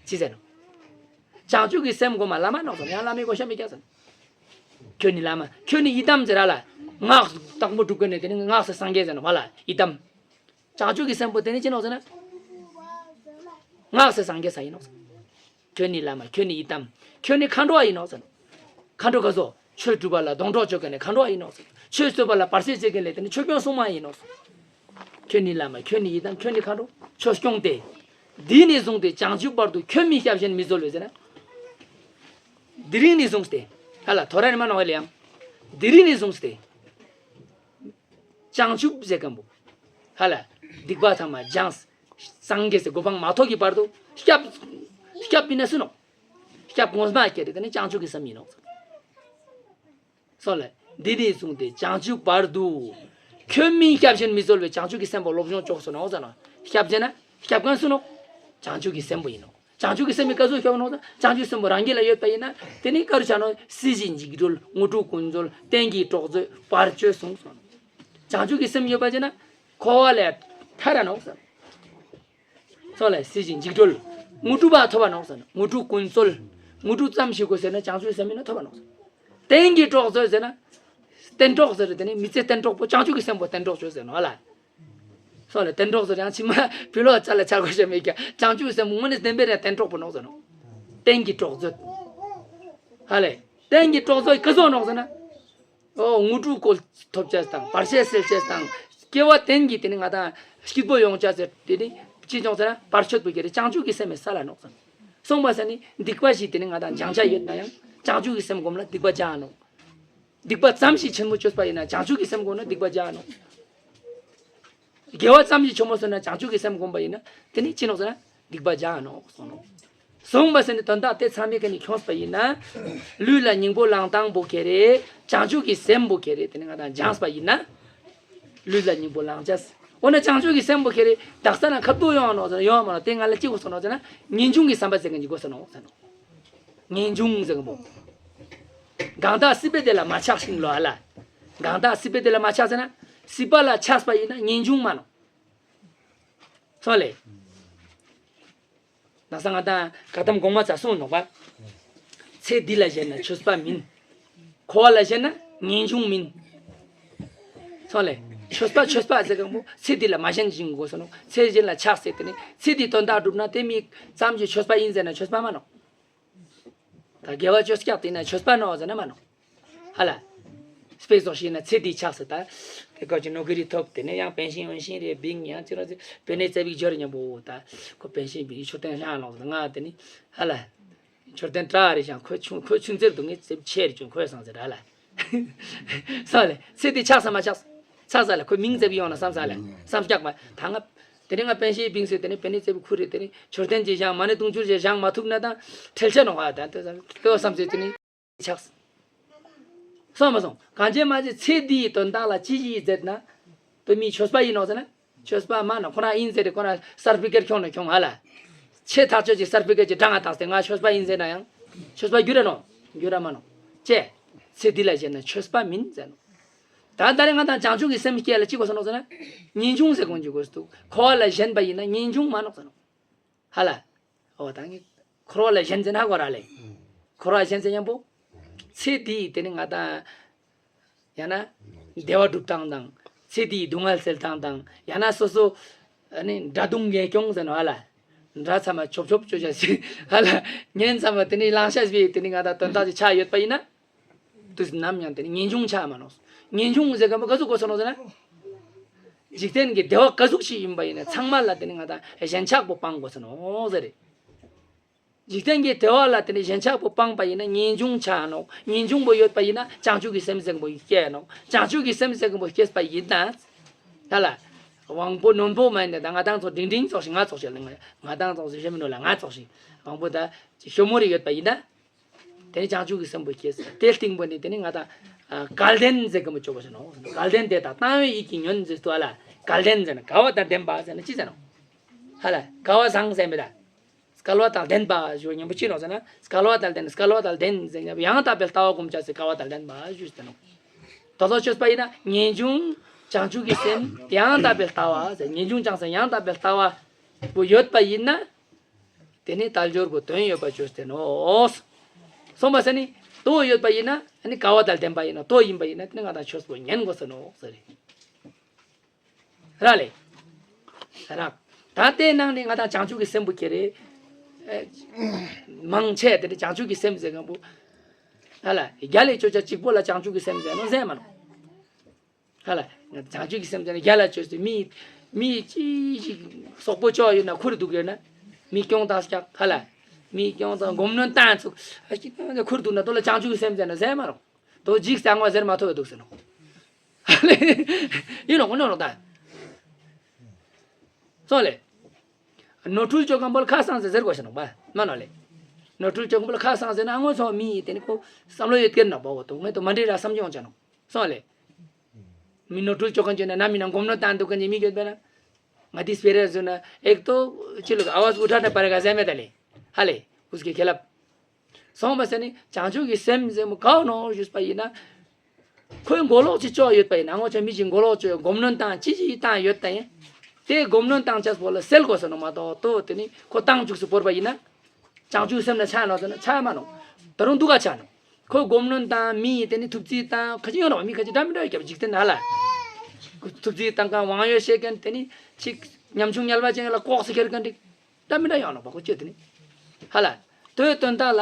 ཅི་ཟེར་ནོ། བྱང་ཆུབ་ཀྱི་སེམས་སྒོམ་མ་བླ་མ་ནོག་ཟེར་ཡང་བླ་མའི་བགོ་བཤའ་མི་རྒྱག་ཟེར། ཁྱོད་ནི་བླ་མ། ཁྱོད་ནི་ཡི་དམ་ཟེར་ར་ལ། སྔགས་དང་པོ་སྒྲུབ་མཁན་ནི་དེ་ནི་སྔགས་སུ་སངས་རྒྱས་ཟེར་ནོ་ཧ་ལ་ཡི་དམ། བྱང་ཆུབ་ཀྱི་སེམས་པོ་དེ་ནི་ཅི་ནོག་ཟེར་ན། སྔགས་སུ་སངས་རྒྱས་ས་ཡིན་ནོག་ཟེར། ཁྱོད་ནི་བླ་མ། ཁྱོད་ནི་ཡི་དམ། ཁྱོད་ནི་མཁའ་འགྲོ་བ་ཡིན་ནོག་ཟེར། མཁའ་འགྲོ་ག་ཟོ། ཆོས་སྒྲུབ་པ་ལ་སྡོང་གྲོགས་བྱེད་མཁན་ནི་མཁའ་འགྲོ་ཡིན་ནོ། ཆོས་རྩོད་པ་ལ་བར་ཆད་བྱེད་མཁན་ལས་དེ་ནི་ཆོས་སྐྱོང་སྲུང་མ་ཡིན་ནོ། ཁྱོད་ནི་བླ་མ་ཁྱོད་ནི་ཡི་དམ་ཁྱོད་ནི་མཁའ་འགྲོ་ཆོས་སྐྱོང་སྟེ། འདི་ནས་བཟུང་སྟེ་བྱང་ཆུབ་བར་དུ་ཁྱོད་མིན་སྐྱབས་གཞན་མི་འཚོལ་བས་ཟེར་ན། དེ་རིང་ནས་བཟུང་སྟེ། ཧ་ལ་ཐོ་ར་ནི་མ་ནོ་ལེ་ཡང་། དེ་རིང་ནས་བཟུང་སྟེ། བྱང་ཆུབ་ཟེར་མཁན་པོ། ཧ་ལ། སྡིག་པ་ཚང་མ་སྦྱངས། སངས་རྒྱས་སའི་གོ་འཕང་མ་ཐོབ་ཀྱི་བར་དུ་སྐྱབས། སྐྱབས་ཡིན་ན་སུ་ནོ། སྐྱབས་ངོ་མ་སྐྱེ་དེ་ནི་བྱང་ཆུབ་ཀྱི་སེམས་ཡིན་ནོ། སོང་ལེ། འདི་ནས་བཟུང་སྟེ་བྱང་ཆུབ་བར་དུ། ཁྱོད་མིན་སྐྱབས་གཞན་མི་འཚོལ་བའི་བྱང་ཆུབ་ཀྱི་སེམས་པ་སློབ་སྦྱོང་ཅོག་སོ་ནོ་ཟེར་ནོ། སྐྱབས་ཟེར་ན་སྐྱབས་མཁན་སུ་ནོ། བྱང་ཆུབ་ཀྱི་སེམས་པོ་ཡིན་ནོ། བྱང་ཆུབ་ཀྱི་སེམས་པོ་ག་ཚོད་ཤོག་ནོ། བྱང་ཆུབ་སེམས་པོ་རང་རྒྱུད་ལ་ཡོད་པ་ཡིན་ན་དེ་ནི་ག་རུ་ཆགས་ནོ། སྲིད་ཞིའི་འཇིགས་སྒྲོལ་དངོས་གྲུབ་ཀུན་སྩོལ་གཏན་གྱི་གྲོགས་མཛོད་བར་གཅོད་གསུངས་སོ། བྱང་ཆུབ་ཀྱི་སེམས་ཡོད་པ་ཡིན་ན་འཁོར་བ་ལས་ཐར་ར་ནོ་ཟེར། སོང་ལེ། སྲིད་ཞིའི་འཇིགས་སྒྲོལ། དངོས་གྲུབ་པ་ཐོབ་པ་ནོ་ཟེར་ནོ། དངོས་གྲུབ་ཀུན་སྩོལ། དངོས་གྲུབ་ཙམ་ཞིག་དགོས་ཟེར་ན་བྱང་ཆུབ་སེམས་ཡིན་ན་ཐོབ་པ་ནོ་ཟེར། གཏན་གྱི་གྲོགས་མཛོད་ཟེར་ན། གཏན་གྲོགས་ཟེར་དེ་ནི་མི་ཚེ་གཏན་གྲོགས་པོ་བྱང་ཆུབ་ཀྱི་སེམས་པོ་གཏན་གྲོགས་མཛོད་ཟེར་ནོ་ཧ་ལ། སོང་ལེ། གཏན་གྲོགས་ཟེར་ཡང་ཕྱི་མ་ཕྱི་ལོགས་ཆ་ལ་ཆ་དགོས་ཤེས་མེད་ཀྱང་བྱང་ཆུབ་སེམས་དངོས་གནས་བསྟན་པའི་ར་གཏན་གྲོགས་པོ་ནོ་ཟེར་ནོ། གཏན་གྱི་གྲོགས་མཛོད། ཧ་ལེ། གཏན་གྱི་གྲོགས་མཛོད་ག་ཚོད་ནོ་ཟེར་ན། ཨོ་དངོས་གྲུབ་ཀྱི་ཐོབ་ཅེས་དང་བར་ཆད་སེལ་ཅེས་དང་སྐྱེ་བ་གཏན་གྱི་དེ་ནི་ང་དང་སྐྱིད་པོ་ཡོང་ཅེས་ཟེར་དེ་ནི་ཅི་ཅོང་ཟེར་ན་བར་ཆད་པོ་ཀྱེ་རེ་བྱང་ཆུབ་ཀྱི་སེམས་མེད་ས་ལ་ནོག་ཟེར། སོང་བ་ཟེར་ནི་སྡིག་པ་ཞིག་དེ་ནི་ང་དང་སྦྱང་ཆ་ཡོད་ན་ཡང་བྱང་ཆུབ་ཀྱི་སེམས་སྒོམ་ལ་སྡིག་པ་སྦྱང་ནོག། སྡིག་པ་ཙམ་ཞིག་ཆེན་མོ་བཅོས་པ་ཡིན་ན་བྱང་ཆུབ་ཀྱི་སེམས་སྒོམ་ན་སྡིག་པ་སྦྱང་ནོག། དགེ་བ་ཙམ་ཞིག་ཆེན་མོ་བསགས་ན་བྱང་ཆུབ་ཀྱི་སེམས་སྒོམ་པ་ཡིན་ན་དེ་ནི་ཅི་ནོག་ཟེར་ན་སྡིག་པ་སྦྱང་ནོག་གསུངས་ནོག། གསུངས་པ་ཟེར་ནི་དོན་དག་དེ་ཚང་མའི་ཀ་ནས་ཁྱོངས་པ་ཡིན་ན། ལུས་ལ་སྙིང་པོ་བླང་སྟངས་པོ་ཀེ་རེ། བྱང་ཆུབ་ཀྱི་སེམས་པོ་ཀེ་རེ་དེ་ནི་ང་དང་སྦྱངས་པ་ཡིན་ན། ལུས་ལ་སྙིང་པོ་བླང་བྱ། འོ་ན་བྱང་ཆུབ་ཀྱི་སེམས་པོ་ཀེ་རེ་དག་ས་ན་ཁ་བཏུ་ཡོང་ནོག་ཟེར་ན་ཡོང་མ་ནོག། དེ་ང་ལ་ཅི་དགོས་སོ་ནོག་ཟེར་ན་ངེས་འབྱུང་གི་བསམ་པ་ཟེར་གི་འཇིག་དགོས་སོ་ནོག་ཟེར་ནོག། ངེས་འབྱུང་ཟེར་གི་པོ། གང་དག་སྲིད་པའི་བདེ་ལ་མ་ཆགས་ཤིང་ལོ་ཨ་ལ། གང་དག་སྲིད་པའི་བདེ་ལ་མ་ཆགས་ཟེར་ན། སྲིད་པ་ལ་ཆགས་པ་ཡིན་ན་ངེས་འབྱུང་མ་ནོག། སོང་ལེ། ན་ས་ང་དང་བཀའ་གདམས་གོང་མ་ཚ་གསུངས་ནོག་པ། ཚེ་འདི་ལ་ཞེན་ན་ཆོས་པ་མིན། འཁོར་བ་ལ་ཞེན་ན་ངེས་འབྱུང་མིན། སོང་ལེ། ཆོས་པ་ཆོས་པ་ཟེར་གང་པོ་ཚེ་འདི་ལ་མ་ཞེན་ཞིང་དགོས་སོ་ནོག། ཚེ་གཞན་ལ་ཆགས་ཟེར་དེ་ནི་ཚེ་འདིའི་དོན་དག་སྒྲུབ་ན་དེ་མི་ཙམ་གྱི་ཆོས་པ་ཡིན་ཟེར་ན་ཆོས་པ་མ་ནོག། ད་དགེ་བ་བཅོ་བརྒྱད་དེ་ན་ཆོས་པ་ནོག་ཟེར་ན་མ་ནོག། ཧ་ལ། དཔེ་སོགས་ཤིག་ན་ཚེ་འདིའི་ཆགས་སུ་ད། དེ་སྐབས་ཀྱི་ནོ་གི་རི་ཐོབ་དེ་ནས་ཡང་པཎ་ཆེན་ཡོན་ཤིང་རེ་བིང་ཡང་ཅི་ར་ཅི་པེ་ནེ་ཙེ་བིག་སྦྱོར་མཉམ་པོ་ད། ཁོ་པཎ་ཆེན་བིང་མཆོད་རྟེན་ལྷང་ལོག་ང་དེ་ནི་ཧ་ལ། མཆོད་རྟེན་བྲག་རེ་ཞང་ཁོ་ཆུང་ཁོ་ཆུང་ཙེར་དུ་ངས་ཙེབ་ཆེ་རེ་ཆུང་ཁོས་སང་ཟེར་ཧ་ལ། ས་ལེ་ཚེ་འདི་ཆགས་ས་མ་ཆགས། ཆགས་ས་ལ་ཁོ་མིང་ཙེབ་ཡོང་ན་བསམ་ས་ལེ་བསམ་སྐྱག་པ་ད་ང་། དེ་ནས་ང་པཎ་ཆེན་བིང་སོས་དེ་ནས་པེ་ནེ་ཙེ་བིག་ཁུ་རེ་དེ་ནས་མཆོད་རྟེན་གྱི་ཞང་མ་ཎི་དུང་ཕྱུར་གྱི་ཞང་མ་ཐུབ་ན་ད་ཁྲེལ་ཆ་ནོག་ཨ་ད་དེ་བསམ་ཚེ་དེ་ནས། ཆགས། སོང་མ་སོང་གང་བྱས་མ་བྱས་ཚེ་འདིའི་དོན་དག་ལ་ཅི་ཞིག་མཛད་ན། དེ་མི་ཆོས་པ་ཡིན་ནོག་ཟེར་ན། ཆོས་པ་མ་ན་ཁོ་རང་ཡིན་ཟེར་ཏེ་ཁོ་རང་སར་ཕི་ཀེར་ཁྱོང་ནས་ཁྱོང་ཧ་ལ། ཆེ་ཐག་ཆོད་ཀྱི་སར་ཕི་ཀེར་གྱི་གྲངས་ང་བཏགས་ཏེ་ང་ཆོས་པ་ཡིན་ཟེར་ན་ཡང་། ཆོས་པ་འགྱུར་ར་ནོག། འགྱུར་ར་མ་ནོག། ཅེ། ཚེ་འདི་ལ་བྱས་ན་ཆོས་པ་མིན་ཟེར་ནོག། ད་ད་རེས་ང་དང་བྱང་ཆུབ་ཀྱི་སེམས་སྐྱེ་ལ་ཅི་དགོས་སོ་ནོག་ཟེར་ན། ངེས་འབྱུང་ཟེར་གོང་གྱི་དགོས་སུ་འདུག་འཁོར་བ་ལ་ཞེན་པ་ཡིན་ན་ངེས་འབྱུང་མ་ནོག་ཟེར་ནོག། ཧ་ལ། འོ་ད་ངས་འཁོར་བ་ལ་ཞེན་ཟེར་ན་ཧ་གོ་ར་ལེ། འཁོར་བ་ཞེན་ཟེར་མཉམ་པོ། ཚེ་འདིའི་དེ་ནི་ང་དང་། ཡང་ན། བདེ་བ་སྒྲུབ་སྟངས་དང་། ཚེ་འདིའི་སྡུག་བསྔལ་སེལ་སྟངས་དང་ཡང་ན་སོ་སོ། ཨ་ནི་དགྲ་གདོང་ངན་སྐྱོང་ཟེར་ནོག་ཧ་ལ། དགྲ་ཚང་མ་ཆོབ་ཆོབ་ཅོ་བྱ་ཞིག་ཧ་ལ། ངན་ཚང་མ་དེ་ནི་བླང་བྱ་ཞིག་དེ་ནི་ང་དང་དོན་དག་ཅིག་ཆགས་ཡོད་པ་ཡིན་ན། དུས་ནམ་ཡང་དེ་ནི་ངེས་འབྱུང་ཆགས་མ་ནོག། ངེས་འབྱུང་ཟེར་མཁན་པོ་ག་ཚོད་གོ་སོང་ནོག་ཟེར་ན། འཇིག་རྟེན་གྱི་བདེ་བ་ག་ཟུག་ཞིག་ཡིན་པ་ཡིན་ན་ཚང་མ་ལ་དེ་ནི་ང་དང་ཞེན་ཆགས་པོ་སྤང་དགོས་སོ་ནོག་ཟེར་རེད། འཇིག་རྟེན་གྱི་བདེ་བ་ལ་དེ་ནི་ཞེན་ཆགས་པོ་སྤངས་པ་ཡིན་ན་ངེས་འབྱུང་ཆགས་ནོག། ངེས་འབྱུང་པོ་ཡོད་པ་ཡིན་ན་བྱང་ཆུབ་ཀྱི་སེམས་ཟེར་མཁན་པོ་སྐྱེ་ནོག། བྱང་ཆུབ་ཀྱི་སེམས་ཟེར་མཁན་པོ་སྐྱེས་པ་ཡིན་ན། ད་ལ། དབང་པོ་རྣོན་པོ་མ་ཡིན་ན་ད་ང་དང་ཚོ་འབྲིང་འབྲིང་ཙོགས་ཤིག་ང་ཙོགས་ཤིག་ལ་ང་དང་ཚོ་ཞེ་མི་ནོ་ལ་ང་ཙོགས་ཤིག་དབང་པོ་ད་ཞོ་མོ་རེ་ཡོད་པ་ཡིན་ན། དེ་ནི་བྱང་ཆུབ་ཀྱི་སེམས་པོ་སྐྱེས། དེ་སྟེང་པོ་ནི་དེ་ནི་ང་དང་། བསྐལ་ལྡན་ཟེར་གི་མི་ཆོག་པ་ཞིག་ནོ། བསྐལ་ལྡན་དེ་དག་བཏང་བའི་ཡིད་ཀྱིས་ཉོན་ཟེར་དུས་ཨ་ལ། བསྐལ་ལྡན་ཟེར་ན་དགའ་བ་དང་ལྡན་པ་ཟེར་ན་ཅི་ཟེར་ནོ། ཧ་ལ་དགའ་བ་བཟང་ཟེར་མི་ད། བསྐལ་བ་དང་ལྡན་པ་ཞུ་ཉམ་པོ་ཅི་ནོ་ཟེར་ན་བསྐལ་བ་དང་ལྡན་བསྐལ་བ་དང་ལྡན་ཟེར་ཉམ་པོ་ཡང་དག་པའི་ལྟ་བ་སྒོམ་བྱ་ཟེར་བསྐལ་བ་དང་ལྡན་པ་ཞུ་ཟེར་ནོ། དོ་དོ་ཆོས་པ་ཡིན་ན་ངེས་འབྱུང་བྱང་ཆུབ་ཀྱི་སེམས་ཡང་དག་པའི་ལྟ་བ་ཟེར་ངེས་འབྱུང་བྱང་སེམས་ཡང་དག་པའི་ལྟ་བ་པོ་ཡོད་པ་ཡིན་ན། དེ་ནི་དལ་འབྱོར་པོ་དོན་ཡོད་པ་ཆོས་དེ་ནོ། སོང་པ་ས་ནི་དོ་ཡོད་པ་ཡིན་ན་ཨ་ནི་དགའ་བ་དང་ལྡན་པ་ཡིན་ན་དོ་ཡིན་པ་ཡིན་ན་དེ་ནི་ང་དང་ཆོས་པོ་ཉན་དགོས་ས་ནོ་ཟེར་རེད། ར་ལེ། ར། ད་དེ་ནང་ནས་ང་དང་བྱང་ཆུབ་ཀྱི་སེམས་པོ་ཁྱེར་རེ། མང་ཆེ་དེ་ནི་བྱང་ཆུབ་ཀྱི་སེམས་ཟེར་མཁན་པོ། ཧ་ལ། རྒྱ་ལས་ཆོས་ཆ་གཅིག་པོ་ལ་བྱང་ཆུབ་ཀྱི་སེམས་ཟེར་ནོ་ཟེར་མ་ནོ། ཧ་ལ། བྱང་ཆུབ་ཀྱི་སེམས་ཟེར་ན་རྒྱ་ལ་ཆོས་ཟེར་མི་མི་ཅི་ཞིག་སོག་པོ་ཅོག་ཡོད་ན་ཁུར་འདུག་ཡོད་ན། མི་སྐྱོང་དང་སྐྱག་ཧ་ལ། མི་སྐྱོང་དང་སྒོམ་ནོན་བཏང་ཚུགས་ཨ་ཅིག་ཁུར་འདུག་ན་དོ་ལ་བྱང་ཆུབ་ཀྱི་སེམས་ཟེར་ན་ཟེར་མ་རོ། དོ་འཇིགས་སང་བ་ཟེར་མ་ཐོབ་འདུག་ཟེར་ནོ། ཧ་ལ། ཡིན་ནོ་གོ་ནོ་རོ་ད། སོང་ལེ། ནོར་འཁྲུལ་ཅོ་གམ་པོ་ལ་ཁ་སང་ཟེར་ཟེར་དགོས་ཤེ་ནོ་པ་མ་ནོ་ལེ། ནོར་འཁྲུལ་ཅོ་གམ་པོ་ལ་ཁ་སང་ཟེར་ན་ཨ་ངོ་ཚོ་མི་དེ་ནི་ཁོ་བསམ་བློ་ཡོད་ཀེར་ནོ་པ་འོ་དོ་ངས་དོ་མ་འདྲེ་ར་བསམ་སྐྱོང་ཅ་ནོ། སོང་ལེ། མི་ནོར་འཁྲུལ་ཅོ་གང་ཅོ་ན་ན་མི་ན་སྒོམ་ནོ་བཏང་འདུག་ག་ཉི་མི་ཡོད་པས་ན། ང་དེ་སྤེ་ར་བཟོས་ན་ཨེག་ཏོ་ཅི་ལུག་ཨ་བ་ཨུ་ཐ་ན་པ་ར་ག་ཟེ་མེ་ད་ལེ། ཧ་ལེ། ཨུ་སྐེ་ཁེ་ལབ། སོང་བ་ཟེར་ནི་བྱང་ཆུབ་ཀྱི་སེམས་ཟེར་མོ་གའོ་ནོ་ཞུས་པ་ཡིན་ན། ཁོའི་མགོ་ལོག་ཅིག་ཅོག་ཡོད་པ་ཡིན་ན་ངོ་ཆ་མི་ཅིག་མགོ་ལོག་ཅོག་སྒོམ་ནོན་བཏང་ཅི་ཅི་བཏང་ཡོད་ད་ཡིན། དེ་སྒོམ་ནོན་བཏང་ཅས་པོ་ལ་སེལ་དགོས་ཟེར་ནོ་མ་གཏོགས་དོ་དེ་ནི་ཁོ་བཏང་བཅུག་སུ་བོར་བ་ཡིན་ན། བྱང་ཆུབ་སེམས་ལ་ཆགས་ནོ་ཟེར་ན་ཆགས་མ་ནོ། ད་རུང་འདུག་ག་ཆགས་ནོ། ཁོ་སྒོམ་ནོན་དང་མི་ཡི་དེ་ནི་ཐུབ་ཚིག་དང་ཁ་ཅིག་ཡོང་ནོ་མི་ཁ་ཅིག་འདྲ་མི་འདྲ་ཡོད་ཀྱང་འཇིག་རྟེན་ན་ལ། ཐུབ་ཚིག་དང་གང་དབང་ཡོད་བཤད་མཁན་དེ་ནི་ཅིག་ཉམ་ཆུང་ཉལ་བ་ཅན་ལ་ལྐོག་སུ་ཁྱེར་མཁན་ཅིག་འདྲ་མི་འདྲ་ཡོང་ནོ་བ་ཁོ་ཅོ་དེ་ནི། ཧ་ལ། དོའི་དོན་དག་ལ་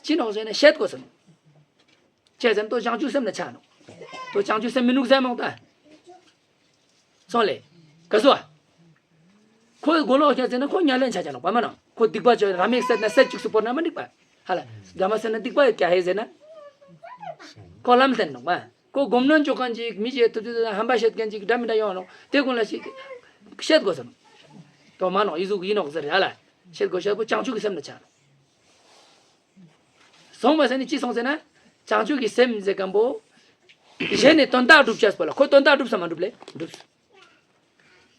ཅི་ནོ་ཟེར་ན་བཤད་དགོས་ཟེར་ནོ། བྱས་ཙང་དོ་བྱང་ཆུབ་སེམས་ལ་ཆགས་ནོ། དོ་བྱང་ཆུབ་སེམས་མི་ནུག་ཟེར་མོང་ད། སོང་ལེ། ག་སོ། ཁོའི་མགོ་ལོག་ཤ་ཟེར་ན་ཁོ་ཉ་ལན་ཆ་ཆ་ནོ་པ་མ་ནོ། ཁོ་སྡིག་པ་ཅོ་ར་མེག་སད་ན་སད་བཅུག་སུ་བོར་ན་མ་འགྲིག་པ། ཧ་ལ། དགའ་མ་སད་ན་སྡིག་པ་ཡོད་ཀྱ་ཧེ་ཟེར་ན། ཁོ་ལམ་སྟན་ནོ་པ། ཁོ་སྒོམ་ནོན་ཅོ་མཁན་ཅིག་མི་ཅེ་ཐུབ་ཐུབ་ཧམ་པ་བཤད་མཁན་ཅིག་འདྲ་མི་འདྲ་ཡོང་ནོ། དེ་ཀུན་ལ་ཞིག་བཤད་དགོས་ཟེར་ནོ། དོ་མ་ནོ་ཡི་ཟུག་ཡིན་ནོ་ཟེར་ཧ་ལ། བཤད་དགོས་བཤད་དགོས་བྱང་ཆུབ་ཀྱི་སེམས་ལ་ཆགས་ནོ། སོང་བ་ཟེར་ནི་ཅི་སོང་ཟེར་ན། བྱང་ཆུབ་ཀྱི་སེམས་ཟེར་མཁན་པོ། གཞན་ནི་དོན་དག་སྒྲུབ་བྱས་པ་ལ་ཁོ་དོན་དག་སྒྲུབ་ས་མ་སྒྲུབ་ལེ་སྒྲུབ།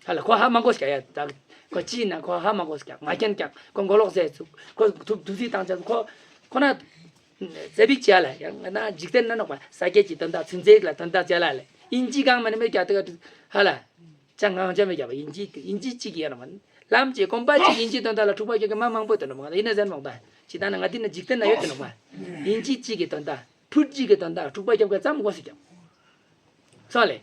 ཧ་ལ་ཁོ་ཧ་མ་གོ་སྐྱ་ཡ་ད། ཁོ་ཅི་ན་ཁོ་ཧ་མ་གོ་སྐྱ་ང་རྒྱན་སྐྱ་ཁོ་མགོ་ལོག་ཟས་ཚུགས་ཁོ་ཐུབ་ཐུབ་ཚིག་བཏང་ཆ་ཁོ། ཁོ་ན། ཟེ་བིག་ཅ་ལ་ཡང་ང་ན་འཇིག་རྟེན་ན་ནོག་པ་ས་སྐྱེ་ཅི་དོན་དག་ཚུན་ཚེག་ལ་དོན་དག་ཅ་ལ་ལེ་ཨིན་ཅི་གང་མ་ནི་མེ་སྐྱ་ཏི་ཀ་ཧ་ལ། ཅང་ངང་ཅང་མི་རྒྱབ་པ་ཡིན་གཅིག་ཡིན་གཅིག་གཅིག་ཡིན་ནོ་མ། ལམ་གྱི་གོམ་པ་གཅིག་ཡིན་གཅིག་དོན་དག་ལ་འཁྲུག་པ་རྒྱག་གི་མ་མང་པོ་དོན་ནོ་མ་ཡིན་ན་ཟེར་མོང་ད། ཅི་ད་ན་ང་འདི་ན་འཇིག་རྟེན་ན་ཡོད་དོན་ནོ་མ། ཡིན་གཅིག་གཅིག་གི་དོན་དག་ཕུད་གཅིག་གི་དོན་དག་འཁྲུག་པ་རྒྱབ་གི་ཙམ་དགོས་སུ་རྒྱབ། སོང་ལེ།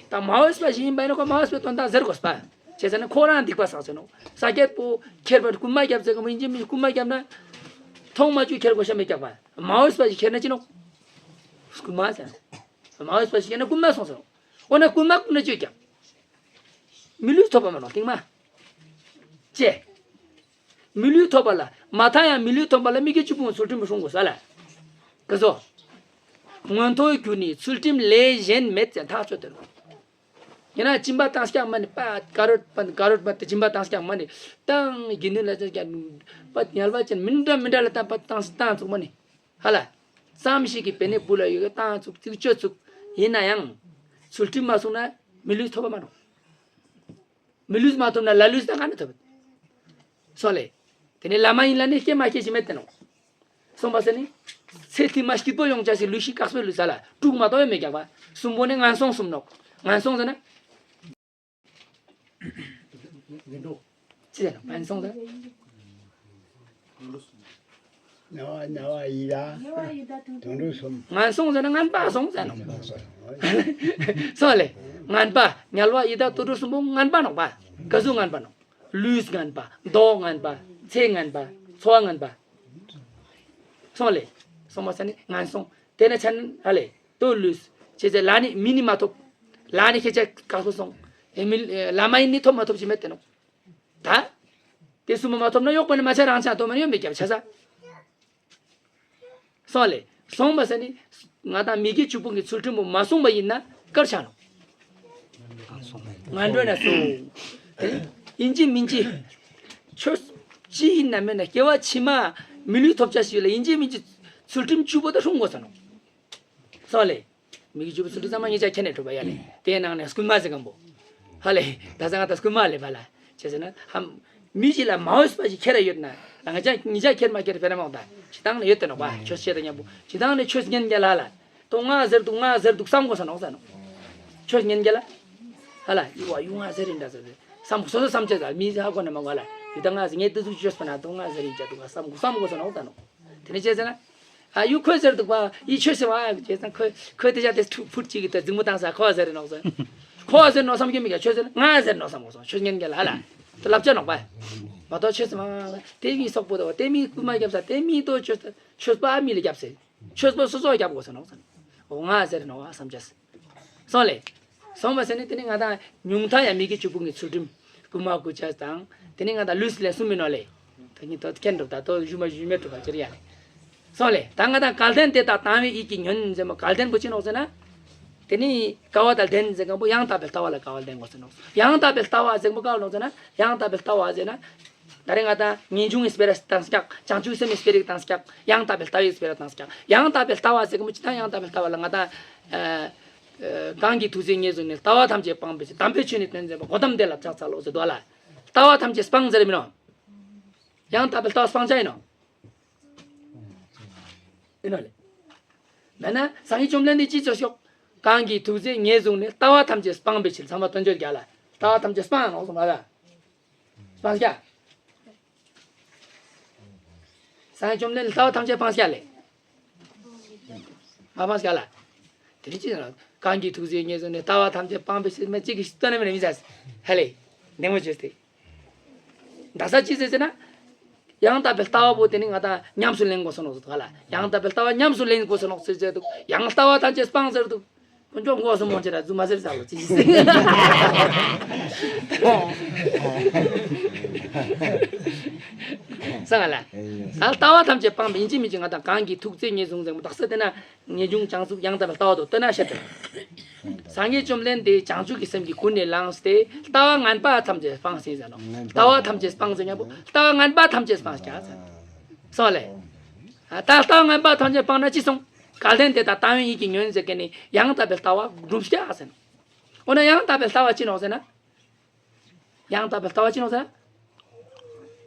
ད་མ་འོས་པ་ཞིག་ཡིན་པ་ཡིན་ན་ཁོ་མ་འོས་པའི་དོན་དག་ཟེར་དགོས་པ། བྱས་ཙང་ན་ཁོ་རང་སྡིག་པ་བསགས་ཟེར་ནོ། ས་སྐྱེད་པོ་ཁྱེར་པར་རྐུན་མ་རྒྱབ་ཟེར་གི་མོ་ཡིན་གཅིག་མིན་རྐུན་མ་རྒྱབ་ན། ཐོང་མ་བཅུ་ཁྱེར་དགོས་ཤ་མི་རྒྱག་པ། མ་འོས་པ་ཞིག་ཁྱེར་ན་ཅི་ནོ། རྐུན་མ་ཟེར། མ་འོས་པ་ཞིག་ཁྱེར་ན་རྐུན་མ་སོང་ཟེར་ནོ། འོ་ན་རྐུན་མ་རྐུན་ན་ཅི་ཡོད་ཀྱང་། མི་ལུས་ཐོབ་པ་མ་ནོ་སྟིང་མ། ཅེ། མི་ལུས་ཐོབ་པ་ལ་མ་མཐའ་ཡང་མི་ལུས་ཐོབ་པ་ལ་མི་དགེ་བཅུ་སྤོང་ཚུལ་ཁྲིམས་སྲུང་དགོས་ས་ལ། ག་ཟོ། མངོན་མཐོའི་རྒྱུ་ནི་ཚུལ་ཁྲིམས་ལས་གཞན་མེད་ཅེས་ཐག་ཆོད་དོ། ཡིན་ན་སྦྱིན་པ་བཏང་སྐྱག་མ་ནི་པ་ཀ་རོད་པ་ཀ་རོད་པ་དེ་སྦྱིན་པ་བཏང་སྐྱག་མ་ནི་བཏང་དགེ་འདུན་ལ་ཅེས་ཀྱང་པ་ཉལ་བ་ཅན་མི་འདྲ་མི་འདྲ་ལ་བཏང་པ་བཏང་བཏང་ཚུགས་མ་ནི། ཧ་ལ། ཙམ་ཞིག་གི་བེ་ནེ་བུ་ལ་ཡོད་གི་བཏང་ཚུགས་ཚིག་གཅོད་ཚུགས། ཡིན་ན་ཡང་། ཚུལ་ཁྲིམས་མ་སྲུང་ན་མི་ལུས་ཐོབ་པ་མ་རུང་། མི་ལུས་མ་ཐོབ་ན་ལ་ལུས་དང་ག་ནས་ཐོབ། སོང་ལེ། དེ་ནས་བླ་མ་ཡིན་ལ་ནི་སྐྱེ་མ་སྐྱེ་ཞིག་མེད་དེ་ནོ། སོང་པ་ཟེར་ནི། ཚེ་ཐིག་མ་སྐྱིད་པོ་ཡོང་ཅག་ཞིག་ལུས་ཤིག་དཀག་སྤེལ་ལུས་ས་ལ་དཀྲུག་མ་གཏོགས་ཡོད་མེད་ཀྱག་པ། གསུམ་པོ་ནི་ངན་སོང་གསུམ་ནོ། ངན་སོང་ཟེར་ན། ཅི་ཟེར་ན་ངན་སོང་ཟེར། ན་བ་ན་བ་ཡི་དྭགས་དུད་འགྲོ་གསུམ། ངན་སོང་ཟེར་ན་ངན་པ་སོང་ཟེར་ནོ། སོང་ལེ། ངན་པ་ངལ་བ་ཡི་དྭགས་དུད་འགྲོ་གསུམ་པོ་ངན་པ་ནོག་པ། ག་ཟུག་ངན་པ་ནོ། ལུས་ངན་པ། མདོག་ངན་པ། ཚེ་ངན་པ། འཚོ་བ་ངན་པ། སོང་ལེ། སོང་མ་ས་ནི་ངན་སོང་། དེ་ནས་ཆ་ནི་ཧ་ལེ། དོ་ལུས། བྱས་ཚེ་ལ་ནི་མི་ནི་མ་ཐོབ། ལ་ནི་ཁྱེད་ཅག་བཀག་སོ་སོང་། ཨེ་མི་བླ་མ་ཡིན་ནི་ཐོབ་མ་ཐོབ་ཅི་མེད་དེ་ནོ། ད། དེ་གསུམ་མ་ཐོབ་ན་གཡོག་པ་ནི་མ་ཆ་རང་ཆ་དོ་མ་ནི་ཡོད་མེད་རྒྱབ་ཆ་ས། སོང་ལེ། སོང་བ་ཟེར་ནི། ང་དང་མི་དགེ་བཅུ་སྤོང་གི་ཚུལ་ཁྲིམས་པོ་མ་སྲུང་བ་ཡིན་ན་དཀར་ཆག་ནོ། ང་འགྲོ་ན་སོང་། ཡིན་གཅིག་མིན་གཅིག་ཆོས་ཅི་ཡིན་ན་མེད་ན་སྐྱེ་བ་ཕྱི་མ་མི་ལུས་ཐོབ་བྱ་ཞིག་ལ་ཡིན་གཅིག་མིན་གཅིག་ཚུལ་ཁྲིམས་བཅུ་པོ་ད་སྲུང་དགོས་ས་ནོ། སོང་ལེ། མི་དགེ་བཅུ་པོ་ཚུལ་ཁྲིམས་ཚང་མ་ངེད་ཅག་ཁྱེར་ནས་གྲུབ་པ་ཡ་ལེ། དེའི་ནང་ནས་རྐུན་མ་ཟེར་གམ་པོ། ཧ་ལེ། ད་ས་ང་ད་རྐུན་མ་ལེ་བ་ལ། བྱས་ཟེར་ན་ཧམ། མི་ཞིག་ལ་མ་འོས་པ་ཞིག་ཁྱེར་ཡོད་ན། ང་ཅག་ངེད་ཅག་ཁྱེར་མ་ཁྱེར་བེ་ར་མ་འོག་ད། ཇི་ལྟར་ན་ཡོད་དེ་ནོག་པ། ཆོས་བཤད་དང་མཉམ་པོ་ཇི་ལྟར་ན་ཆོས་ཉན་རྒྱ་ལ་ལ། དོ་ང་ཟེར་འདུག་ང་ཟེར་འདུག་བསམ་དགོས་ས་ནོག་ས་ནོག་ཆོས་ཉན་རྒྱ་ལ། ཧ་ལ་ཡུ་བ་ཡུ་ང་ཟེར་རིན་འདྲ་ཟེར་ཟེར། བསམ་སོ་སོ་བསམ་བྱས་ཟ་མི་ཧ་གོ་ན་མ་གོ་ལ། ཡུ་ད་ང་ཟེར་ངས་དེ་ཟུག་ཆོས་པ་ན་དོ་ང་ཟེར་རིན་འདྲ་འདུག་བསམ་དགོས་བསམ་དགོས་ས་ནོག་ས་ནོག་དེ་ནས་བྱས་ཟེར་ན། ཨ་ཡུ་ཁོས་ཟེར་འདུག་པ། ཡི་ཆོས་ཟེར་བ་བྱས་ཙང་ཁོས་ཁོས་དེ་ཅག་དེ་ཕུ་ཕུར་གཅིག་གི་ད་རྫིང་བུ་བཏང་ས་ཁོ་ཟེར་རེ་ནོག་ཟེར། ཁོ་ཟེར་ནོག་བསམ་གྱི་མི་ག་ཆོས་ཟེར་ང་ཟེར་ནོག་བསམ་དགོས་སོང་ཆོས་ཉན་གྱི་ལ་ལ། དེ་ལབ་ཅག་ནོག་པ། མ་གཏོགས་ཆོས་ཟེར་མ་དེ་མི་སོག་པོ་དོ་དེ་མི་རྐུན་མ་རྒྱབ་ས་དེ་མི་དོ་ཆོས་ཆོས་པ་མི་ལ་རྒྱབ་ཟེར། ཆོས་པ་སོ་སོ་རྒྱབ་དགོས་ས་ནོག་ཟེར། འོ་ང་ཟེར་ནོག་བསམ་བྱས། སོང་ལེ། སོང་བ་ཟེར་ནས་དེ་ནི་ང་དང་ཉུང་མཐའ་ཡང་མི་དགེ་བཅུ་སྤོང་གི་ཚུལ་ཁྲིམས་བུ་མ་གུ་ཅ་དང་དེ་ནི་ང་དང་ལུས་ལས་གསུམ་མིན་ནོག་ལེ། ད་ནི་ད་ཁྱེད་འགྲོ་ད་ལྟོ་ཞུ་མ་ཞུ་མེད་འགྲོ་བ་ཅིར་ཡ་ལེ། སོང་ལེ། ད་ང་དང་སྐལ་ལྡན་དེ་དག་དང་བའི་ཡིད་ཀྱིས་ཉོན་ཟེར་མོ། སྐལ་ལྡན་པོ་ཅི་ནོག་ཟེར་ན། དེ་ནི་དཀའ་བ་དང་ལྡན་ཟེར་མཁན་པོ་ཡང་དག་པའི་ལྟ་བ་ལ་དཀའ་བ་ལྡན་དགོས་ཟེར་ནོག། ཡང་དག་པའི་ལྟ་བ་ཟེར་མཁན་པོ་ག་ལོག་ཟེར་ན། ཡང་དག་པའི་ལྟ་བ་ཟེར་ན། ད་རེས་ང་དང་ངེས་འབྱུང་གི་སྤེ་ར་བཏང་སྐྱག། བྱང་ཆུབ་སེམས་ཀྱི་སྤེ་ར་བཏང་སྐྱག། ཡང་དག་པའི་ལྟ་བའི་སྤེ་ར་བཏང་སྐྱག། ཡང་དག་པའི་ལྟ་བ་ཟེར་མཁན་པོ་ཅི་དང་ཡང་དག་པའི་ལྟ་བ་ལ་ང་དང་། ཨ། ཨ། གང་གིས་ཐུགས་བརྩེ་ངེས་བཟུང་ནས། ལྟ་བ་ཐམས་ཅད་སྤངས་པའི་ཕྱིར། དམ་པའི་ཆོས་ནི་སྟོན་མཛད་པ། གོ་ཏམ་དེ་ལ་ཕྱག་འཚལ་ལོ་ཟེར་དོ་ལ། ལྟ་བ་ཐམས་ཅད་སྤངས་ཟེར་མིན་ནོ། ཡང་དག་པའི་ལྟ་བ་སྤང་བྱ་ཡིན་ནོ། ཡིན་ནོ་ལེ། མེད་ན་སངས་རྒྱས་བཅོམ་ལྡན་འདས་ཀྱིས་ཅི་ཟེར་ཤོག། གང་གིས་ཐུགས་བརྩེ་ངེས་བཟུང་ནས། ལྟ་བ་ཐམས་ཅད་སྤངས་པའི་ཕྱིར། ཚང་མ་དོན་བརྗོད་རྒྱག་ལ། ལྟ་བ་ཐམས་ཅད་སྤང་ནོག་གསུངས་པ་ལ། སྤང་བྱ། སངས་རྒྱས་བཅོམ་ལྡན་འདས་ལྟ་བ་ཐམས་ཅད་སྤང་བྱ་ལེ། མ་སྤང་བྱ་ལ། དེ་ནི་ཅི་ཟེར་ན། གང་གིས་ཐུགས་བརྩེ་ངེས་བཟུང་ནས། ལྟ་བ་ཐམས་ཅད་སྤངས་པའི་ཕྱིར། མི་གཅིག་གིས་སྟོན་ན་མི་ནི་མི་ཟ། ཧ་ལེ། འདེང་མོ་བྱོས་ཏེ། ད་ས་ཅི་ཟེར་ཟེར་ན། ཡང་དག་པའི་ལྟ་བ་པོ་དེ་ནི་ང་དང་ཉམས་སུ་ལེན་དགོས་སོ་ནོག་ཟེར་དུ་ག་ལ། ཡང་དག་པའི་ལྟ་བ་ཉམས་སུ་ལེན་དགོས་སོ་ནོག་ཟེར་ཟེར་དུ། ཡང་ལྟ་བ་ཐམས་ཅད་སྤངས་ཟེར་དུ། ཁོ་ཚོ་མགོ་སོ་མོ་ཅི་ར་རྫུན་མ་ཟེར་ཟ་ལོ་ཅི་ཟེར། སང་ང་ལ། ད་ལྟ་བ་ཐམས་ཅད་སྤངས་པ་ཡིན་གཅིག་མིན་གཅིག་ང་དང་གང་གིས་ཐུགས་བརྩེ་ངེས་བཟུང་ཟེར་མོ་དག་ས་དེ་ན། ངེས་འབྱུང་བྱང་ཆུབ་ཡང་དག་པའི་ལྟ་བ་དང་བསྟུན་ན་བཤད་དོ། སངས་རྒྱས་བཅོམ་ལྡན་འདས་བྱང་ཆུབ་ཀྱི་སེམས་ཀྱིས་ཀུན་ནས་བསླངས་ཏེ། ལྟ་བ་ངན་པ་ཐམས་ཅད་སྤངས་ཟིན་ཟེར་ནོ། ལྟ་བ་ཐམས་ཅད་སྤངས་ཟེར་མཁན་པོ་ལྟ་བ་ངན་པ་ཐམས་ཅད་སྤངས་ཀྱག་ཟེར། སོང་ལེ། ད་ལྟ་བ་ངན་པ་ཐམས་ཅད་སྤངས་ན་ཅི་སོང་། སྐལ་ལྡན་དེ་དག་དང་བའི་ཡིད་ཀྱིས་ཉོན་ཟེར་མཁན་ནི་ཡང་དག་པའི་ལྟ་བ་སྒྲུབ་ཀྱག་ཟེར་ནོ། འོ་ན་ཡང་དག་པའི་ལྟ་བ་ཅི་ནོག་ཟེར་ན། ཡང་དག་པའི་ལྟ་བ་ཅི་ནོག་ཟེར་ན།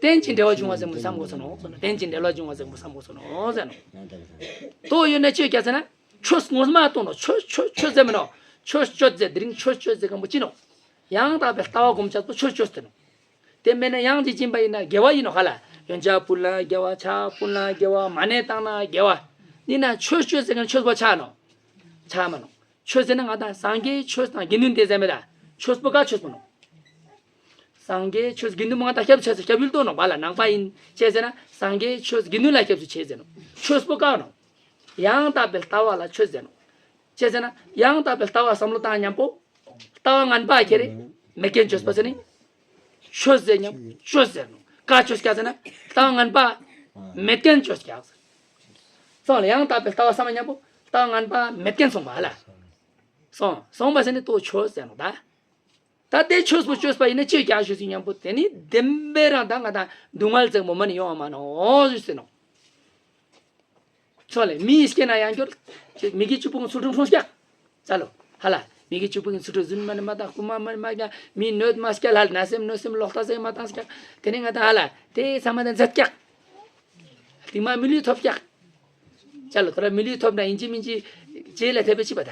རྟེན་ཅིང་འབྲེལ་བར་འབྱུང་བ་ཟེར་མོ་བསམ་དགོས་སོ་ནོ། རྟེན་ཅིང་འབྲེལ་བར་འབྱུང་བ་ཟེར་མོ་བསམ་དགོས་སོ་ནོ་ཟེར་ནོ། དོ་ཡོད་ན་ཅི་ཡོད་ཀྱག་ཟེར་ན། ཆོས་ངོ་མ་གཏོང་ནོ། ཆོས་ཆོས་ཆོས་ཟེར་མི་ནོ། ཆོས་སྤྱོད་ཟེར། དེ་རིང་ཆོས་སྤྱོད་ཟེར་མཁན་པོ་ཅི་ནོ། ཡང་དག་པའི་ལྟ་བ་སྒོམ་ཆགས་པོ་ཆོས་སྤྱོད་ཟེར་ནོ། དེ་མེད་ན་ཡང་ཅིག་སྦྱིན་པ་ཡིན་ན་དགེ་བ་ཡིན་ནོ་ཧ་ལ། ཡོན་ཆབ་ཕུལ་ན་དགེ་བ། ཕྱག་ཕུལ་ན་དགེ་བ། མ་ཎི་བཏང་ན་དགེ་བ། ཡིན་ན་ཆོས་སྤྱོད་ཟེར་མཁན་ཆོས་པོ་ཆགས་ནོ། ཆགས་མ་ནོ། ཆོས་ཟེར་ན་ང་དང་སངས་རྒྱས་ཆོས་དང་དགེ་འདུན་དེ་ཟེར་མེད་ད། ཆོས་པོ་ག་ཆོས་པོ་ནོ། སངས་རྒྱས་ཆོས་དགེ་འདུན་མང་དང་སྐྱབས་བྱས་སོ། སྐྱབས་ཡུལ་གཏོང་ནོ་བ་ལ། ནང་པ་ཡིན་ཅེས་ཟེར་ན་སངས་རྒྱས་ཆོས་དགེ་འདུན་ལ་སྐྱབས་སུ་མཆི་ཟེར་ནོ། ཆོས་པོ་ག་ནོ། ཡང་དག་པའི་ལྟ་བ་ལ་ཆོས་ཟེར་ནོ། ཅེས་ཟེར་ན་ཡང་དག་པའི་ལྟ་བ་བསམ་བློ་བཏང་མཉམ་པོ། ལྟ་བ་ངན་པ་ཁྱེར་རེ་མེད་མཁན་ཆོས་པ་ཟེར་ནི། ཆོས་ཟེར་མཉམ་ཆོས་ཟེར་ནོ། ག་ཆོས་ཀྱག་ཟེར་ན་ལྟ་བ་ངན་པ་མེད་མཁན་ཆོས་ཀྱག་ཟེར། སོང་ལ་ཡང་དག་པའི་ལྟ་བ་བསམ་མཉམ་པོ་ལྟ་བ་ངན་པ་མེད་མཁན་སོང་བ་ལ། སོང་སོང་བ་ཟེར་ནི་ལྟོ་ཆོས་ཟེར་ནོ་ད། ད་དེ་ཆོས་པོ་ཆོས་པ་ཡིན་ན་ཅི་ཀྱང་ཞུ་ཟིན་མཉམ་པོ་དེ་ནི་བདེན་པའི་རང་ད་ང་དང་སྡུག་བསྔལ་ཙམ་པོ་མ་ནི་ཡོང་བ་མ་ནོ་ཞུ་ཟེར་ནོ། ཚོ་ལེ་མི་ཡི་སྐྱེ་ན་ཡང་འགྱུར། མི་དགེ་བཅུ་སྤོང་གི་ཚུལ་ཁྲིམས་སྲུང་སྐྱག། ཙ་ལོ། ཧ་ལ། མི་དགེ་བཅུ་སྤོང་གི་ཚུལ་ཁྲིམས་རྫུན་མ་ནི་མ་བཏང་། རྐུན་མ་མ་ནི་མ་རྐྱང་། མིའི་གནོད་མ་སྐྱལ། ཧ་ལ་ན་སེམས་གནོད་སེམས་ལོག་ལྟ་ཟེར་མ་བཏང་སྐྱག། དེ་ནི་ང་དང་ཧ་ལ་དེ་ཚང་མ་དང་མཛད་སྐྱག། རྟིང་མ་མི་ལུས་ཐོབ་སྐྱག། ཙ་ལོ་ད་ར་མི་ལུས་ཐོབ་ན་ཡིན་གཅིག་མིན་གཅིག་རྗེས་ལ་ཐེབས་པའི་ཅི་པ་ད།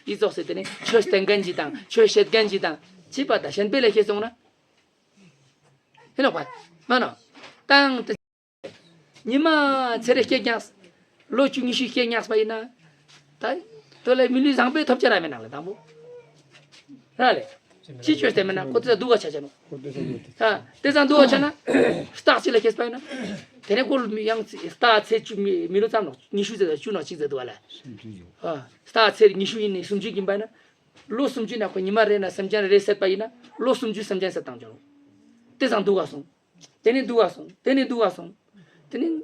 ཡི་ཙོགས་སེ་དེ་ནི་ཆོས་སྟོན་མཁན་གཅིག་དང་ཆོས་བཤད་མཁན་གཅིག་དང་ཅི་པ་ད་གཞན་པའི་ལ་ཤེས་སོང་ན། ཧེ་ནོག་པ། མ་ནོ། ཏང་ཏི། ཉི་མ་ཚེ་རེ་སྐྱེ་ཀྱང་། ལོ་བཅུ་ཉི་ཤུ་སྐྱེ་ཀྱང་པ་ཡིན་ན། ད། དོ་ལེ་མི་ལུས་བཟང་པོའི་ཐོབ་ཆ་ར་མེད་ནང་ལ་དང་པོ། ར་ལེ། ཅི་བཅོས་ཏེ་མེད་ན་ཁོ་ཚོ་སྡུག་ག་ཆ་ཆ་ནོ། ད། དེ་ཙང་སྡུག་ག་ཆ་ན། རྟགས་ཅི་ལ་སྐྱེས་པ་ཡིན་ན། དེ་ནས་ཁོ་ཡང་རྟགས་ཚེ་བཅུ་མི་མི་ལོ་ཙམ་ནོ། ཉི་ཤུ་ཙམ་དང་བཅུ་ནོ་གཅིག་ཙམ་འདུག་བ་ལ། རྟགས་ཚེ་ཉི་ཤུ་ཡིན་ནི་སུམ་ཅུ་ཡིན་པ་ཡིན་ན། ལོ་སུམ་ཅུ་ན་ཁོ་ཉི་མ་རེ་ན་སེམས་ཅན་རེ་བསད་པ་ཡིན་ན་ལོ་སུམ་ཅུ་སེམས་ཅན་བསད་བཏང་ཆོག་ནོ། དེ་ཙང་སྡུག་ག་སོང་། དེ་ནས་སྡུག་ག་སོང་། དེ་ནས་སྡུག་ག་སོང་། དེ་ནས།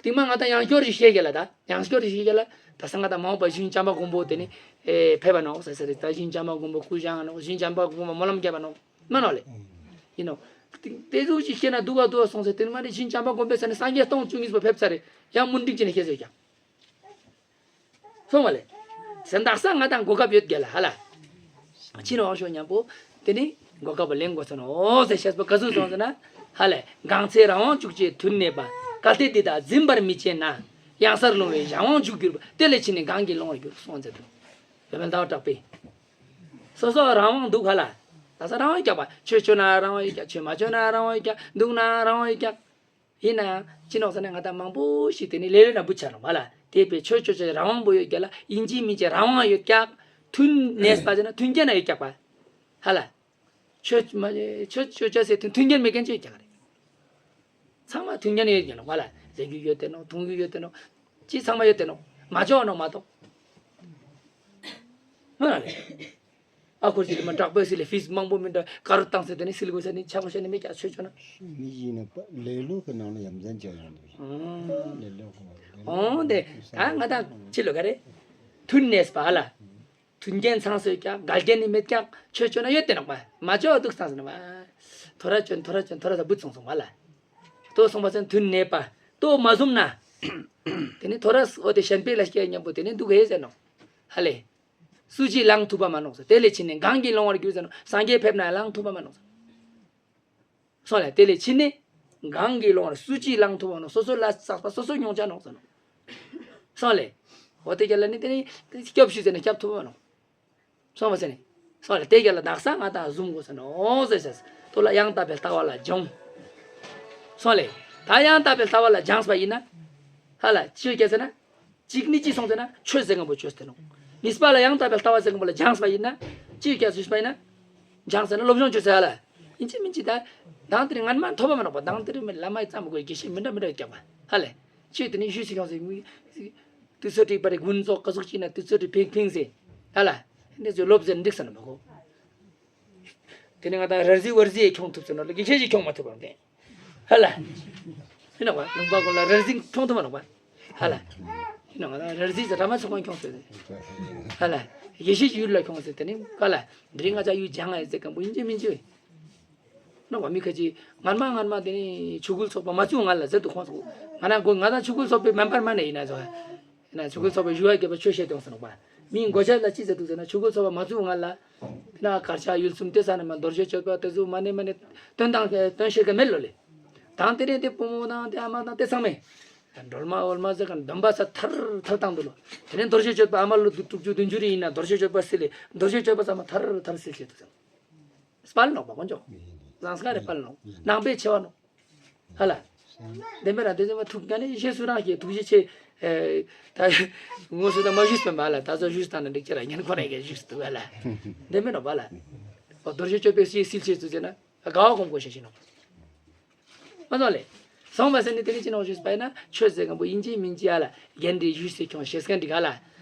དེ་མ་ང་ད་ཡང་སྐྱོར་ཞིག་བཤད་གི་ལ་ད། ཡང་སྐྱོར་ཞིག་བཤད་གི་ལ། ད་ས་ང་ད་མ་འོངས་པ་ཞིང་བྱམས་པ་མགོན་པོ་དེ་ནས། ཨེ་ཕེབས་པ་ནོ་ཟེར་ཟེར་རེད། ད་ཞིང་བྱམས་པ་མགོན་པོ་སྐུ་བཞེངས་ནོ། ཞིང་བྱམས་པ་མགོན་པོ་སྨོན་ལམ་བརྒྱབ་པ་ནོ། མ་ནོ་ལེ། ཡིན་ནོ། དེ་ཟུག་ཅིག་བཤད་ན་སྡུག་ག་སྡུག་ག་སོང་ཟེར། དེ་མ་ནས་ཞིང་བྱམས་པ་མགོན་པོའི་ས་ནས་སངས་རྒྱས་སྟོང་བཅུ་གཉིས་པ་ཕེབས་ཚར་རེད། ཡང་མུན་དིག་ཅིག་ནས་བཤད་ཟེར་ཀྱང་། སོང་བ་ལེ། སེམས་དག་ས་ང་དང་གོ་སྐབས་ཡོད་གི་ལ་ཧ་ལ། ཅི་ནོ་ཨང་ཤོ་མཉམ་པོ། དེ་ནི་གོ་སྐབས་ལེན་དགོས་ས་ནོ་ཟེར་བཤད་པ་ག་ཚོད་སོང་ཟེར་ན། ཧ་ལེ། གང་ཚེ་རང་དབང་ཅུག་ཅེས་མཐུན་གནས་པ། གལ་ཏེ་འདི་དག་འཛིན་པར་མི་བྱེད་ན། གཡང་སར་ལྷུང་བའི་གཞན་དབང་ཕྱུག་གྱུར་པ། དེ་ལས་ཕྱིས་ནས་གང་གིས་ལོང་བར་འགྱུར་གསུངས་ཟེར་དོ། བོད་པའི་ཟླ་བ་གྲགས་པས། སོ་སོ་རང་དབང་འདུག་ཧ་ལ། ད་ས་རང་དབང་རྒྱག་པ། ཆོས་ཆོས་ན་རང་དབང་ཡོད་ཀྱག། ཆོས་མ་ཆོས་ན་རང་དབང་ཡོད་ཀྱག། འདུག་ན་རང་དབང་ཡོད་ཀྱག། ཡིན་ན་ཡང་ཅི་ནོག་ཟེར་ན་ང་དང་མང་པོ་ཞིག་དེ་ནི་ལས་ལས་ར་འབུ་ཆ་རུང་བ་ལ། དེ་བས་ཆོས་ཆོས་ཆོས་རང་དབང་པོ་ཡོད་ཀྱག་ལ། ཡིན་གཅིག་མིན་གཅིག་རང་དབང་ཡོད་ཀྱག། མཐུན་གནས་པ་ཟེར་ན་མཐུན་རྐྱེན་ན་ཡོད་ཀྱག་པ། ཧ་ལ། ཆོས་མ་ཆོས་ཆོས་ཆོས་ཟེར་དུས་མཐུན་རྐྱེན་མེད་མཁན་ཅི་ཡོད་ཀྱག་རེད། ཚང་མ་མཐུན་རྐྱེན་ཡོད་ཀྱག་ནོག་བ་ལ། ཟ་རྒྱུ་ཡོད་དེ་ནོག། འཐུང་རྒྱུ་ཡོད་དེ་ནོག། ཅི་ཚང་མ་ཡོད་དེ་ནོག། མ་ལྕོགས་ནོ་མ་གཏོགས། ཧ་ལས། ཨ་ཁོར་ཅིག་མ་དྲག་པོའི་སི་ལས་ཕིས་མང་པོ་མི་འདྲ་ཀ་རུ་བཏང་ཟེར་དེ་ནི་སི་ལི་གོ་ས་ནི་ཆ་གོ་ཤ་ནི་མི་ཀྱག་ཆོས་ཆོ་ན། མི་ཡིན་ན་པ་ལེ་ལོ་གི་ནང་ལ་ཡ་མཚན་ཅན་ཡོང་འདུག་ཨང་། ལེ་ལོ་གི་ནང་ལ། ཨོ་དེ་ད་ང་ད་ཅི་ལོ་ག་རེ། མཐུན་གནས་པ་ལ། མཐུན་རྐྱེན་ཚང་སོས་ཀྱང་འགལ་རྐྱེན་ནི་མེད་ཀྱང་ཆོས་ཆོ་ན་ཡོད་དེ་ནོག་པ། མ་ཆོ་འདུག་སང་ཟེར་ན་པ། ཐོ་ར་ཅོན་ཐོ་ར་ཅོན་ཐོ་ར་ད་བུ་ཚོང་སོང་བ་ལ། ལྟོ་སོང་བ་ཚན་མཐུན་གནས་པ། ལྟོ་མ་བཟུམ་ན། དེ་ནི་ཐོ་ར་འོ་དེ་གཞན་པའི་ལ་སྐྱེ་མཉམ་པོ་དེ་ནི་འདུག་ཧེ་ཟེར་ནོག་ཧ་ལས། སུ་ཅིས་ལང་ཐུབ་པ་མ་ནོག་ཟེར། དེ་ལས་ཕྱིན་ནས་གང་གིས་ལོང་བར་འགྱུར་ཟེར་ནོག་སངས་རྒྱས་ཕེབས་ན་ལང་ཐུབ་པ་མ་ནོག་ཟེར། སོང་ལས་དེ་ལས་ཕྱིན་ནས་གང་གིས་ལོང་བར་སུ་ཅིས་ལང་ཐུབ་པ་ནོག་སོ་སོ་ལ་བསགས་པ་སོ་སོ་མྱོང་ཆ་ནོག་ཟེར་ནོག་སོང་ལས། འོ་དེ་རྒྱ་ལ་ནི་དེ་ནི་སྐྱོབ་ཞུ་ཟེར་ནས་སྐྱབས་ཐུབ་པ་ནོག་སོང་བ་ཟེར་ནས། སོང་ལས་དེ་རྒྱ་ལ་དག་ས་ང་དང་བཟུང་དགོས་ཟེར་ནོག་ཟེར་ཟེར། ཐོ་ལ་ཡང་དག་པའི་ལྟ་བ་ལ་སྦྱོང་། སོང་ལས་ད་ཡང་དག་པའི་ལྟ་བ་ལ་སྦྱངས་པ་ཡིན་ན། ཧ་ལ་ཅི་ཡོད་ཀྱག་ཟེར་ན། གཅིག་ནི་ཅི་སོང་ཟེར་ན་ཆོས་ཟེར་མཁན་པོ་ཆོས་ཟེར་ནོག་གཉིས་པ་ལ་ཡང་དག་པའི་ལྟ་བ་ཟེར་མཁན་པོ་ལ་སྦྱངས་པ་ཡིན་ན། ཅི་ཡོད་ཀྱག་ཟེར་པ་ཡིན་ན། སྦྱངས་ཟེར་ན་སློབ་སྦྱོང་བྱོས་ཟེར་ཧ་ལ། ཡིན་གཅིག་མིན་གཅིག་ད། དང་དེ་རིང་ངན་མ་ཐོབ་པ་མ་ནོག་པ། དང་དེ་རིང་མི་བླ་མ་ཡི་ཙམ་གོ་དགེ་བཤེས་མི་འདྲ་མི་འདྲ་ཡོད་ཀྱག་པ་ཧ་ལ། ཅི་ཡོད་དེ་ནི་ཞུས་སི་ཁྱོང་ཟེར། དུས་ཚོད་དྲིག་པ་རེ་དགུན་ཚོགས་ཀ་ཟུག་ཅིག་ན་དུས་ཚོད་དྲིག་ཕིང་ཕིང་ཟེར། ཧ་ལ། འདི་ཚོ་སློབ་ཟེར་འགྲིག་ས་ན་མ་གོ། དེ་ནི་ང་དང་ར་རྫི་བར་རྫི་ཡི་ཁྱོང་ཐུབ་ཟེར་ནོག་ལ་དགེ་བཤེས་ཀྱིས་ཁྱོང་མ་ཐུབ་པ་རེད། ཧ་ལ། ཡིན་ནོག་པ། ལུང་པ་ཀུན་ལ་ར་རྫི་ཁྱོང་ཐུབ་མ་ནོག་པ། ཧ་ལ། ཡིན་ནོག་ང་དང་ར་རྫི་ཟེར་ར་མ་ཚོགས་ཁང་ཁྱོང་ཟེར། ཧ་ལ། དགེ་བཤེས་ཀྱི་ཡུལ་ལ་ཁྱོང་ཟེར་དེ་ནི་ཀ་ལ། འདི་རིང་ང་ཅག་ཡུལ་སྦྱང་ང་ཡི་ཟེར་མཁན་པོ་ཡིན་གཅིག་མིན་གཅིག་ནོག་པ། མི་ཁ་ཅིག་ངན་མ་ངན་མ་དེ་ནི་ཆོས་སྐུལ་ཚོགས་པ་མ་བཙུགས་སྔ་ལ་ཟེར་དུ་ཁོང་ཚོ། ང་རང་གོ་ང་དང་ཆོས་སྐུལ་ཚོགས་པའི་མེམ་བར་མ་ནས་ཡིན་ན་ཚོ། ཡིན་ན་ཆོས་སྐུལ་ཚོགས་པའི་ཞུ་བ་རྒྱབ་པ་ཆོས་བཤད་དོན་ཟེར་ནོག་པ། མིའི་མགོ་ཆ་ལ་ཅི་ཟེར་འདུག་ཟེར་ན་ཆོས་སྐུལ་ཚོགས་པ་མ་བཙུགས་སྔ་ལ། དེ་ན་གར་ཆག་ཡུལ་གསུམ་དེ་ས་ནས་མ་རྡོ་རྗེ་གཅོད་པ་དེ་ཚོ་མ་ནས་མ་ནས་སྟོན་དང་སྟོན་ཤེས་ཀྱི་མེད་ལོ་ལེ། དང་དེ་རིང་དེ་བུ་མོ་དང་དེ་ཨ་མ་དང་དེ་ཚང་མས། སྒྲོལ་མ་འོལ་མ་ཟེར་ག་འདོན་པ་ས་ཐར་ཐར་བཏང་འདུག་ལོ། དེ་ནས་རྡོ་རྗེ་གཅོད་པ་ཨ་མ་ལོ་དྲུག་ཅུ་བདུན་ཅུ་རེ་ཡིན་ན་རྡོ་རྗེ་གཅོད་པ་སི་ལེ་རྡོ་རྗེ་གཅོད་པ་ཚང་མ་ཐར་ཐར་སི་ལེ་འདུག་ཟེར། སྤལ་ནོག་པ་དཀོན་མཆོག་ཟངས་དཀར་རེ་སྤལ་ནོག་ནང་པའི་ཆེ་བ་ནོག་ཧ་ལ། དེ་མེད་ར་དེ་ཚོ་མ་ཐུག་ཀ་ནི་ཤེས་སུ་རང་ཤེས་ཐུགས་རྗེ་ཆེ། ཨེ། ད་ངོ་སུ་ད་མ་ཞུས་པ་མ་ལ་ད་ཚོ་ཞུས་ད་ན་འགྲིག་ཅེ་ར་ཉན་ཁོ་ར་གི་ཞུས་ཏུ་ཧ་ལ། དེ་མེད་ནོག་པ་ལ། རྡོ་རྗེ་གཅོད་པའི་སྲིད་སྲིད་ཆེ་ཚུ་ཟེར་ན་དགའ་བ་སྒོམ་དགོས་ཤེས་ཤིག་ནོག་མ་ཚོགས་ལེ། སོང་བ་ཟེར་ནི་དེ་ནི་ཅི་ནོག་ཞུས་པ་ཡིན་ན་ཆོས་ཟེར་མཁན་པོ་ཡིན་གཅིག་མིན་གཅིག་ཨ་ལ་རྒན་འདྲི་ཞུས་སེ་ཁྱོང་ཤེས་མཁན་འདི་ག་ལ།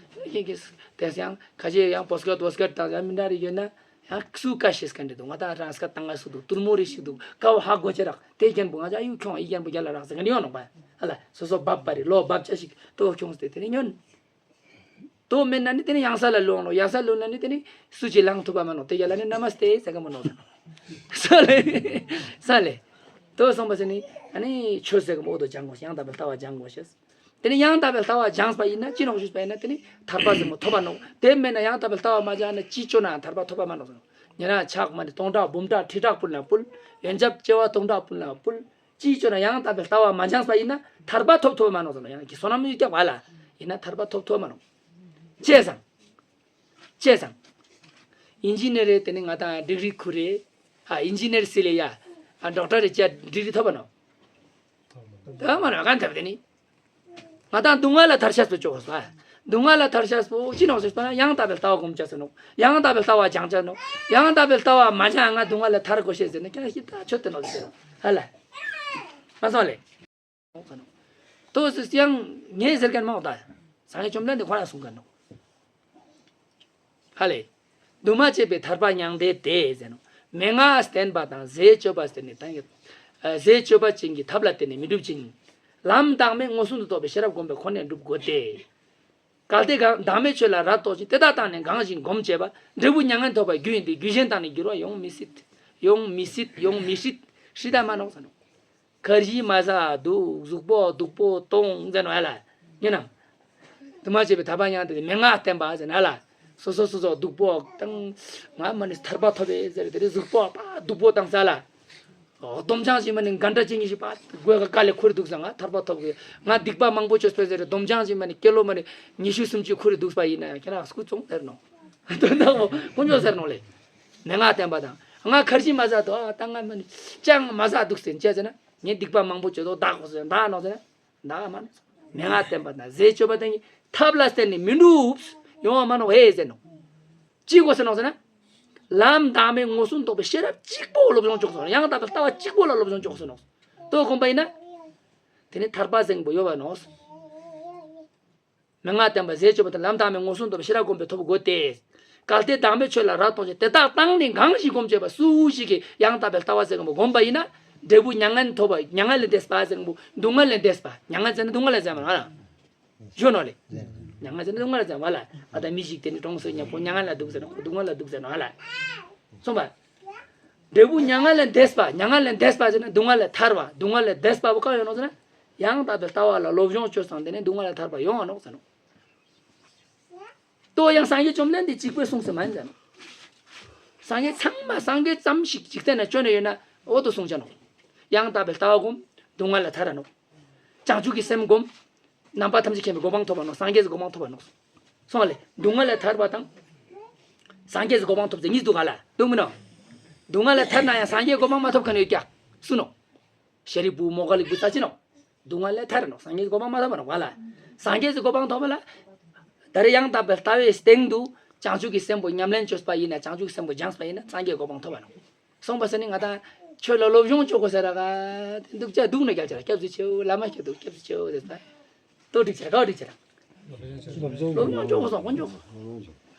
ཡིན་གྱི་དེ་ཡང་ཁ་ཆེ་ཡང་པོ་སྐད་བོ་སྐད་དང་ཡང་མི་འདྲ་རེ་ཡོད་ན་ཡང་སུ་ཀ་ཤེས་མཁན་འདི་འདུག་ང་དང་རང་སྐད་དང་ང་སུ་འདུག་ཏུར་མོ་རེ་ཞིག་འདུག་ཀ་བོ་ཧ་གོ་ཅེ་རག་དེ་རྒན་པོ་ང་ཅག་ཡུ་ཁྱོང་ཡི་རྒན་པོ་རྒྱ་ལ་རག་ཟེར་མཁན་ཡོད་ནོག་པ། ཨ་ལ་སོ་སོ་བབ་པ་རེ་ལོ་བབ་ཆ་ཞིག་ཏོ་ཁྱོང་སྟེ་དེ་ནི་ཉོན། དོ་མེད་ན་ནི་དེ་ནི་ཡང་ས་ལ་ལོང་ནོག་ཡང་ས་ལོང་ན་ནི་དེ་ནི་སུ་ཅིས་ལང་ཐུབ་པ་མ་ནོག་དེ་རྒྱ་ལ་ནི་ན་མ་སྟེ་ཟེར་ག་མ་ནོག་ས་ལེ། ས་ལེ། དོ་སོང་བ་ཟེར་ནི་ཨ་ནི་ཆོས་ཟེར་ག་མ་འོ་དོ་སྦྱང་དགོས་ཡང་དག་པའི་ལྟ་བ་སྦྱང་དགོས་ཤེས། དེ་ནི་ཡང་དག་པའི་ལྟ་བ་སྦྱངས་པ་ཡིན་ན་ཅི་ནོག་ཞུས་པ་ཡིན་ན་དེ་ནི་ཐར་པ་ཟེར་མོ་ཐོབ་པ་ནོག་དེ་མེད་ན་ཡང་དག་པའི་ལྟ་བ་མ་སྦྱངས་ན་ཅི་ཅོ་ན་ཐར་པ་ཐོབ་པ་མ་ནོག་ཟེར་ནོག་ཉེ་རང་ཕྱག་མ་ནི་སྟོང་ཕྲག་འབུམ་ཕྲག་ཁྲི་ཕྲག་ཕུལ་ན་ཕུལ། ཡོན་ཆབ་བྱེ་བ་སྟོང་ཕྲག་ཕུལ་ན་ཕུལ། ཅི་ཅོ་ན་ཡང་དག་པའི་ལྟ་བ་མ་སྦྱངས་པ་ཡིན་ན་ཐར་པ་ཐོབ་ཐོབ་མ་ནོག་ཟེར་ནོག་ཡང་གི་བསོད་ནམས་ཡོད་ཀྱག་པ་ལ་ཡིན་ན་ཐར་པ་ཐོབ་ཐོབ་མ་ནོག་བྱས་ཙང་། བྱས་ཙང་། ཨིན་ཇི་ནེར་རེད་དེ་ནི་ང་དང་ཌིག་རི་ཁུར་རེད། ཨ་ཨིན་ཇི་ནེར་སི་ལེ་ཡ། ཨ་ཌོག་ཊར་རེད་ཅེ་ཌིག་རི་ཐོབ་པ་ནོག་ད་མ་ནོག་གང་ཐབས་དེ་ནི། ང་དང་སྡུག་བསྔལ་ལ་ཐར་ཤེས་པོ་ཅོག་སོ། སྡུག་བསྔལ་ལ་ཐར་ཤེས་པོ་ཅི་ནོག་ཟེར་ན་ཡང་དག་པའི་ལྟ་བ་སྒོམ་ཅེས་ཟེར་ནོག་ཡང་དག་པའི་ལྟ་བ་སྦྱང་ཅེས་ནོག་ཡང་དག་པའི་ལྟ་བ་མ་སྦྱང་ང་སྡུག་བསྔལ་ལ་ཐར་དགོས་ཤེས་ཟེར་ན་ཀྱང་ཤི་ད་ཆོད་དེ་ནོག་ཟེར་ཧ་ལ། མ་སོང་ལེ། ཏོ་སི་ཡང་ངས་ཟེར་མཁན་མང་བ་ད། སངས་རྒྱས་བཅོམ་ལྡན་འདས་ཁོ་རང་གསུང་མཁན་ནོག་ཧ་ལེ། འདུས་མ་བྱས་པའི་ཐར་པ་མྱང་འདས་དེ་ཟེར་ནོག་མན་ངག་བསྟན་པ་དང་ཟས་སྤྱོད་པ་བསྟན་ནས་བཏང་ཡོད། ཨ་ཟས་སྤྱོད་པ་ཅན་གྱི་ཐབས་ལ་བརྟེན་ནས་མི་འགྲུབ་ཅིང་། ལམ་བདག་མེད་མངོན་སུམ་དུ་རྟོགས་པའི་ཤེས་རབ་སྒོམ་པའི་སྒོ་ནས་འགྲུབ་དགོས་ཏེ། གལ་ཏེ་གང་བདག་མེད་ཆོས་ལ་རབ་རྟོག་ཅིང་དེ་དག་བཏང་ནས་གང་ཞིག་སྒོམ་བྱས་པ་འབྲས་བུ་མྱ་ངན་ཐོབ་པ་རྒྱུ་ཡིན་ཏེ་རྒྱུ་གཞན་དག་ནི་འགྱུར་བ་ཡོང་མི་སྲིད། ཡོང་མི་སྲིད་ཡོང་མི་སྲིད་སྲིད་ད་མ་ནོག་ཟེར་ནོག་ཁར་ཇི་མ་ཟ་འདུག་གཟུགས་པོ་སྡུག་པོ་གཏོང་ཟེར་ནོག་ཧ་ལ། ཉན་ནམ། འདུས་མ་བྱས་པའི་ཐར་པ་མྱང་འདས་མན་ངག་བསྟན་པ་ཟེར་ན་ཧ་ལ། སོ་སོ་སོ་སོ་སྡུག་པོ་བཏང་། ང་མ་ནི་ཐར་པ་ཐོབ་པས་ཟེར་དེ་རེ་གཟུགས་པོ་པ་སྡུག་པོ་བཏང་ས་ལ། སྡོམ་ཅང་ཞིག་མ་ནི་གན་ཏྲ་ཅན་ཞིག་པ་དགོས་ག་ཀ་ལེ་ཁོར་འདུག་ས་ང་ཐར་པ་ཐོབ་གི་ང་སྡིག་པ་མང་པོ་བཅོས་པས་ཟེར་སྡོམ་ཅང་ཞིག་མ་ནི་ཀེ་ལོ་མ་ནི་ཉི་ཤུ་སུམ་ཅུ་ཁོར་འདུག་པ་ཡིན་ན་ཡང་ཁྱེད་རང་སྐུ་བཙོང་ཟེར་ནོག་དོན་དག་པོ་དཀོན་མཆོག་ཟེར་ནོག་ལེ། མན་ངག་བསྟན་པ་དང་། ང་ཁར་ཇི་མ་ཟ་དོ་ཨ་ད་ང་མ་ནི་ཅང་མ་ཟ་འདུག་ཟེར་ཅེས་ཟེར་ན་ངས་སྡིག་པ་མང་པོ་བྱེད་དོ་བདག་གོ་ཟེར་བདག་ནོག་ཟེར་ན་བདག་མ་ནོག་མན་ངག་བསྟན་པ་དང་ཟས་སྤྱོད་པ་དང་གི་ཐབས་ལ་བརྟེན་ནས་མི་འགྲུབ། ཡོང་བ་མ་ནོག་ཧེ་ཟེར་ནོག་ཅི་དགོས་ཟེར་ནོག་ཟེར་ན། ལམ་བདག་མེད་མངོན་སུམ་རྟོགས་པའི་ཤེས་རབ་གཅིག་པོ་སློབ་སྦྱོང་ཅོག་སོང་ཡང་དག་པའི་ལྟ་བ་གཅིག་པོ་ལ་སློབ་སྦྱོང་ཅོག་སོང་ནོག་དོ་དགོངས་པ་ཡིན་ན། དེ་ནི་ཐར་པ་ཟེར་མཁན་པོ་ཡོད་པ་ནོག་མན་ངག་བསྟན་པ་ཟས་སྤྱོད་པ་དང་ལམ་དང་པོའི་ངོ་སྲུང་དུ་ཤེས་རབ་སྒོམ་པའི་ཐོབ་དགོས་ཏེ། གལ་ཏེ་དང་པོའི་ཆོས་ལ་རབ་རྟོག་ཅན་དེ་དག་བཏང་ནས་གང་ཞིག་སྒོམ་བྱེད་པ་སུ་ཞིག་གིས་ཡང་དག་པའི་ལྟ་བ་ཟེར་མཁན་པོ་བསྒོམས་པ་ཡིན་ན། འབྲས་བུ་མྱ་ངན་ཐོབ་པ། མྱ་ངན་ལས་འདས་པ་ཟེར་མཁན་པོ་སྡུག་བསྔལ་ལས་འདས་པ། མྱ་ངན་ཟེར་ན་སྡུག་བསྔལ་ལ་ཟེར་བ་ལ། ཞོ་ནོ་ལེ། མྱ་ངན་ཟེར་ན་སྡུག་བསྔལ་ལ་ཟེར་བ་ལ། ཨ་ད་མི་ཞིག་དེ་ནི་གྲོངས་སོང་ཉམ་པོ་མྱ་ངན་ལ་འདུག་ཟེར་ནོ། སྡུག་བསྔལ་ལ་འདུག་ཟེར་ནོ་ཧ་ལ། སོང་པ། འབྲས་བུ་མྱ་ངན་ལས་འདས་པ། མྱ་ངན་ལས་འདས་པ་ཟེར་ན་སྡུག་བསྔལ་ལས་ཐར་བ། སྡུག་བསྔལ་ལས་འདས་པ་བོ་གང་ཡོང་ནོ་ཟེར་ན། ཡང་དག་པའི་ལྟ་བ་ལ་སློབ་སྦྱོང་བྱོས་ཙང་དེ་ནི་སྡུག་བསྔལ་ལས་ཐར་པ་ཡོང་བ་ནོ་ཟེར་ནོ། ལྟོས་ཡང་སངས་རྒྱས་བཅོམ་ལྡན་འདས་གཅིག་པུས་གསུངས་ཟེར་མ་ཡིན་ཟེར་ནོ། སངས་རྒྱས་ཚང་མ་སངས་རྒྱས་ཙམ་ཞིག་འཇིག་རྟེན་ན་བྱོན་ནས་ཡོད་ན་འོ་དོ་གསུངས་ཆ་ནོ། ཡང་དག་པའི་ལྟ་བ་སྒོམ། སྡུག་བསྔལ་ལས་ཐར་ར་ནོ། བྱང་ཆུབ་ཀྱི་སེམས་སྒོམ། རྣམ་པ་ཐམས་ཅད་མཁྱེན་པའི་གོ་འཕང་ཐོབ་པ་ནོ། སངས་རྒྱས་ཀྱི་གོ་འཕང་ཐོབ་པ་ནོ། སོང་བ་ལེ། སྡུག་བསྔལ་ལས་ཐར་པ་དང་། སངས་རྒྱས་ཀྱི་གོ་འཕང་ཐོབ་ཚེ་གཉིས་འདུག་ག་ལ་འདུག་མིན་ནོ། སྡུག་བསྔལ་ལས་ཐར་ན་ཡང་སངས་རྒྱས་གོ་འཕང་མ་ཐོབ་མཁན་ཡོད་ཀྱག་སུ་ནོ། ཤཱ་རིའི་བུ་མོའུ་འགལ་གྱི་བུ་ཚ་ཅི་ནོ། སྡུག་བསྔལ་ལས་ཐར་ནོ། སངས་རྒྱས་ཀྱི་གོ་འཕང་མ་ཐོབ་ནོ་བ་ལ། སངས་རྒྱས་ཀྱི་གོ་འཕང་ཐོབ་པ་ལ། ད་རེས་ཡང་དག་པའི་ལྟ་བའི་སྟེང་དུ་བྱང་ཆུབ་ཀྱི་སེམས་པོ་ཉམས་ལེན་བྱོས་པ་ཡིན་ན། བྱང་ཆུབ་ཀྱི་སེམས་པོ་སྦྱངས་པ་ཡིན་ན་སངས་རྒྱས་གོ་འཕང་ཐོབ་པ་ནོ། སོང་པ་ཟེར་ནི་ང་དང་ཆོས་ལ་སློབ་སྦྱོང་བྱོས་དགོས་ཟེར་ར་ག་འདུག་ཅག་འདུག་ན་རྒྱབ་ཅག་ར་སྐྱབས་སུ་མཆིའོ། བླ་མ་ཁྱེད་འདུག་སྐྱབས་སུ་མཆིའོ་ཟེར་ད། ལྟོ་འགྲིག་ཆེ་ག་འགྲིག་ཆེ་ར། སློབ་སྦྱོང་བྱོས་དགོས་སོང་དཀོན་མཆོག་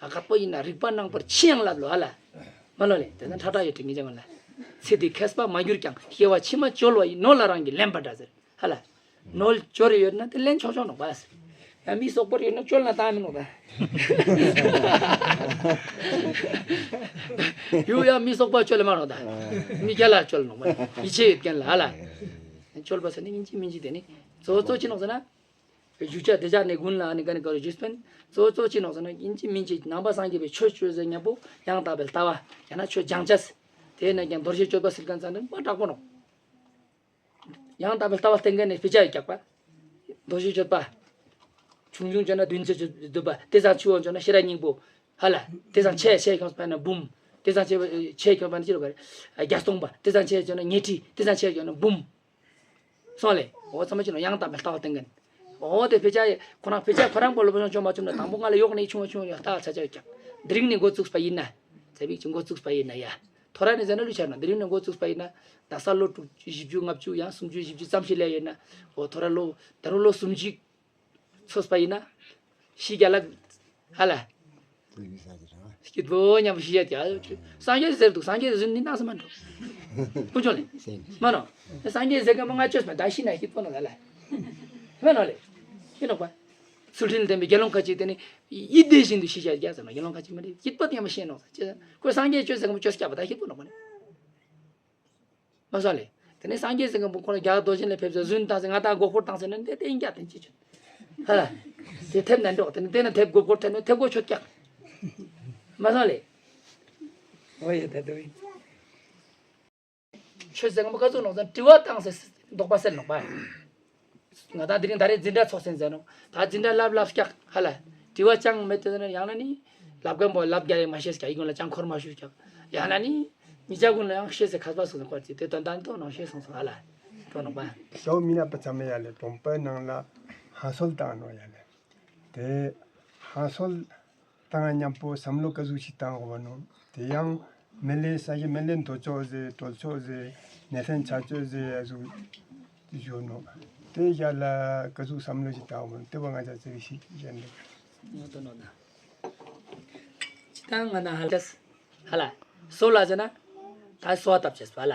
ཨ་ཁག་པོ་ཡིན་ན་རིག་པ་རྣམ་པར་ཕྱེ་ཡང་ལབ་ལོ་ཧ་ལ། མ་ལོ་ལེ། དེ་ན་ཁྲ་ཁྲ་ཡོད་དྲི་ངེས་ཅན་ལ། ཚེ་འདི་མཁས་པ་མ་གྱུར་ཀྱང་། སྐྱེ་བ་ཕྱི་མ་བཅོལ་བ་ཡི། ནོར་ལ་རང་གིས་ལེན་པ་འདྲ་ཟེར་ཧ་ལ། ནོར་བཅོལ་ཡོད་ན་དེ་ལེན་ཆོག་ཆོག་ནོག་པ། ཡང་མི་སོག་པོར་ཡོད་ན་བཅོལ་ན་བཏང་མི་ནོག་ད། ཡུ་ཡང་མི་སོག་པོ་བཅོལ་མ་ནོག་ད། མི་རྒྱ་ལ་བཅོལ་ནོག་པ། ཡིད་ཆེས་ཡོད་མཁན་ལ་ཧ་ལ། བཅོལ་པ་ཟེར་ནི་ཡིན་གཅིག་མིན་གཅིག་དེ་ནི་གཙོ་བོ་གཙོ་ཅི་ནོག་ཟེར་ན། བཞུགས་བྱ་བདེ་འཇགས་ནས་ཀུན་ལ་ཨ་ནི་ག་ནི་ག་རུ་བཞུགས་པན། གཙོ་བོ་གཙོ་ཅི་ནོག་ཟེར་ན་ཡིན་གཅིག་མིན་གཅིག་ནང་པ་སངས་རྒྱས་པའི་ཆོས་སྤྱོད་ཟེར་མཉམ་པོ་ཡང་དག་པའི་ལྟ་བ་ཡང་ན་ཆོས་སྦྱང་བྱ། དེ་ནས་ཀྱང་རྡོ་རྗེ་གཅོད་པ་ཟེར་མཁན་ཙང་ནི་མ་དྲག་པོ་ནོག་ཡང་དག་པའི་ལྟ་བ་བསྟེན་མཁན་ནི་དཔེ་ཆ་ཡི་རྒྱག་པ། རྡོ་རྗེ་གཅོད་པ། ཆུང་ཆུང་བྱས་ན་བདུན་ཚེ་བདུན་པ། དེ་ཙམ་ཆེ་བོ་བྱས་ན་ཤེས་རབ་སྙིང་པོ། ཧ་ལ། དེ་ཙམ་ཆེ་ཆེ་ཁྱོངས་པ་ན་འབུམ། དེ་ཙམ་ཆེ་ཆེ་ཁྱོངས་པ་ན་ཅི་རུ་ག་རེ། བརྒྱ་སྟོང་པ། དེ་ཙམ་ཆེ་བྱས་ན་ཉི་ཁྲི། དེ་ཙམ་ཆེ་བྱས་ན་འབུམ། སོང་ལེ། འོ་ཚང་མ་ཅི་ནོ་ཡང་དག་པའི་ལྟ་བ་བསྟེན་མཁན། འོ་དེ་དཔེ་ཆ་ཡི་ཁོ་རང་དཔེ་ཆ་ཁོ་རང་པོ་སློབ་སྦྱོང་བྱུང་མ་བྱུང་ན་དང་པོ་ང་ལ་ཡོག་ནས་ཆུང་བ་ཆུང་བ་ལྟ་བ་ཆ་ཆ་ཡོད་ཀྱང་། དེ་རིང་ནས་འགོ་བཙུགས་པ་ཡིན་ན། ཚེ་བིག་ཅིག་འགོ་བཙུགས་པ་ཡིན་ན་ཡ། ཐོ་ར་ནས་ཟེར་ན་ལུས་ཆར་ན་དེ་རིང་ནས་འགོ་བཙུགས་པ་ཡིན་ན། ད་ས་ལོ་དྲུག་ཅུ་བཞི་བཅུ་ལྔ་བཅུ་ཡང་སུམ་ཅུ་བཞི་བཅུ་ཙམ་ཞིག་ལས་ཡོད་ན། འོ་ཐོ་ར་ལོ་ད་རུང་ལོ་སུམ་ཅུ། ཚོས་པ་ཡིན་ན། ཤི་རྒྱ་ལ། ཧ་ལ། སྐྱིད་པོ་མཉམ་པོ་ཤི་རྒྱ་དེ་ཨ་ཡོད་ཅུ། སངས་རྒྱས་ཟེར་འདུག་སངས་རྒྱས་ཟེར་ནི་ནང་སེ་མ་འགྲོ། ཀུན་སྤྱོད་ལེ། མ་ནོ། སངས་རྒྱས་ཟེར་མཁན་པོ་ང་ཆོས་མེད་ད་ཤི་ན་སྐྱིད་པོ་ནོ་ད་ལ། མ་ནོ་ལེ། ཡིན་ནོ་པ། ཚུལ་ཁྲིམས་ལྡན་པའི་དགེ་སློང་ཁ་ཅིག་དེ་ནི་ཡིད་བདེ་བཞིན་དུ་ཤི་རྒྱ་རྒྱ་ཟེར་ནོ་དགེ་སློང་ཁ་ཅིག་མ་རེད་སྐྱིད་པོ་དེ་མ་ཤེས་ནོ་ཟེར་ཅེ། ཁོས་སངས་རྒྱས་ཆོས་ཟེར་མཁན་པོ་ཆོས་སྐྱབས་པ་ད་སྐྱིད་པོ་ནོ་པ་ནི། མ་སོང་ལེ། དེ་ནས་སངས་རྒྱས་ཟེར་མཁན་པོ་ཁོ་ལ་རྒྱ་གར་རྡོ་རྗེ་ལ་ཕེབས་ཟེར་རྫུན་བཏང་ཟེར་ང་དང་མགོ་སྐོར་བཏང་ཟེར་ན་འདི་དེ་ཡིན་རྒྱ་དེ་ཅི་ཆོད། ཧ་ལ། དེ་ཐེབས་ན་འགྲོ་དེ་ནས་དེ་ན་ཐེབས་མགོ་སྐོར་ཐེབས་ན་ཐེབས་མགོ་ཆོད་ཀྱག་མ་སོང་ལེ། འོ་ཡ་ད་དུ་ཡིན། ཆོས་ཟེར་མཁན་པོ་ག་ཚོད་ནོག་ཟེར་དྲི་བ་བཏང་ཟེར་ལྡོག་པ་སེལ་ནོག་པ། ང་དང་དེ་རིང་ད་རེས་འཛིན་གྲྭ་ཚོགས་ཟིན་ཟེར་ནོ། ད་འཛིན་གྲྭ་ལབ་ལབ་སྐྱག་ཧ་ལ། དྲི་བ་ཅང་མེད་དེ་ན་ཡང་ན་ནི། ལབ་མཁན་པོ་ལབ་རྒྱ་ཡེ་མ་ཤེས་སྐྱག་ཡིག་ཀུན་ལ་ཅང་འཁོར་མ་ཤུ་སྐྱག་ཡང་ན་ནི། མི་ཅག་ཀུན་ལ་ཡང་ཤེས་སེ་ཁ་པ་སོང་ནས་སྐོར་ཅིག་དེ་དོན་དང་དོ་ནང་ཤེས་སོང་སོང་ཧ་ལ། དོ་ནང་པ། ཞའོ་མི་ན་པ་ཚང་མ་ཡ་ལེ་དགོན་པའི་ནང་ལ་ཧང་སོལ་བཏང་ནོ་ཡ་ལེ། དེ་ཧང་སོལ་བཏང་མཉམ་པོ་བསམ་བློ་ག་ཟུག་ཞིག་བཏང་དགོས་པ་ནོ། དེ་ཡང་མི་ལེ་ས་གཞི་མི་ལེ་འདོད་ཆོག་ཟེ་གྲོལ་ཆོག་ཟེ་ནད་ལྷན་ཆགས་ཆོག་ཟེ་ཡ་ཟུག་ཞུ་ནོ། དེ་ཡ་ལ་ག་ཟུག་བསམ་བློ་ཞིག་བཏང་བ་དེ་བ་ང་ཅག་ཚེ་ཞིག་ཡན་ལེ། ངོ་ཏོ་ནོ་ད། ཅི་ད་ང་ན་ཧ་ལ་ཏེས། ཧ་ལ། སོ་ལ་ཟེར་ན། ད་སོ་བ་བཏབ་ཅེས་པ་ལ།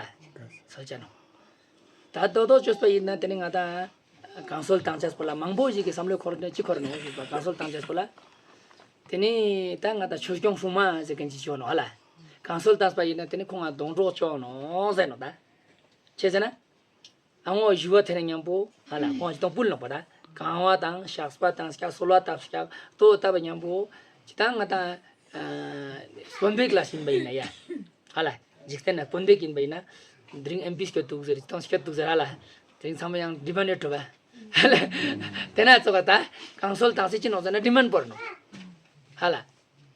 སོ་ཅ་ནོ། ད་དོ་དོ་བཅོས་པ་ཡིན་ན་དེ་ནི་ང་ད། གང་སོལ་བཏང་ཅེས་པོ་ལ་མང་པོ་ཞིག་གི་བསམ་བློ་འཁོར་ནས་ཅི་འཁོར་ནོ་ཞུས་པ་གང་སོལ་བཏང་ཅེས་པོ་ལ། དེ་ནི་ད་ང་ད་ཆོས་སྐྱོང་སྲུང་མ་ཟེར་མཁན་ཅིག་ཅོ་ནོ་ཧ་ལ། གང་སོལ་བཏང་པ་ཡིན་ན་དེ་ནི་ཁོང་ང་སྡོང་གྲོགས་ཅོ་ནོ་ཟེར་ནོ་ད། ཅི་ཟེར་ན། ཨ་ངོ་ཞུ་བ་དེ་རིང་མཉམ་པོ་ཧ་ལ་ཁོང་ཅི་དང་སྤུན་ལོག་པ་ད་གང་བ་དང་བཤགས་པ་དང་སྐྱ་སོལ་བ་བཏབ་སྐྱ་ལྟོ་བཏབ་པ་མཉམ་པོ་ཅི་དང་ང་དང་སྤོན་པོའི་ལ་ཕྱིན་པ་ཡིན་ན་ཡ་ཧ་ལ་འཇིག་རྟེན་ན་སྤོན་པོའི་ཡིན་པ་ཡིན་ན་དེ་རིང་ཨེམ་པི་སྐྱོད་འདུག་ཟེར་ཅི་དང་སྐྱོད་འདུག་ཟེར་ཧ་ལ་དེ་རིང་ཚང་མ་ཡང་འདི་མ་ནས་གྲུབ་པ་ཧ་ལ་དེ་ན་ཙོག་ག་ད་གང་སོལ་དང་སྲིད་ཅི་ནོག་ཟེར་ན་འདི་མན་པོར་ནོ་ཧ་ལ།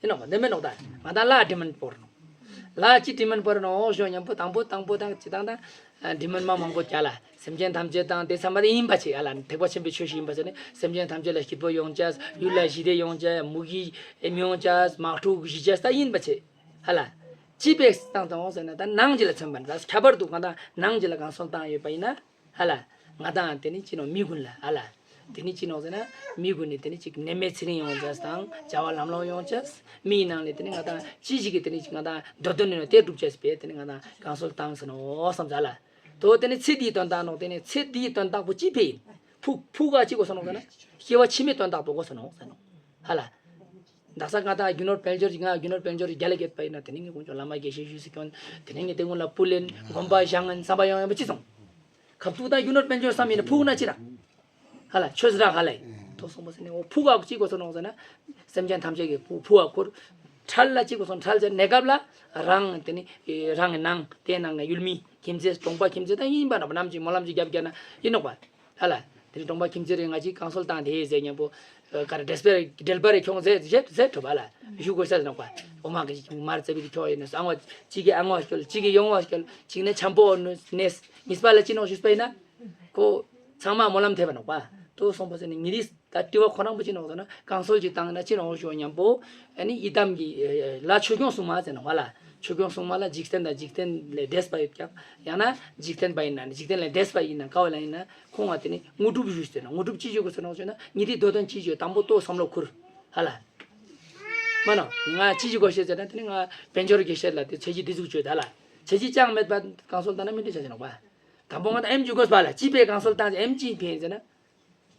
ཡིན་ནོ་མ་འདི་མིན་ནོ་ད། ང་ད་ལ་ཌི་མན་པོར་ནོ། ལ་ཅི་ཌི་མན་པོར་ནོ་ཞོ་མཉམ་པོ་དང་པོ་དང་པོ་དང་ཅི་དང་ད། ཌི་མན་མ་མང་པོ་བྱ་ལ། སེམས་ཅན་ཐམས་ཅད་དང་དེ་ཚང་མ་དེ་ཡིན་པ་ཆེ་ཨ་ལ་ཐེག་པ་ཆེན་པོའི་ཆོས་ཤིག་ཡིན་པ་ཆེ་ནི་སེམས་ཅན་ཐམས་ཅད་ལ་སྐྱིད་པོ་ཡོང་ཅས་ཡུལ་ལ་ཞི་བདེ་ཡོང་ཅས་མུ་གེ་ཨེ་མི་ཡོང་ཅས་མ་འཁྲུག་ཞི་ཅས་ད་ཡིན་པ་ཆེ་ཨ་ལ། ཅི་པེག་སྟངས་དང་འོང་ཟེར་ན་ད་ནང་ཅི་ལ་མཚོན་པ་ནི་ད་ཁྱད་པར་དུ་གང་ད་ནང་ཅི་ལ་གང་སོང་བཏང་ཡོད་པ་ཡིན་ན། ཧ་ལ། ང་དང་དེ་ནི་ཅི་ནོ་མི་ཀུན་ལ་ཧ་ལ། དེ་ནི་ཅི་ནོག་ཟེར་ན་མི་གུན་ནི་དེ་ནི་ཅིག་ནད་མེད་ཚེ་རིང་ཡོང་ཅེས་དང་བྱ་བ་ལམ་ལྷོང་ཡོང་ཅེས། མིའི་ནང་ནས་དེ་ནི་ང་དང་ཅི་ཞིག་གི་དེ་ནི་ཅིག་ང་དང་འདོད་དོན་ནི་དེ་སྒྲུབ་ཅེས་པས་དེ་ནི་ང་དང་བསྐང་གསོ་བཏང་ཟེར་ནོག་བསམ་ཟ་ལ། དོ་དེ་ནི་ཚེ་འདིའི་དོན་དག་ནོག། དེ་ནི་ཚེ་འདིའི་དོན་དག་པོ་ཅི་ཕི་ཡིན། ཕུག་ཕུག་ག་ཅི་གོ་ས་ནོག་ཟེར་ན་སྐྱེ་བ་ཕྱི་མའི་དོན་དག་པོ་གོ་ས་ནོག་ཟེར་ནོག་ཧ་ལ། དག་ས་ང་དང་རྒྱུ་ནོར་དཔལ་འབྱོར་ང་རྒྱུ་ནོར་དཔལ་འབྱོར་རྒྱ་ལ་སྐྱེད་པ་ཡིན་ན་དེ་ནི་ངས་དཀོན་མཆོག་བླ་མ་དགེ་བཤེས་ཞུས་སུ་སྐྱོན། དེ་ནི་ངས་དེ་ཀུན་ལ་ཕུལ་ལེན་དགོན་པ་བཞེངས་ངན་བསམ་པ་ཡོང་ཡོང་པ་ཅི་སོང་། ཁབ་ཏུ་དང་རྒྱུ་ནོར་དཔལ་འབྱོར་བསམ་ཡིན་ན་ཕུག་ན་ཅི་ར། ཧ་ལ་ཆོས་ར་ཧ་ལ་ཡིན། དོ་སོང་པ་ཟེར་ནས་འོ་ཕུག་ག་ཅི་གོ་ས་ནོག་ཟེར་ན། སེམས་ཅན་ཐམས་ཅད་ཀྱི་ཕུག་ཕུག་ག་ཁུར། ཁྲལ་ལ་ཅི་གོ་སོང་ཁྲལ་ཟེར་གནས་སྐབས་ལ་རང་དེ་ནི་རང་གི་ནང་དེ་ནང་ནས་ཡུལ་མི་ཁྱིམ་མཚེས་གྲོང་པ་ཁྱིམ་མཚེས་དང་ཡིན་པ་ན་ནམ་ཅིག་སྨོན་ལམ་ཅིག་རྒྱབ་རྒྱབ་ན་ཡིན་ནོག་པ། ཧ་ལ། དེ་ནི་གྲོང་པ་ཁྱིམ་མཚེས་རེ་ང་ཅིག་བསྐང་གསོ་བཏང་དེ་ཟེར་མཉམ་པོ། ཨ་ག་རེ་འབྲེལ་པ་རེ་འབྲེལ་པ་རེ་ཁྱོང་ཟེར་ཟེར་ཟེར་གྲུབ་པ་ལ། ཞུ་དགོས་ས་ཟེར་ནོག་པ། འོ་མ་གི་མར་བཙལ་བི་གི་ཁྱོ་ཡིན་ན་ཨང་བ་གཅིག་གི་ཨང་བ་སྐྱོལ་གཅིག་གི་ཡོང་བ་སྐྱོལ་གཅིག་ནས་འཆམ་པོ་ནུ་ནས་གཉིས་པ་ལ་ཅི་ནོག་ཞུས་པ་ཡིན་ན། ཁོ་ཚང་མ་སྨོན་ལམ་ཐེབས་པ་ནོག་པ། དོ་སོང་པ་ཟེར་ནི་ཉི་རིས་ད་དྲི་བ་ཁོ་རང་པོ་ཅི་ནོག་ཟེར་ན་བསྐང་གསོ་ཅིག་བཏང་ན་ཅི་ནོག་ཞུ་མཉམ་པོ། ཨ་ནི་ཡི་དམ་གྱི་ལ་ཆོས་སྐྱོང་སྲུང་མ་ཟེར་ནོག་པ་ལ། ཆོས་སྐྱོང་སྲུང་མ་ལ་འཇིག་རྟེན་དང་འཇིག་རྟེན་ལས་འདས་པ་ཡོད་ཀྱང་ཡང་ན་འཇིག་རྟེན་པ་ཡིན་ན་འཇིག་རྟེན་ལས་འདས་པ་ཡིན་ན་ག་བ་ལ་ཡིན་ན། ཁོང་བ་དེ་ནི་དངོས་གྲུབ་ཞུས་ཏེ་ན་དངོས་གྲུབ་ཅི་ཞུ་དགོས་ཟེར་ནོག་ཞུས་ན་ཉི་ཟླའི་འདོད་དོན་ཅི་ཞུ་དང་པོ་ལྟོ་བསམ་བློ་ཁུར། ཧ་ལ། མ་ནོ་ང་ཅི་ཞུ་དགོས་ཤེས་ཟེར་ན་དེ་ནི་ང་དཔལ་འབྱོར་དགེ་བཤེས་ལ་དེ་ཚེ་གཅིག་དེ་ཟུག་བཅོས་ད་ལ། ཚེ་གཅིག་ཅང་མེད་པ་བསྐང་གསོ་བཏང་ན་མི་འདྲ་ཆ་ཆ་ནོག་པ། དང་པོ་ང་ད་ཨེམ་ཅི་དགོས་པ་ལ་ཅི་པའི་བསྐང་གསོ་བཏང་ཨེམ་ཅི་ཕན་ཟེར་ན།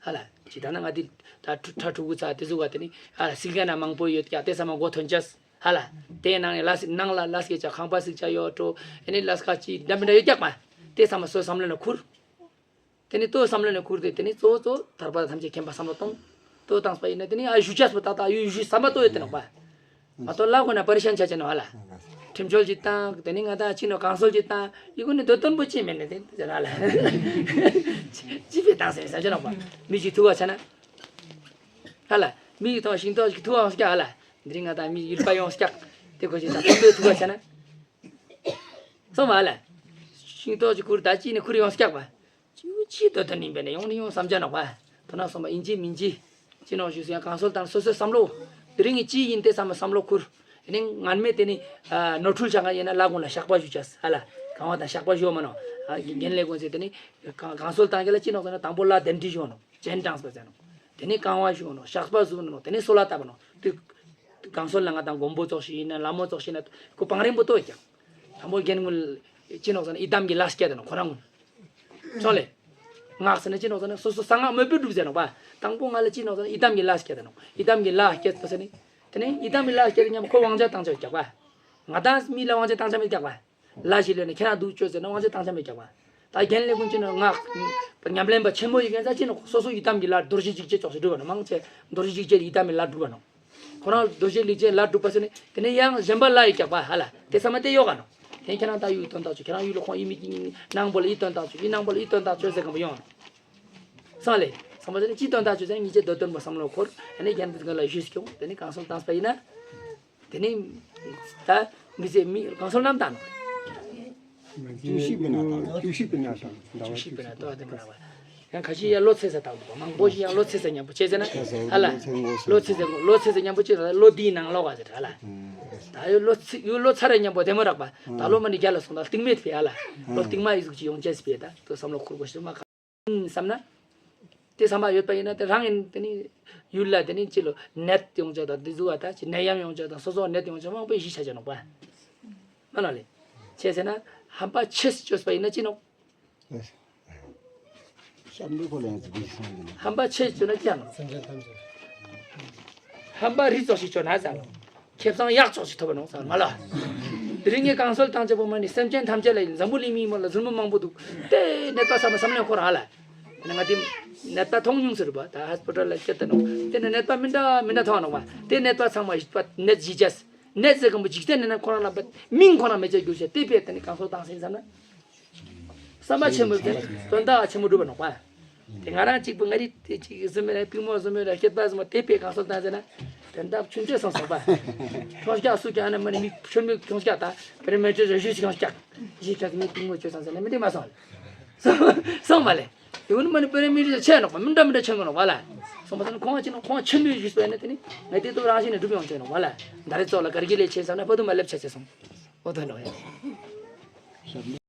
ཧ་ལ། ཅི་ད་ན་ང་དེ་ད་ཁྲ་ཁྲ་ཕྲུ་གུ་ཚ་དེ་ཟུག་ག་དེ་ནི་ཧ་ལ་སིལ་ག་ན་མང་པོ་ཡོད་ཀྱང་དེ་ཚང་མ་མགོ་ཐོན་ཅས་ཧ་ལ། དེའི་ནང་ནས་ལ་སི་ནང་ལ་ལ་སི་ཀེ་ཅ་ཁང་པ་སིག་ཅ་ཡོད་འགྲོ། ཨེ་ནི་ལ་སི་ཀ་ཅི་འདྲ་མི་འདྲ་ཡོད་ཀྱག་པ། དེ་ཚང་མ་སོའི་བསམ་བློ་ནས་ཁུར། དེ་ནི་ལྟོའི་བསམ་བློ་ནས་ཁུར་ཏེ་དེ་ནི་གཙོ་བོ་གཙོ་བོ་ཐར་པ་ཐམས་ཅད་མཁྱེན་པ་བསམ་བློ་གཏོང་། ལྟོ་བཏང་པ་ཡིན་ན་དེ་ནི་ཨ་ཞུ་ཅས་པོ་ཏག་ཏག་ཡུ་ཞུ་བསམ་པ་ལྟོ་ཡོད་དེ་ནོག་པ། མ་གཏོགས་ལ་གོ་ན་པ་རི་ཤན་ཆ་ཆེ་ནོག་ཧ་ལ། ཁྲིམས་གཅོད་ཅིག་བཏང་དེ་ནི་ང་དང་ཅི་ནོག་བསྐང་གསོ་ཅིག་བཏང་ཡི་གུ་ནི་འདོད་དོན་པོ་ཅི་མེད་ནས་དེ་ཟེར་ཧ་ལ། ཅི་ཕི་བཏང་ཟེར་ས་ཆ་ནོག་པ། མི་ཅིག་ཐུག་པ་ཆ་ན། ཧ་ལ། མི་ཡི་ཐོག་ཤིང་ཐོག་ཅིག་ཐུག་པ་སྐྱ་ཧ་ལ། འདི་རིང་ང་དང་མི་ཡུལ་པ་ཡོང་སྐྱག་དེ་གོ་ཅིག་དང་ཐོག་ཏུ་ཐུག་པ་ཆ་ན། སོང་བ་ལ། ཤིང་ཏོག་ཅིག་ཁུར་ད་ཅི་ནས་ཁུར་ཡོང་སྐྱག་པ། ཅིའུ་ཅི་དོ་དོན་ཡིན་པས་ན་ཡོང་ནི་ཡོང་བསམ་བྱ་ནོག་པ། དོ་ན་སོང་བ་ཡིན་གཅིག་མིན་གཅིག་ཅི་ནོག་ཞུས་སུ་ཡང་གང་སོལ་དང་སོ་སོའི་བསམ་བློ། དེ་རིང་གི་ཅི་ཡིན་ཏེ་བསམ་བསམ་བློ་ཁུར། དེ་ནི་ངན་མེད་དེ་ནི་ནོར་འཁྲུལ་བྱ་ང་ཡིན་ན་ལ་གུང་ལ་བཤགས་པ་ཞུ་ཅས་ཧ་ལ། གང་བ་དང་བཤགས་པ་ཞུ་བ་མ་ནོག་རྒན་ལས་ཀུན་ཟེར་དེ་ནི་གང་སོལ་དང་གི་ལ་ཅི་ནོག་ཟེར་ན་དང་པོ་ལ་གདན་འདྲི་ཞུ་བ་ནོག་སྤྱན་དྲངས་པ་ཟེར་ནོག་དེ་ནི་གང་བ་ཞུ་བ་ནོག་བཤགས་པ་ཞུ་བ་ནོག་དེ་ནི་སོལ་བ་བཏབ་པ་ནོག་དུས། གང་སོལ་ལ་ང་དང་མགོན་པོ་ཙོགས་ཤིག་ཡིན་ན་ལ་མོ་ཙོགས་ཤིག་ཡིན་ན་ཁོ་བང་རིམ་པོ་ཏོ་ཡོད་ཀྱང་། དང་པོ་རྒན་ངུལ་ཅི་ནོག་ཟེར་ན་ཡི་དམ་གྱི་ལ་སྐྱེད་དེ་ནོག་ཁོ་རང་ངུལ། ཅོ་ལེ། ངག་ཟེར་ན་ཅི་ནོག་ཟེར་ན་སོ་སོ་གསང་སྔགས་མོས་པས་སྒྲུབ་ཟེར་ནོག་པ། དང་པོ་ང་ལ་ཅི་ནོག་ཟེར་ན་ཡི་དམ་གྱི་ལ་སྐྱེད་དེ་ནོག་ཡི་དམ་གྱི་ལ་སྐྱེད་དོ་ཟེར་ནི། དེ་ནས་ཡི་དམ་གྱི་ལ་སྐྱེད་དེ་མཉམ་ཁོ་དབང་ཆ་བཏང་ཆ་རྒྱག་པ། ང་དང་མི་ལ་དབང་ཆ་བཏང་ཆ་མེད་རྒྱག་པ། ལ་ཞིག་ལས་ནས་ཁྱེད་རང་འདུག་ཅོ་ཟེར་ན་དབང་ཆ་བཏང་ཆ་མེད་རྒྱག་པ། ད་རྒན་ལས་ཀུན་ཅི་ནོག་ངག་ཉམས་ལེན་པ་ཆེན་མོ་ཡི་གན་ས་ཅི་ནོག་སོ་སོ་ཡི་དམ་གྱི་ལ་རྡོ་རྗེ་འཇིགས་བྱེད་ཙོགས་སུ་སྒྲུབ་པ་ནོག་མང་ཆེ་རྡོ་རྗེ་འཇིགས་བྱེད་ཡི་དམ་གྱི་ལ་སྒྲུབ་པ་ནོག་ཁོ་རང་རྡོ་རྗེ་ལེགས་བྱེད་ལ་སྒྲུབ་པ་ཟེར་ནས་དེ་ནས་ཡང་གཞན་པ་ལ་ཡི་རྒྱག་པ་ཧ་ལ་དེ་ཚང་མ་དེ་ཡོག་ག་ནོག་དེ་ཁྱེད་རང་ད་ཡུལ་དོན་དག་ཆོས་ཁྱེད་རང་ཡུལ་ལ་ཁོང་ཡི་མི་གི་ནང་པོ་ལ་ཡི་དོན་དག་ཆོས་ཡི་ནང་པོ་ལ་ཡི་དོན་དག་ཆོས་ཟེར་གམ་ཡོང་ནོག་སང་ལེ། སང་པ་ཟེར་ནས་ཅི་དོན་དག་ཆོས་ཟེར་ནས་ཉིད་ཀྱི་འདོད་དོན་པོ་བསམ་བློ་འཁོར་དེ་ནས་རྒྱན་དུ་ག་ལ་ཞུས་སྐྱོང་དེ་ནས་གང་སོང་བཏང་པ་ཡིན་ན། དེ་ནས་ད་མི་ཚེ་མི་གང་སོང་རྣམ་དང་། བཅུ་བཞི་པའི་ནང་དང་བཅུ་བཞི་པའི་ནང་དང་ཟླ་བ་བཅུ་བཞི་པའི་ནང་ལྟོ་དེ་མ་རག་པ། ཡང་ཁ་ཤས་ཡང་ལོ་ཚེ་ས་དང་མང་པོ་ཞིག་ཡང་ལོ་ཚེ་ས་མཉམ་པོ་བྱས་ཟེར་ན་ཧ་ལ། ལོ་ཚེ་ས་ལོ་ཚེ་ས་ལོ་ཚེ་ས་མཉམ་པོ་བྱས་ཟེར་ལོ་འདིའི་ནང་ལོག་ག་ཟེར་ཧ་ལ། ད་ཡོད་ལོ་ཚེ་ཡོད་ལོ་ཚར་རེ་མཉམ་པོ་དེ་མ་རག་པ་ད་ལོ་མ་ནི་རྒྱ་ལ་སོང་ད་སྟིང་མེད་ཕེ་ཧ་ལ། ལོ་སྟིང་མ་ཡི་གཟུགས་ཀྱི་ཡོང་ཆས་ཕེ་ད་དུ་བསམ་བློ་འཁོར་དགོས་ཞེས་མ་ག་བསམ་ན། དེ་བསམ་པ་ཡོད་པ་ཡིན་ན་དེ་རང་ཡིན་དེ་ནི་ཡུལ་ལ་དེ་ནི་ཅི་ལོ་ནད་ཡོང་ཆ་དང་དེ་ཟུ་བ་ད་ཅི་ནད་ཡམས་ཡོང་ཆ་དང་སོ་སོ་ནད་ཡོང་ཆ་མང་པོ་ཡི་ཤི་ཆ་ཆ་ནོག་པ། མ་ན་ལེ། བྱས་ཟེར་ན་ཧམ་པ་ཆེས་བཅོས་པ་ཡིན་ན་ཅི་ནོག་བཤད་འདོད་ཁོ་ལ་ཡང་ཅི་བྱས་སོང་ཡིན་ན། ཧམ་པ་ཆེས་བཅོས་ན་ཅི་ཡང་ནོག་སེམས་ཅན་ཐམས་ཅད། ཧམ་པ་རི་ཙོགས་ཤིག་བཅོས་ན་ཟ་ལོ། ཁེ་བཟང་གཡག་ཙོགས་ཤིག་ཐོབ་པ་ནོག་ཟེར་མ་ལ། དེ་རིང་ངས་གང་སོལ་བཏང་ཆ་པོ་མ་ནི་སེམས་ཅན་ཐམས་ཅད་ལ་ཡིན་འཛམ་བུ་གླིང་མི་མང་ལ་ཟུར་མོ་མང་པོ་འདུག་དེ་ནད་པ་ཚང་མ་བསམ་བློ་འཁོར་ཧ་ལ། ང་དེ་ནད་པ་མཐོང་མྱོང་ཟེར་བ་ད་ཧ་སི་པི་ཏལ་ལ་སྐྱེ་ད་ནོག་དེ་ནི་ནད་པ་མི་འདྲ་མི་འདྲ་མཐོང་ནོག་པ་དེ་ནད་པ་ཚང་མ་ཞིག་པ་ནད་ཞི་ཅས་ནད་ཟེར་གམ་པོ་འཇིག་རྟེན་ནི་ནད་ཁོ་རང་ལ་པ་མིང་ཁོ་རང་མེད་ཅེས་གྱུར་ཤེས་དེ་པས་དེ་ནི་གང་སོལ་བཏང་ཟིན་བསམ་ན། བསམ་པ་ཆེན་པོ་དེ་དོན་དག་ཆེན་པོ་སྒྲུབ་པ་ནོག་པ། དེ་ང་རང་གཅིག་པུ་ང་རི་དེ་གཅིག་གཟིམ་མེད་ར་པིང་མོ་གཟིམ་མེད་ར་སྐྱེད་པ་གཟིམ་མོ་དེ་པས་གང་སོལ་བཏང་ཟེར་ན། དོན་དག་ཆུང་ཆུང་སོང་སོང་པ། ཁྱོང་སྐྱག་སུ་ཀྱང་ན་མ་ནི་མི་ཆུང་མི་ཁྱོང་སྐྱག་དང་པེ་ར་མེ་ཊར་རེ་ཞུ་ཞིག་ཁྱོང་སྐྱག་ཡིག་སྐྱག་མི་པིང་མོ་བཅོས་སོང་ཟེར་ན་མི་འདི་མ་སོང་། སོང་མ་ལེ། དེ་བོ་ནི་མ་ནི་པེ་ར་མེ་ཊར་ཆེ་ནོག་པ་མི་འདྲ་མི་འདྲ་ཆེ་ནོག་པ་ལ། སོང་པ་ད་ནི་ཁོང་ཆེ་ནོག་ཁོང་ཆེ་ནོག་ཞུས་པ་ཡིན་ན་དེ་ནི་ང་དེ་ཏོ་རང་བཞིན་ནས་འགྲུབ་ཡོང་ཆེ་ནོག་པ་ལ། ད་རེ་ཙོག་ལ་གར་གི་ལས་ཆེ་བསམ་ན་པ་དུ་མ་ལེབ་ཆེ་ཆེ་སོང་། འོ་དོ་ནོག་ཡ།